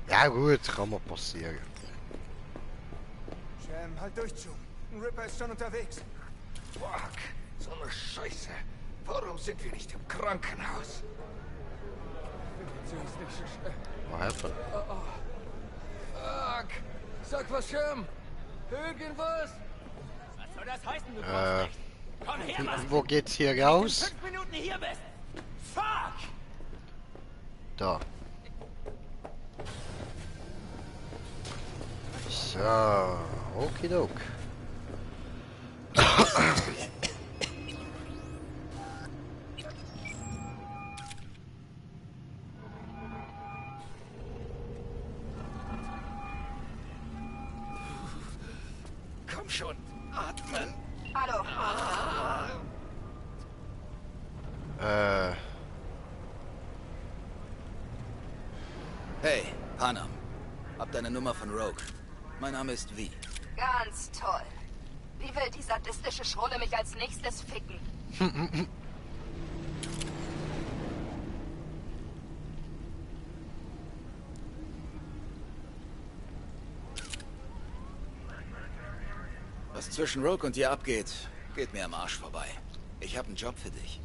Ja gut, kann mal passieren. Sham, halt durch, Joe. Ein Ripper ist schon unterwegs. Fuck, so eine Scheiße. Warum sind wir nicht im Krankenhaus? Sie ist nicht so schnell. Mal helfen. Fuck, sag was, Sham. Irgendwas? Was soll das heißen, du kommst nicht? Komm her, Mann! Wo geht's hier raus? 5 Minuten hier bist! Fuck! Da. So, okidok. Komm schon, atmen. Hallo. Hey, Panam. Hab deine Nummer von Rogue. Mein Name ist V. Ganz toll. Wie will die sadistische Schrulle mich als nächstes ficken? Was zwischen Rogue und dir abgeht, geht mir am Arsch vorbei. Ich habe einen Job für dich.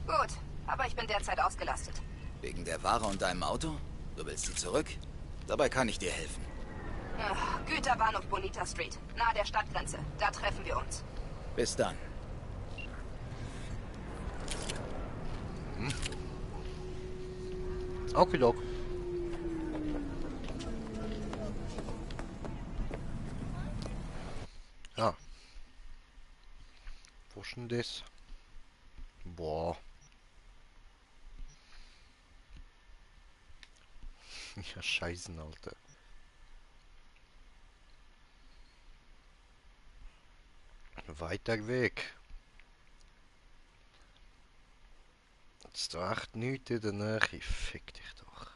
Gut, aber ich bin derzeit ausgelastet. Wegen der Ware und deinem Auto? Du willst sie zurück? Dabei kann ich dir helfen. Ach, Güterbahnhof Bonita Street, nahe der Stadtgrenze. Da treffen wir uns. Bis dann. Okidok. Ja. Wo ist denn das? Boah. Ja, Scheißen, Alter. Weiter Weg. Jetzt da echt nichts in der Nähe. Fick dich doch.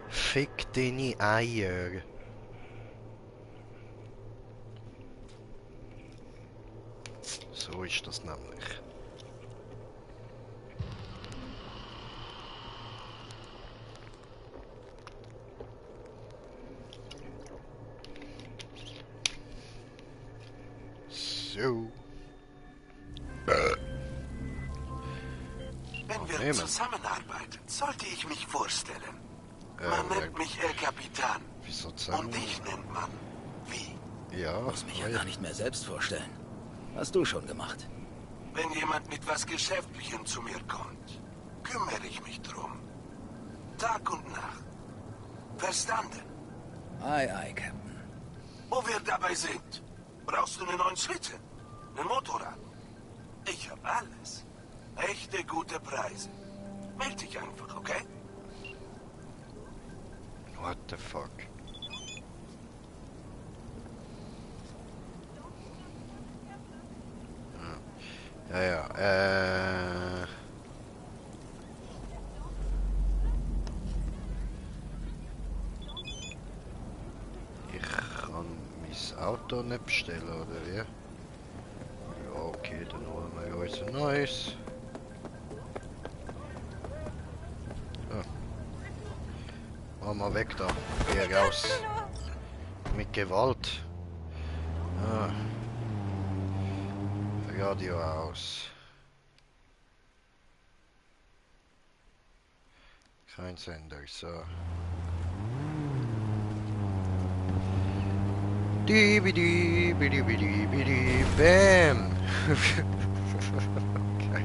Fick deine Eier. So ist das nämlich. So. Wenn wir Nehmen. zusammenarbeiten, sollte ich mich vorstellen. Man nennt mich El Capitan. Wieso zusammen? Und dich nennt man wie? Ja, Muss mich ja gar nicht mehr selbst vorstellen. Hast du schon gemacht. Wenn jemand mit was Geschäftlichem zu mir kommt, kümmere ich mich drum. Tag und Nacht. Verstanden? Aye, aye, Captain. Wo wir dabei sind, brauchst du einen neuen Schlitten, ein Motorrad. Ich habe alles. Echte gute Preise. Meld dich einfach, okay? What the fuck? Ja, ich kann mein Auto nicht bestellen, oder wie? Ja, okay, dann holen wir uns ein neues. Mach mal weg da. Geh raus. Mit Gewalt. Ah. Radio aus. Kein Sender, so. Dibidi, bidi, bidi, bidi, bam! Okay.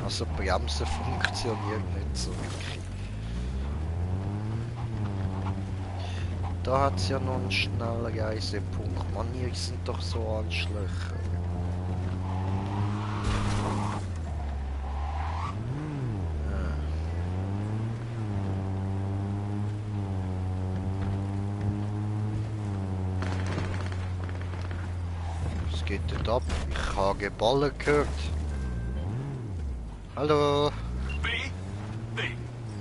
Also Bremsen funktioniert nicht so wirklich. Da hat es ja noch einen schnellen Reisepunkt. Mann, hier sind doch so Anschlöcher. geht dort ab? Ich habe Geballer gehört. Hallo?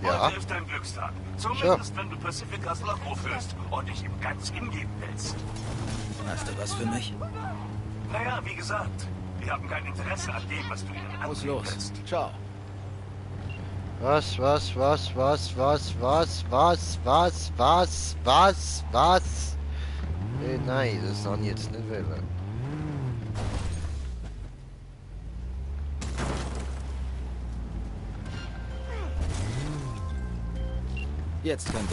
Ja. Heute ist dein Glückstag. Zumindest wenn du Pacificas Lockruf hörst und dich ihm ganz hingeben willst. Hast du was für mich? Naja, wie gesagt, wir haben kein Interesse an dem, was du ihnen Muss los. Ciao. Was? Nein, das kann ich jetzt nicht wollen. Jetzt könnt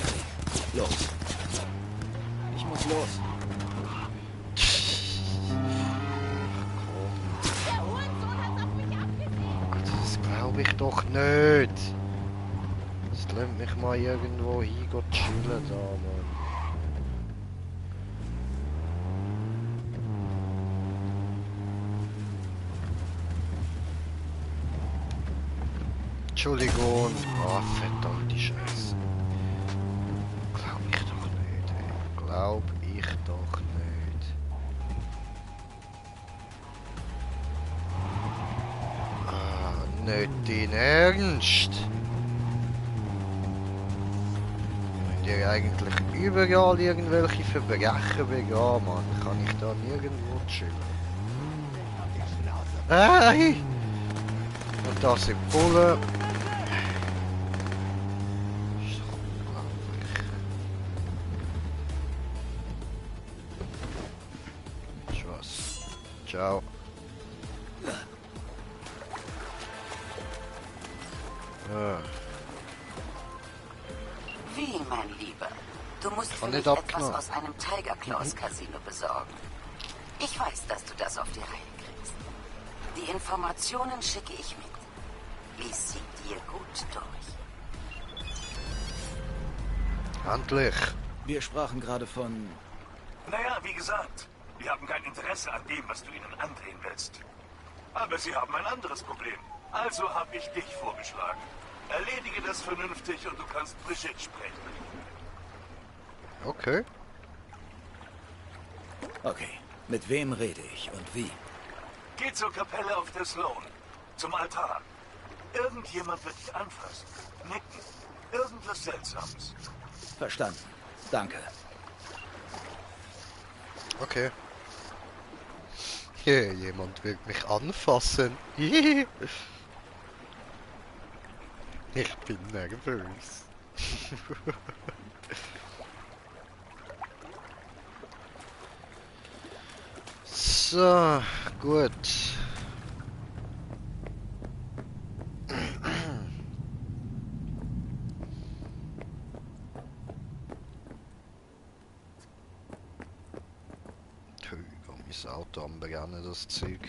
ihr. Los. Ich muss los. Das glaube ich doch nicht. Das lässt mich mal irgendwo hin chillen da, Mann. Entschuldigung. Ah, verdammte Scheiße. Glaub ich doch nicht, ey. Glaub ich doch nicht. Ah, nicht dein Ernst? Wollt ihr eigentlich überall irgendwelche Verbrechen begehen, Mann? Kann ich da nirgendwo chillen? Hey! Und das sind Bullen. Ciao. Wie, mein Lieber? Du musst für Kann mich nicht etwas abgenommen. aus einem Tiger Claws Casino besorgen. Ich weiß, dass du das auf die Reihe kriegst. Die Informationen schicke ich mit. Lies sie dir gut durch. Handlich. Wir sprachen gerade von... Naja, wie gesagt, wir haben kein Interesse an dem, was du ihnen andrehen willst. Aber sie haben ein anderes Problem. Also habe ich dich vorgeschlagen. Erledige das vernünftig und du kannst Brigitte sprechen. Okay. Okay. Mit wem rede ich und wie? Geh zur Kapelle auf der Sloan. Zum Altar. Irgendjemand wird dich anfassen. Nicken. Irgendwas Seltsames. Verstanden. Danke. Okay. Hier, jemand will mich anfassen. Ich bin nervös. So, gut. Mein Auto am Brennen, das Zeug.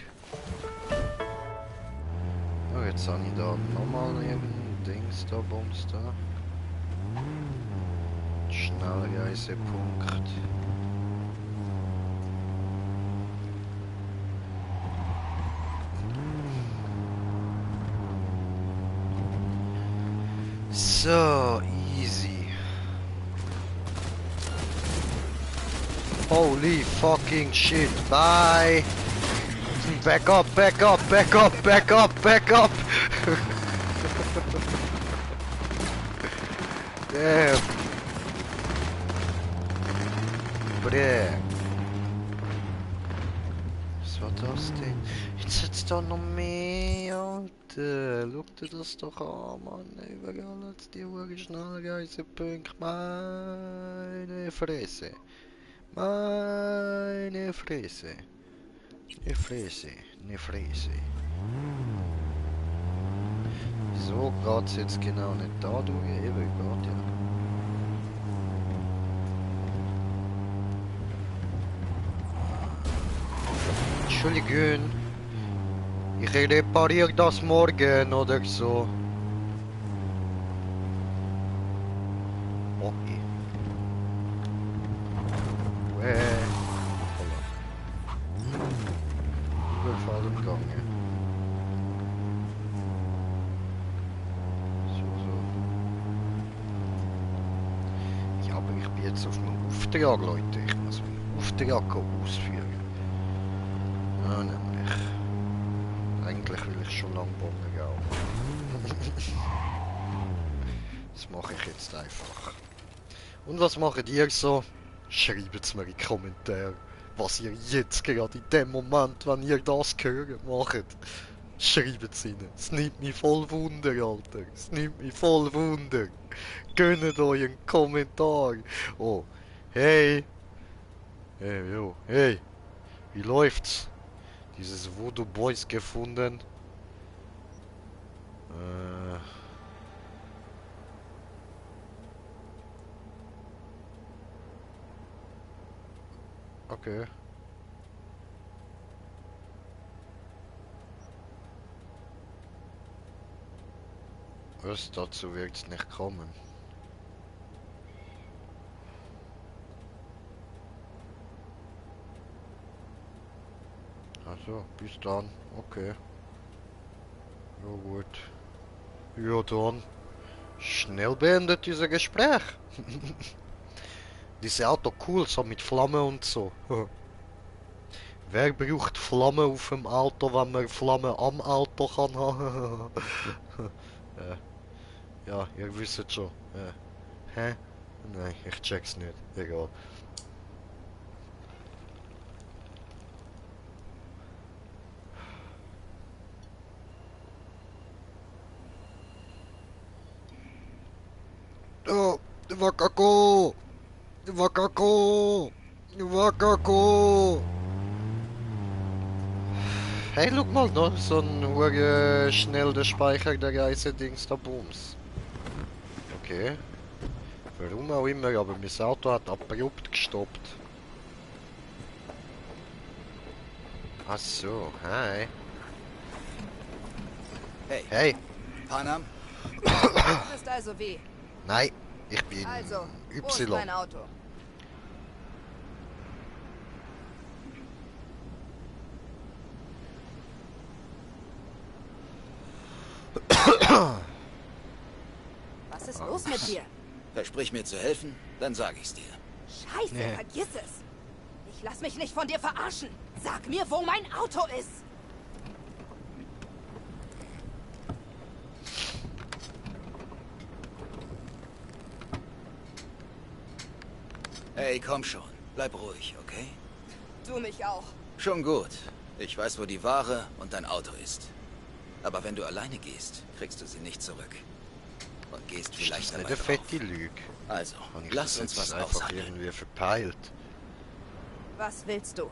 Oh, jetzt habe ich da nochmal irgendein Dings da, Bums da. Schnellreisepunkt. So, easy. Holy fucking shit, bye! Back up, back up, back up, back up, back up! Damn! Bruh! Was war das denn? Jetzt hat's da noch mehr, Alter! Schau dir das doch an, Mann! Überall hat's die Schnellreisepunkte, meine Fresse! Meine Fresse. Ne Fresse. Ne Fresse. Wieso geht's jetzt genau nicht da durch? Eben, geht ja. Entschuldigung. Ich repariere das morgen oder so. Okay. Überfall gegangen. So. Ja, aber ich bin jetzt auf meinem Auftrag, Leute. Ich muss meinen Auftrag ausführen. Ja, nämlich. Eigentlich will ich schon lange Bomben gehen. Das mache ich jetzt einfach. Und was macht ihr so? Schreibt es mir in die Kommentare, was ihr jetzt gerade in dem Moment, wenn ihr das hört, macht. Schreibt es rein. Es nimmt mich voll Wunder, Alter. Es nimmt mich voll Wunder. Gönnt euch einen Kommentar. Oh, hey. Hey, jo, hey. Wie läuft's? Dieses Voodoo Boys gefunden. Okay. Was dazu wird es nicht kommen. Also, bis dann. Okay. Ja gut. Ja dann. Schnell beendet dieser Gespräch. Dieses Auto cool, so mit Flamme und so. Wer braucht Flamme auf dem Auto, wenn man Flamme am Auto kann haben? Ja, ihr wisst schon. Hä? Nein, ich check's nicht. Egal. Oh, Wakako! Wakako! Wakako! Hey, guck mal, da so ein schnell der Speicher der Reise-Dings da Booms. Okay. Warum auch immer, aber mein Auto hat abrupt gestoppt. Ach so, hi. Hey. Hey. Panam? Ist also wie? Nein, ich bin Also, Y. wo ist mein Auto? Was ist los mit dir? Versprich mir zu helfen, dann sag ich's dir. Scheiße, vergiss es. Ich lass mich nicht von dir verarschen. Sag mir, wo mein Auto ist. Hey, komm schon. Bleib ruhig, okay? Du mich auch. Schon gut. Ich weiß, wo die Ware und dein Auto ist. Aber wenn du alleine gehst, kriegst du sie nicht zurück. Und gehst vielleicht eine dabei fette Lüge. Also, Und lass uns was einfach aushandeln. irgendwie verpeilt. Was willst du?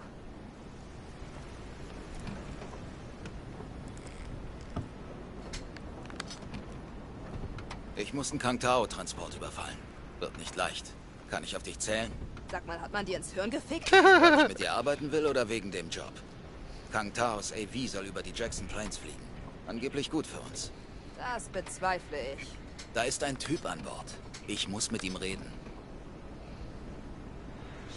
Ich muss einen Kang Tao-Transport überfallen. Wird nicht leicht. Kann ich auf dich zählen? Sag mal, hat man dir ins Hirn gefickt? Weil ich mit dir arbeiten will oder wegen dem Job? Kang Taos AV soll über die Jackson Plains fliegen. Angeblich gut für uns. Das bezweifle ich. Da ist ein Typ an Bord. Ich muss mit ihm reden.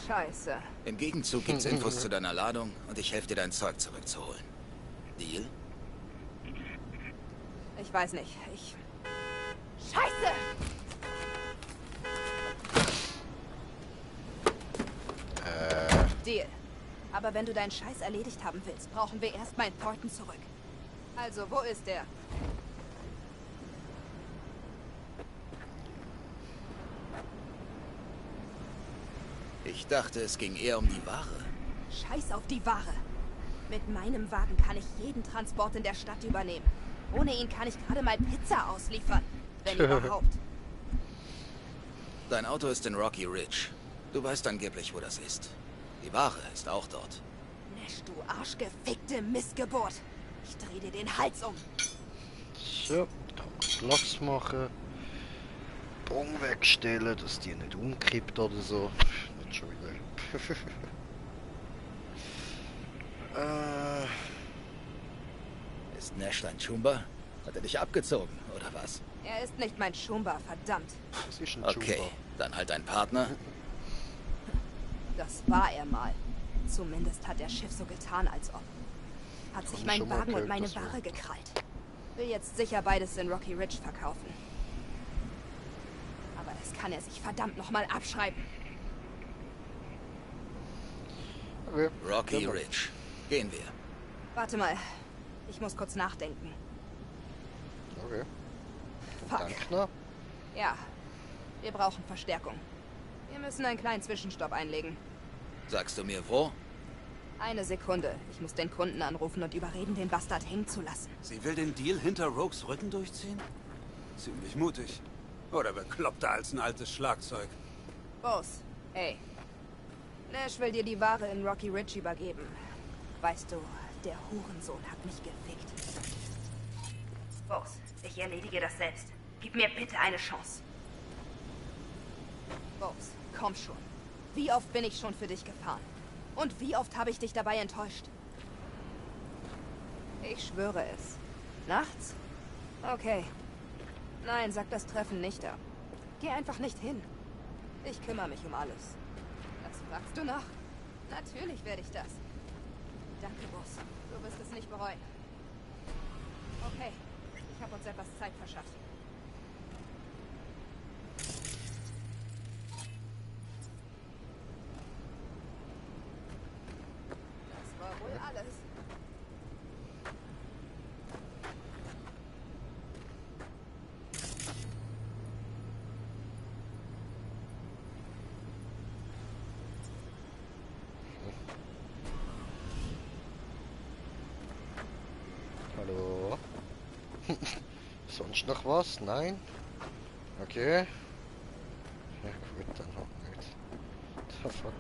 Scheiße. Im Gegenzug gibt's Infos zu deiner Ladung und ich helfe dir, dein Zeug zurückzuholen. Deal? Ich weiß nicht. Scheiße! Deal. Aber wenn du deinen Scheiß erledigt haben willst, brauchen wir erst meinen Thornton zurück. Also, wo ist der? Ich dachte, es ging eher um die Ware. Scheiß auf die Ware. Mit meinem Wagen kann ich jeden Transport in der Stadt übernehmen. Ohne ihn kann ich gerade mal Pizza ausliefern. Wenn überhaupt. Dein Auto ist in Rocky Ridge. Du weißt angeblich, wo das ist. Die Ware ist auch dort. Nash, du arschgefickte Missgeburt. Ich dreh dir den Hals um. So, da Platz machen. Bon wegstellen, dass die nicht umkippt oder so. Nicht schon wieder. Ist Nash dein Chumba? Hat er dich abgezogen, oder was? Er ist nicht mein Schumba, verdammt. Das ist ein Okay, Chumba. dann halt dein Partner. Das war er mal. Zumindest hat der Schiff so getan, als ob. Hat sich mein Wagen und meine Ware gekrallt. Will jetzt sicher beides in Rocky Ridge verkaufen. Aber das kann er sich verdammt nochmal abschreiben. Rocky Ridge. Gehen wir. Warte mal. Ich muss kurz nachdenken. Okay. Fuck. Danke. Ja. Wir brauchen Verstärkung. Wir müssen einen kleinen Zwischenstopp einlegen. Sagst du mir wo? Eine Sekunde. Ich muss den Kunden anrufen und überreden, den Bastard hängen zu lassen. Sie will den Deal hinter Rogues Rücken durchziehen? Ziemlich mutig. Oder bekloppter als ein altes Schlagzeug. Boss, ey. Nash will dir die Ware in Rocky Ridge übergeben. Weißt du, der Hurensohn hat mich gefickt. Boss, ich erledige das selbst. Gib mir bitte eine Chance. Boss, komm schon. Wie oft bin ich schon für dich gefahren? Und wie oft habe ich dich dabei enttäuscht? Ich schwöre es. Nachts? Okay. Nein, sag das Treffen nicht ab. Geh einfach nicht hin. Ich kümmere mich um alles. Das fragst du noch? Natürlich werde ich das. Danke, Boss. Du wirst es nicht bereuen. Okay, ich habe uns etwas Zeit verschafft. Das war wohl alles. Hallo? Sonst noch was? Nein? Okay. Ja gut, dann auch nicht. The fuck?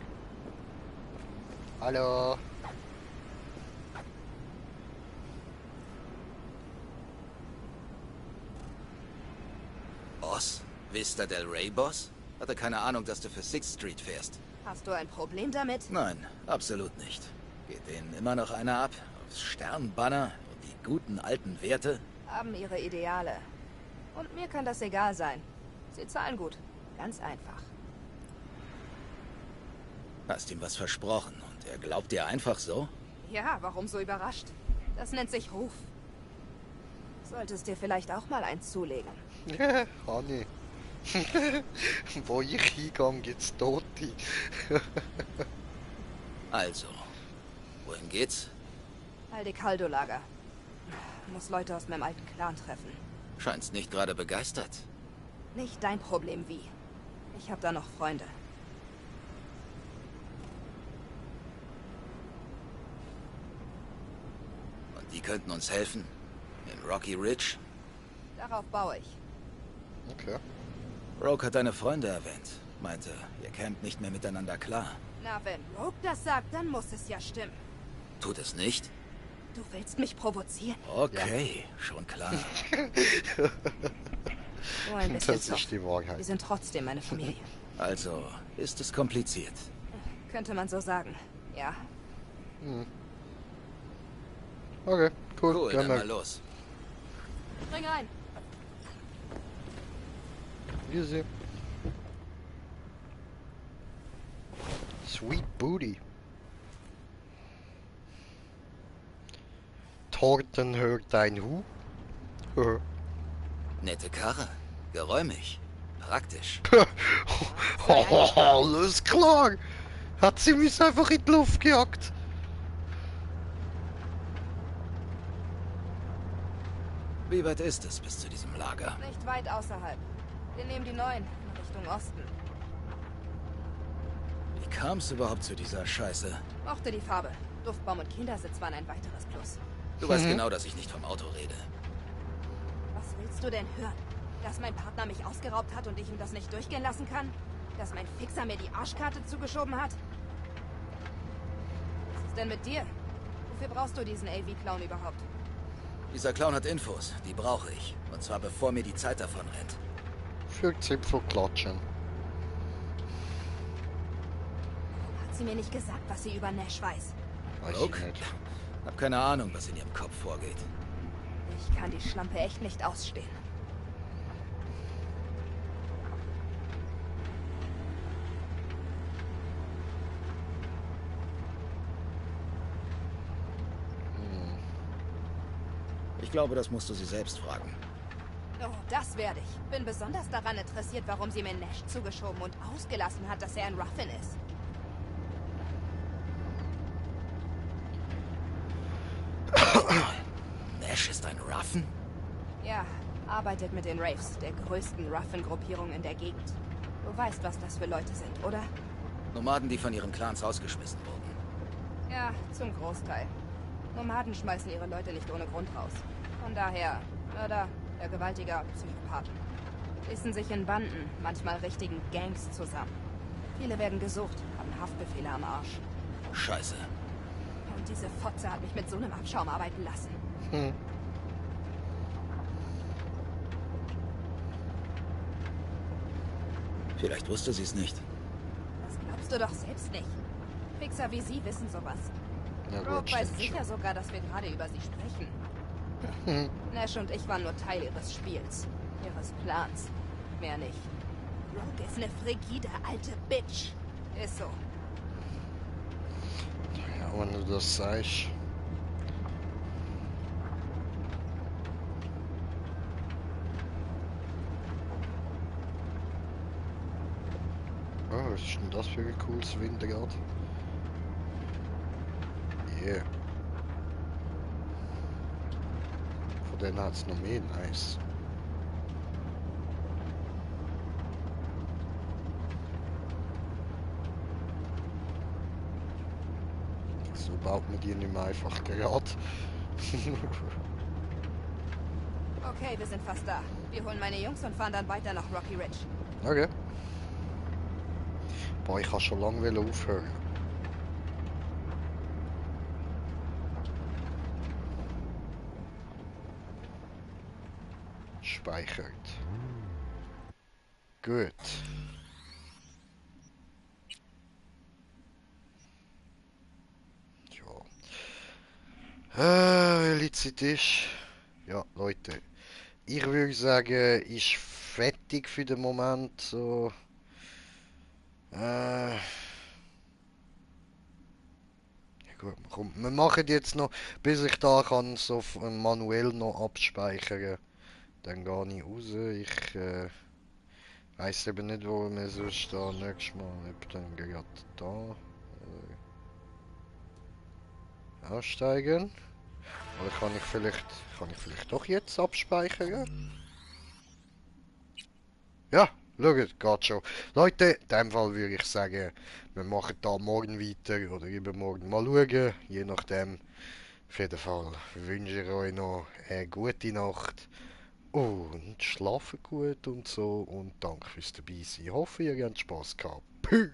Hallo? Boss? Vista del Rey, Boss? Hatte keine Ahnung, dass du für 6th Street fährst. Hast du ein Problem damit? Nein, absolut nicht. Geht denen immer noch einer ab? Aufs Sternbanner und die guten alten Werte? Haben ihre Ideale. Und mir kann das egal sein. Sie zahlen gut. Ganz einfach. Hast ihm was versprochen und er glaubt dir einfach so? Ja, warum so überrascht? Das nennt sich Ruf. Solltest dir vielleicht auch mal eins zulegen. Ja, Honey. Wo ich hingehe, gibt's Tote. Also, wohin geht's? Aldecaldo-Lager. Muss Leute aus meinem alten Clan treffen. Scheinst nicht gerade begeistert. Nicht dein Problem, wie. Ich habe da noch Freunde. Und die könnten uns helfen? In Rocky Ridge? Darauf baue ich. Okay. Rogue hat deine Freunde erwähnt. Meinte, ihr kämt nicht mehr miteinander klar. Na, wenn Rogue das sagt, dann muss es ja stimmen. Tut es nicht? Du willst mich provozieren? Okay, schon klar. So ein bisschen Das ist die Wahrheit. Wir sind trotzdem eine Familie. Also, ist es kompliziert. Könnte man so sagen, ja. Hm. Okay, cool. Cool, dann mal los. Spring rein. Easy. Sweet booty. Torten hört dein Hu. Nette Karre. Geräumig. Praktisch. Alles klar. Hat sie mich einfach in die Luft gejagt. Wie weit ist es bis zu diesem Lager? Nicht weit außerhalb. Wir nehmen die 9 in Richtung Osten. Wie kam es überhaupt zu dieser Scheiße? Mochte die Farbe. Duftbaum und Kindersitz waren ein weiteres Plus. Du weißt genau, dass ich nicht vom Auto rede. Was willst du denn hören? Dass mein Partner mich ausgeraubt hat und ich ihm das nicht durchgehen lassen kann? Dass mein Fixer mir die Arschkarte zugeschoben hat? Was ist denn mit dir? Wofür brauchst du diesen AV-Clown überhaupt? Dieser Clown hat Infos, die brauche ich. Und zwar bevor mir die Zeit davon rennt. Für Zipfel klatschen. Hat sie mir nicht gesagt, was sie über Nash weiß? Weiß Rogue? ich nicht. Hab keine Ahnung, was in ihrem Kopf vorgeht. Ich kann die Schlampe echt nicht ausstehen. Ich glaube, das musst du sie selbst fragen. Oh, das werde ich. Bin besonders daran interessiert, warum sie mir Nash zugeschoben und ausgelassen hat, dass er ein Ruffin ist. Ash ist ein Ruffen? Ja, arbeitet mit den Wraiths, der größten Ruffen-Gruppierung in der Gegend. Du weißt, was das für Leute sind, oder? Nomaden, die von ihren Clans rausgeschmissen wurden. Ja, zum Großteil. Nomaden schmeißen ihre Leute nicht ohne Grund raus. Von daher, Mörder, Vergewaltiger, Psychopathen. Schließen sich in Banden, manchmal richtigen Gangs zusammen. Viele werden gesucht, haben Haftbefehle am Arsch. Scheiße. Und diese Fotze hat mich mit so einem Abschaum arbeiten lassen. Vielleicht wusste sie es nicht. Das glaubst du doch selbst nicht. Fixer wie sie wissen sowas. Ja, Rogue gut, weiß stimmt sicher schon. sogar, dass wir gerade über sie sprechen. Nash und ich waren nur Teil ihres Spiels. Ihres Plans. Mehr nicht. Rogue ist eine frigide alte Bitch. Ist so. Ja, wenn du das sagst. Oh, was ist denn das für ein cooles Windrad? Yeah. Von denen hat es noch mehr nice. So baut man die nicht mehr einfach gerade. Okay, wir sind fast da. Wir holen meine Jungs und fahren dann weiter nach Rocky Ridge. Okay. Boah, ich kann schon lange aufhören. Speichert. Gut. Ja. Welche Zeit ist? Ja, Leute. Ich würde sagen, ist fertig für den Moment. So. Ja gut, komm, wir machen jetzt noch, bis ich da kann, so manuell noch abspeichern. Dann gehe ich raus. Ich weiß eben nicht, wo wir sonst da nächstes Mal, ob dann gerade da aussteigen. Oder kann ich vielleicht doch jetzt abspeichern? Ja, schaut, geht schon. Leute, in dem Fall würde ich sagen, wir machen da morgen weiter oder übermorgen mal schauen, je nachdem. Auf jeden Fall wünsche ich euch noch eine gute Nacht und schlafen gut und so und danke fürs dabei sein. Ich hoffe, ihr habt Spaß gehabt. Peace.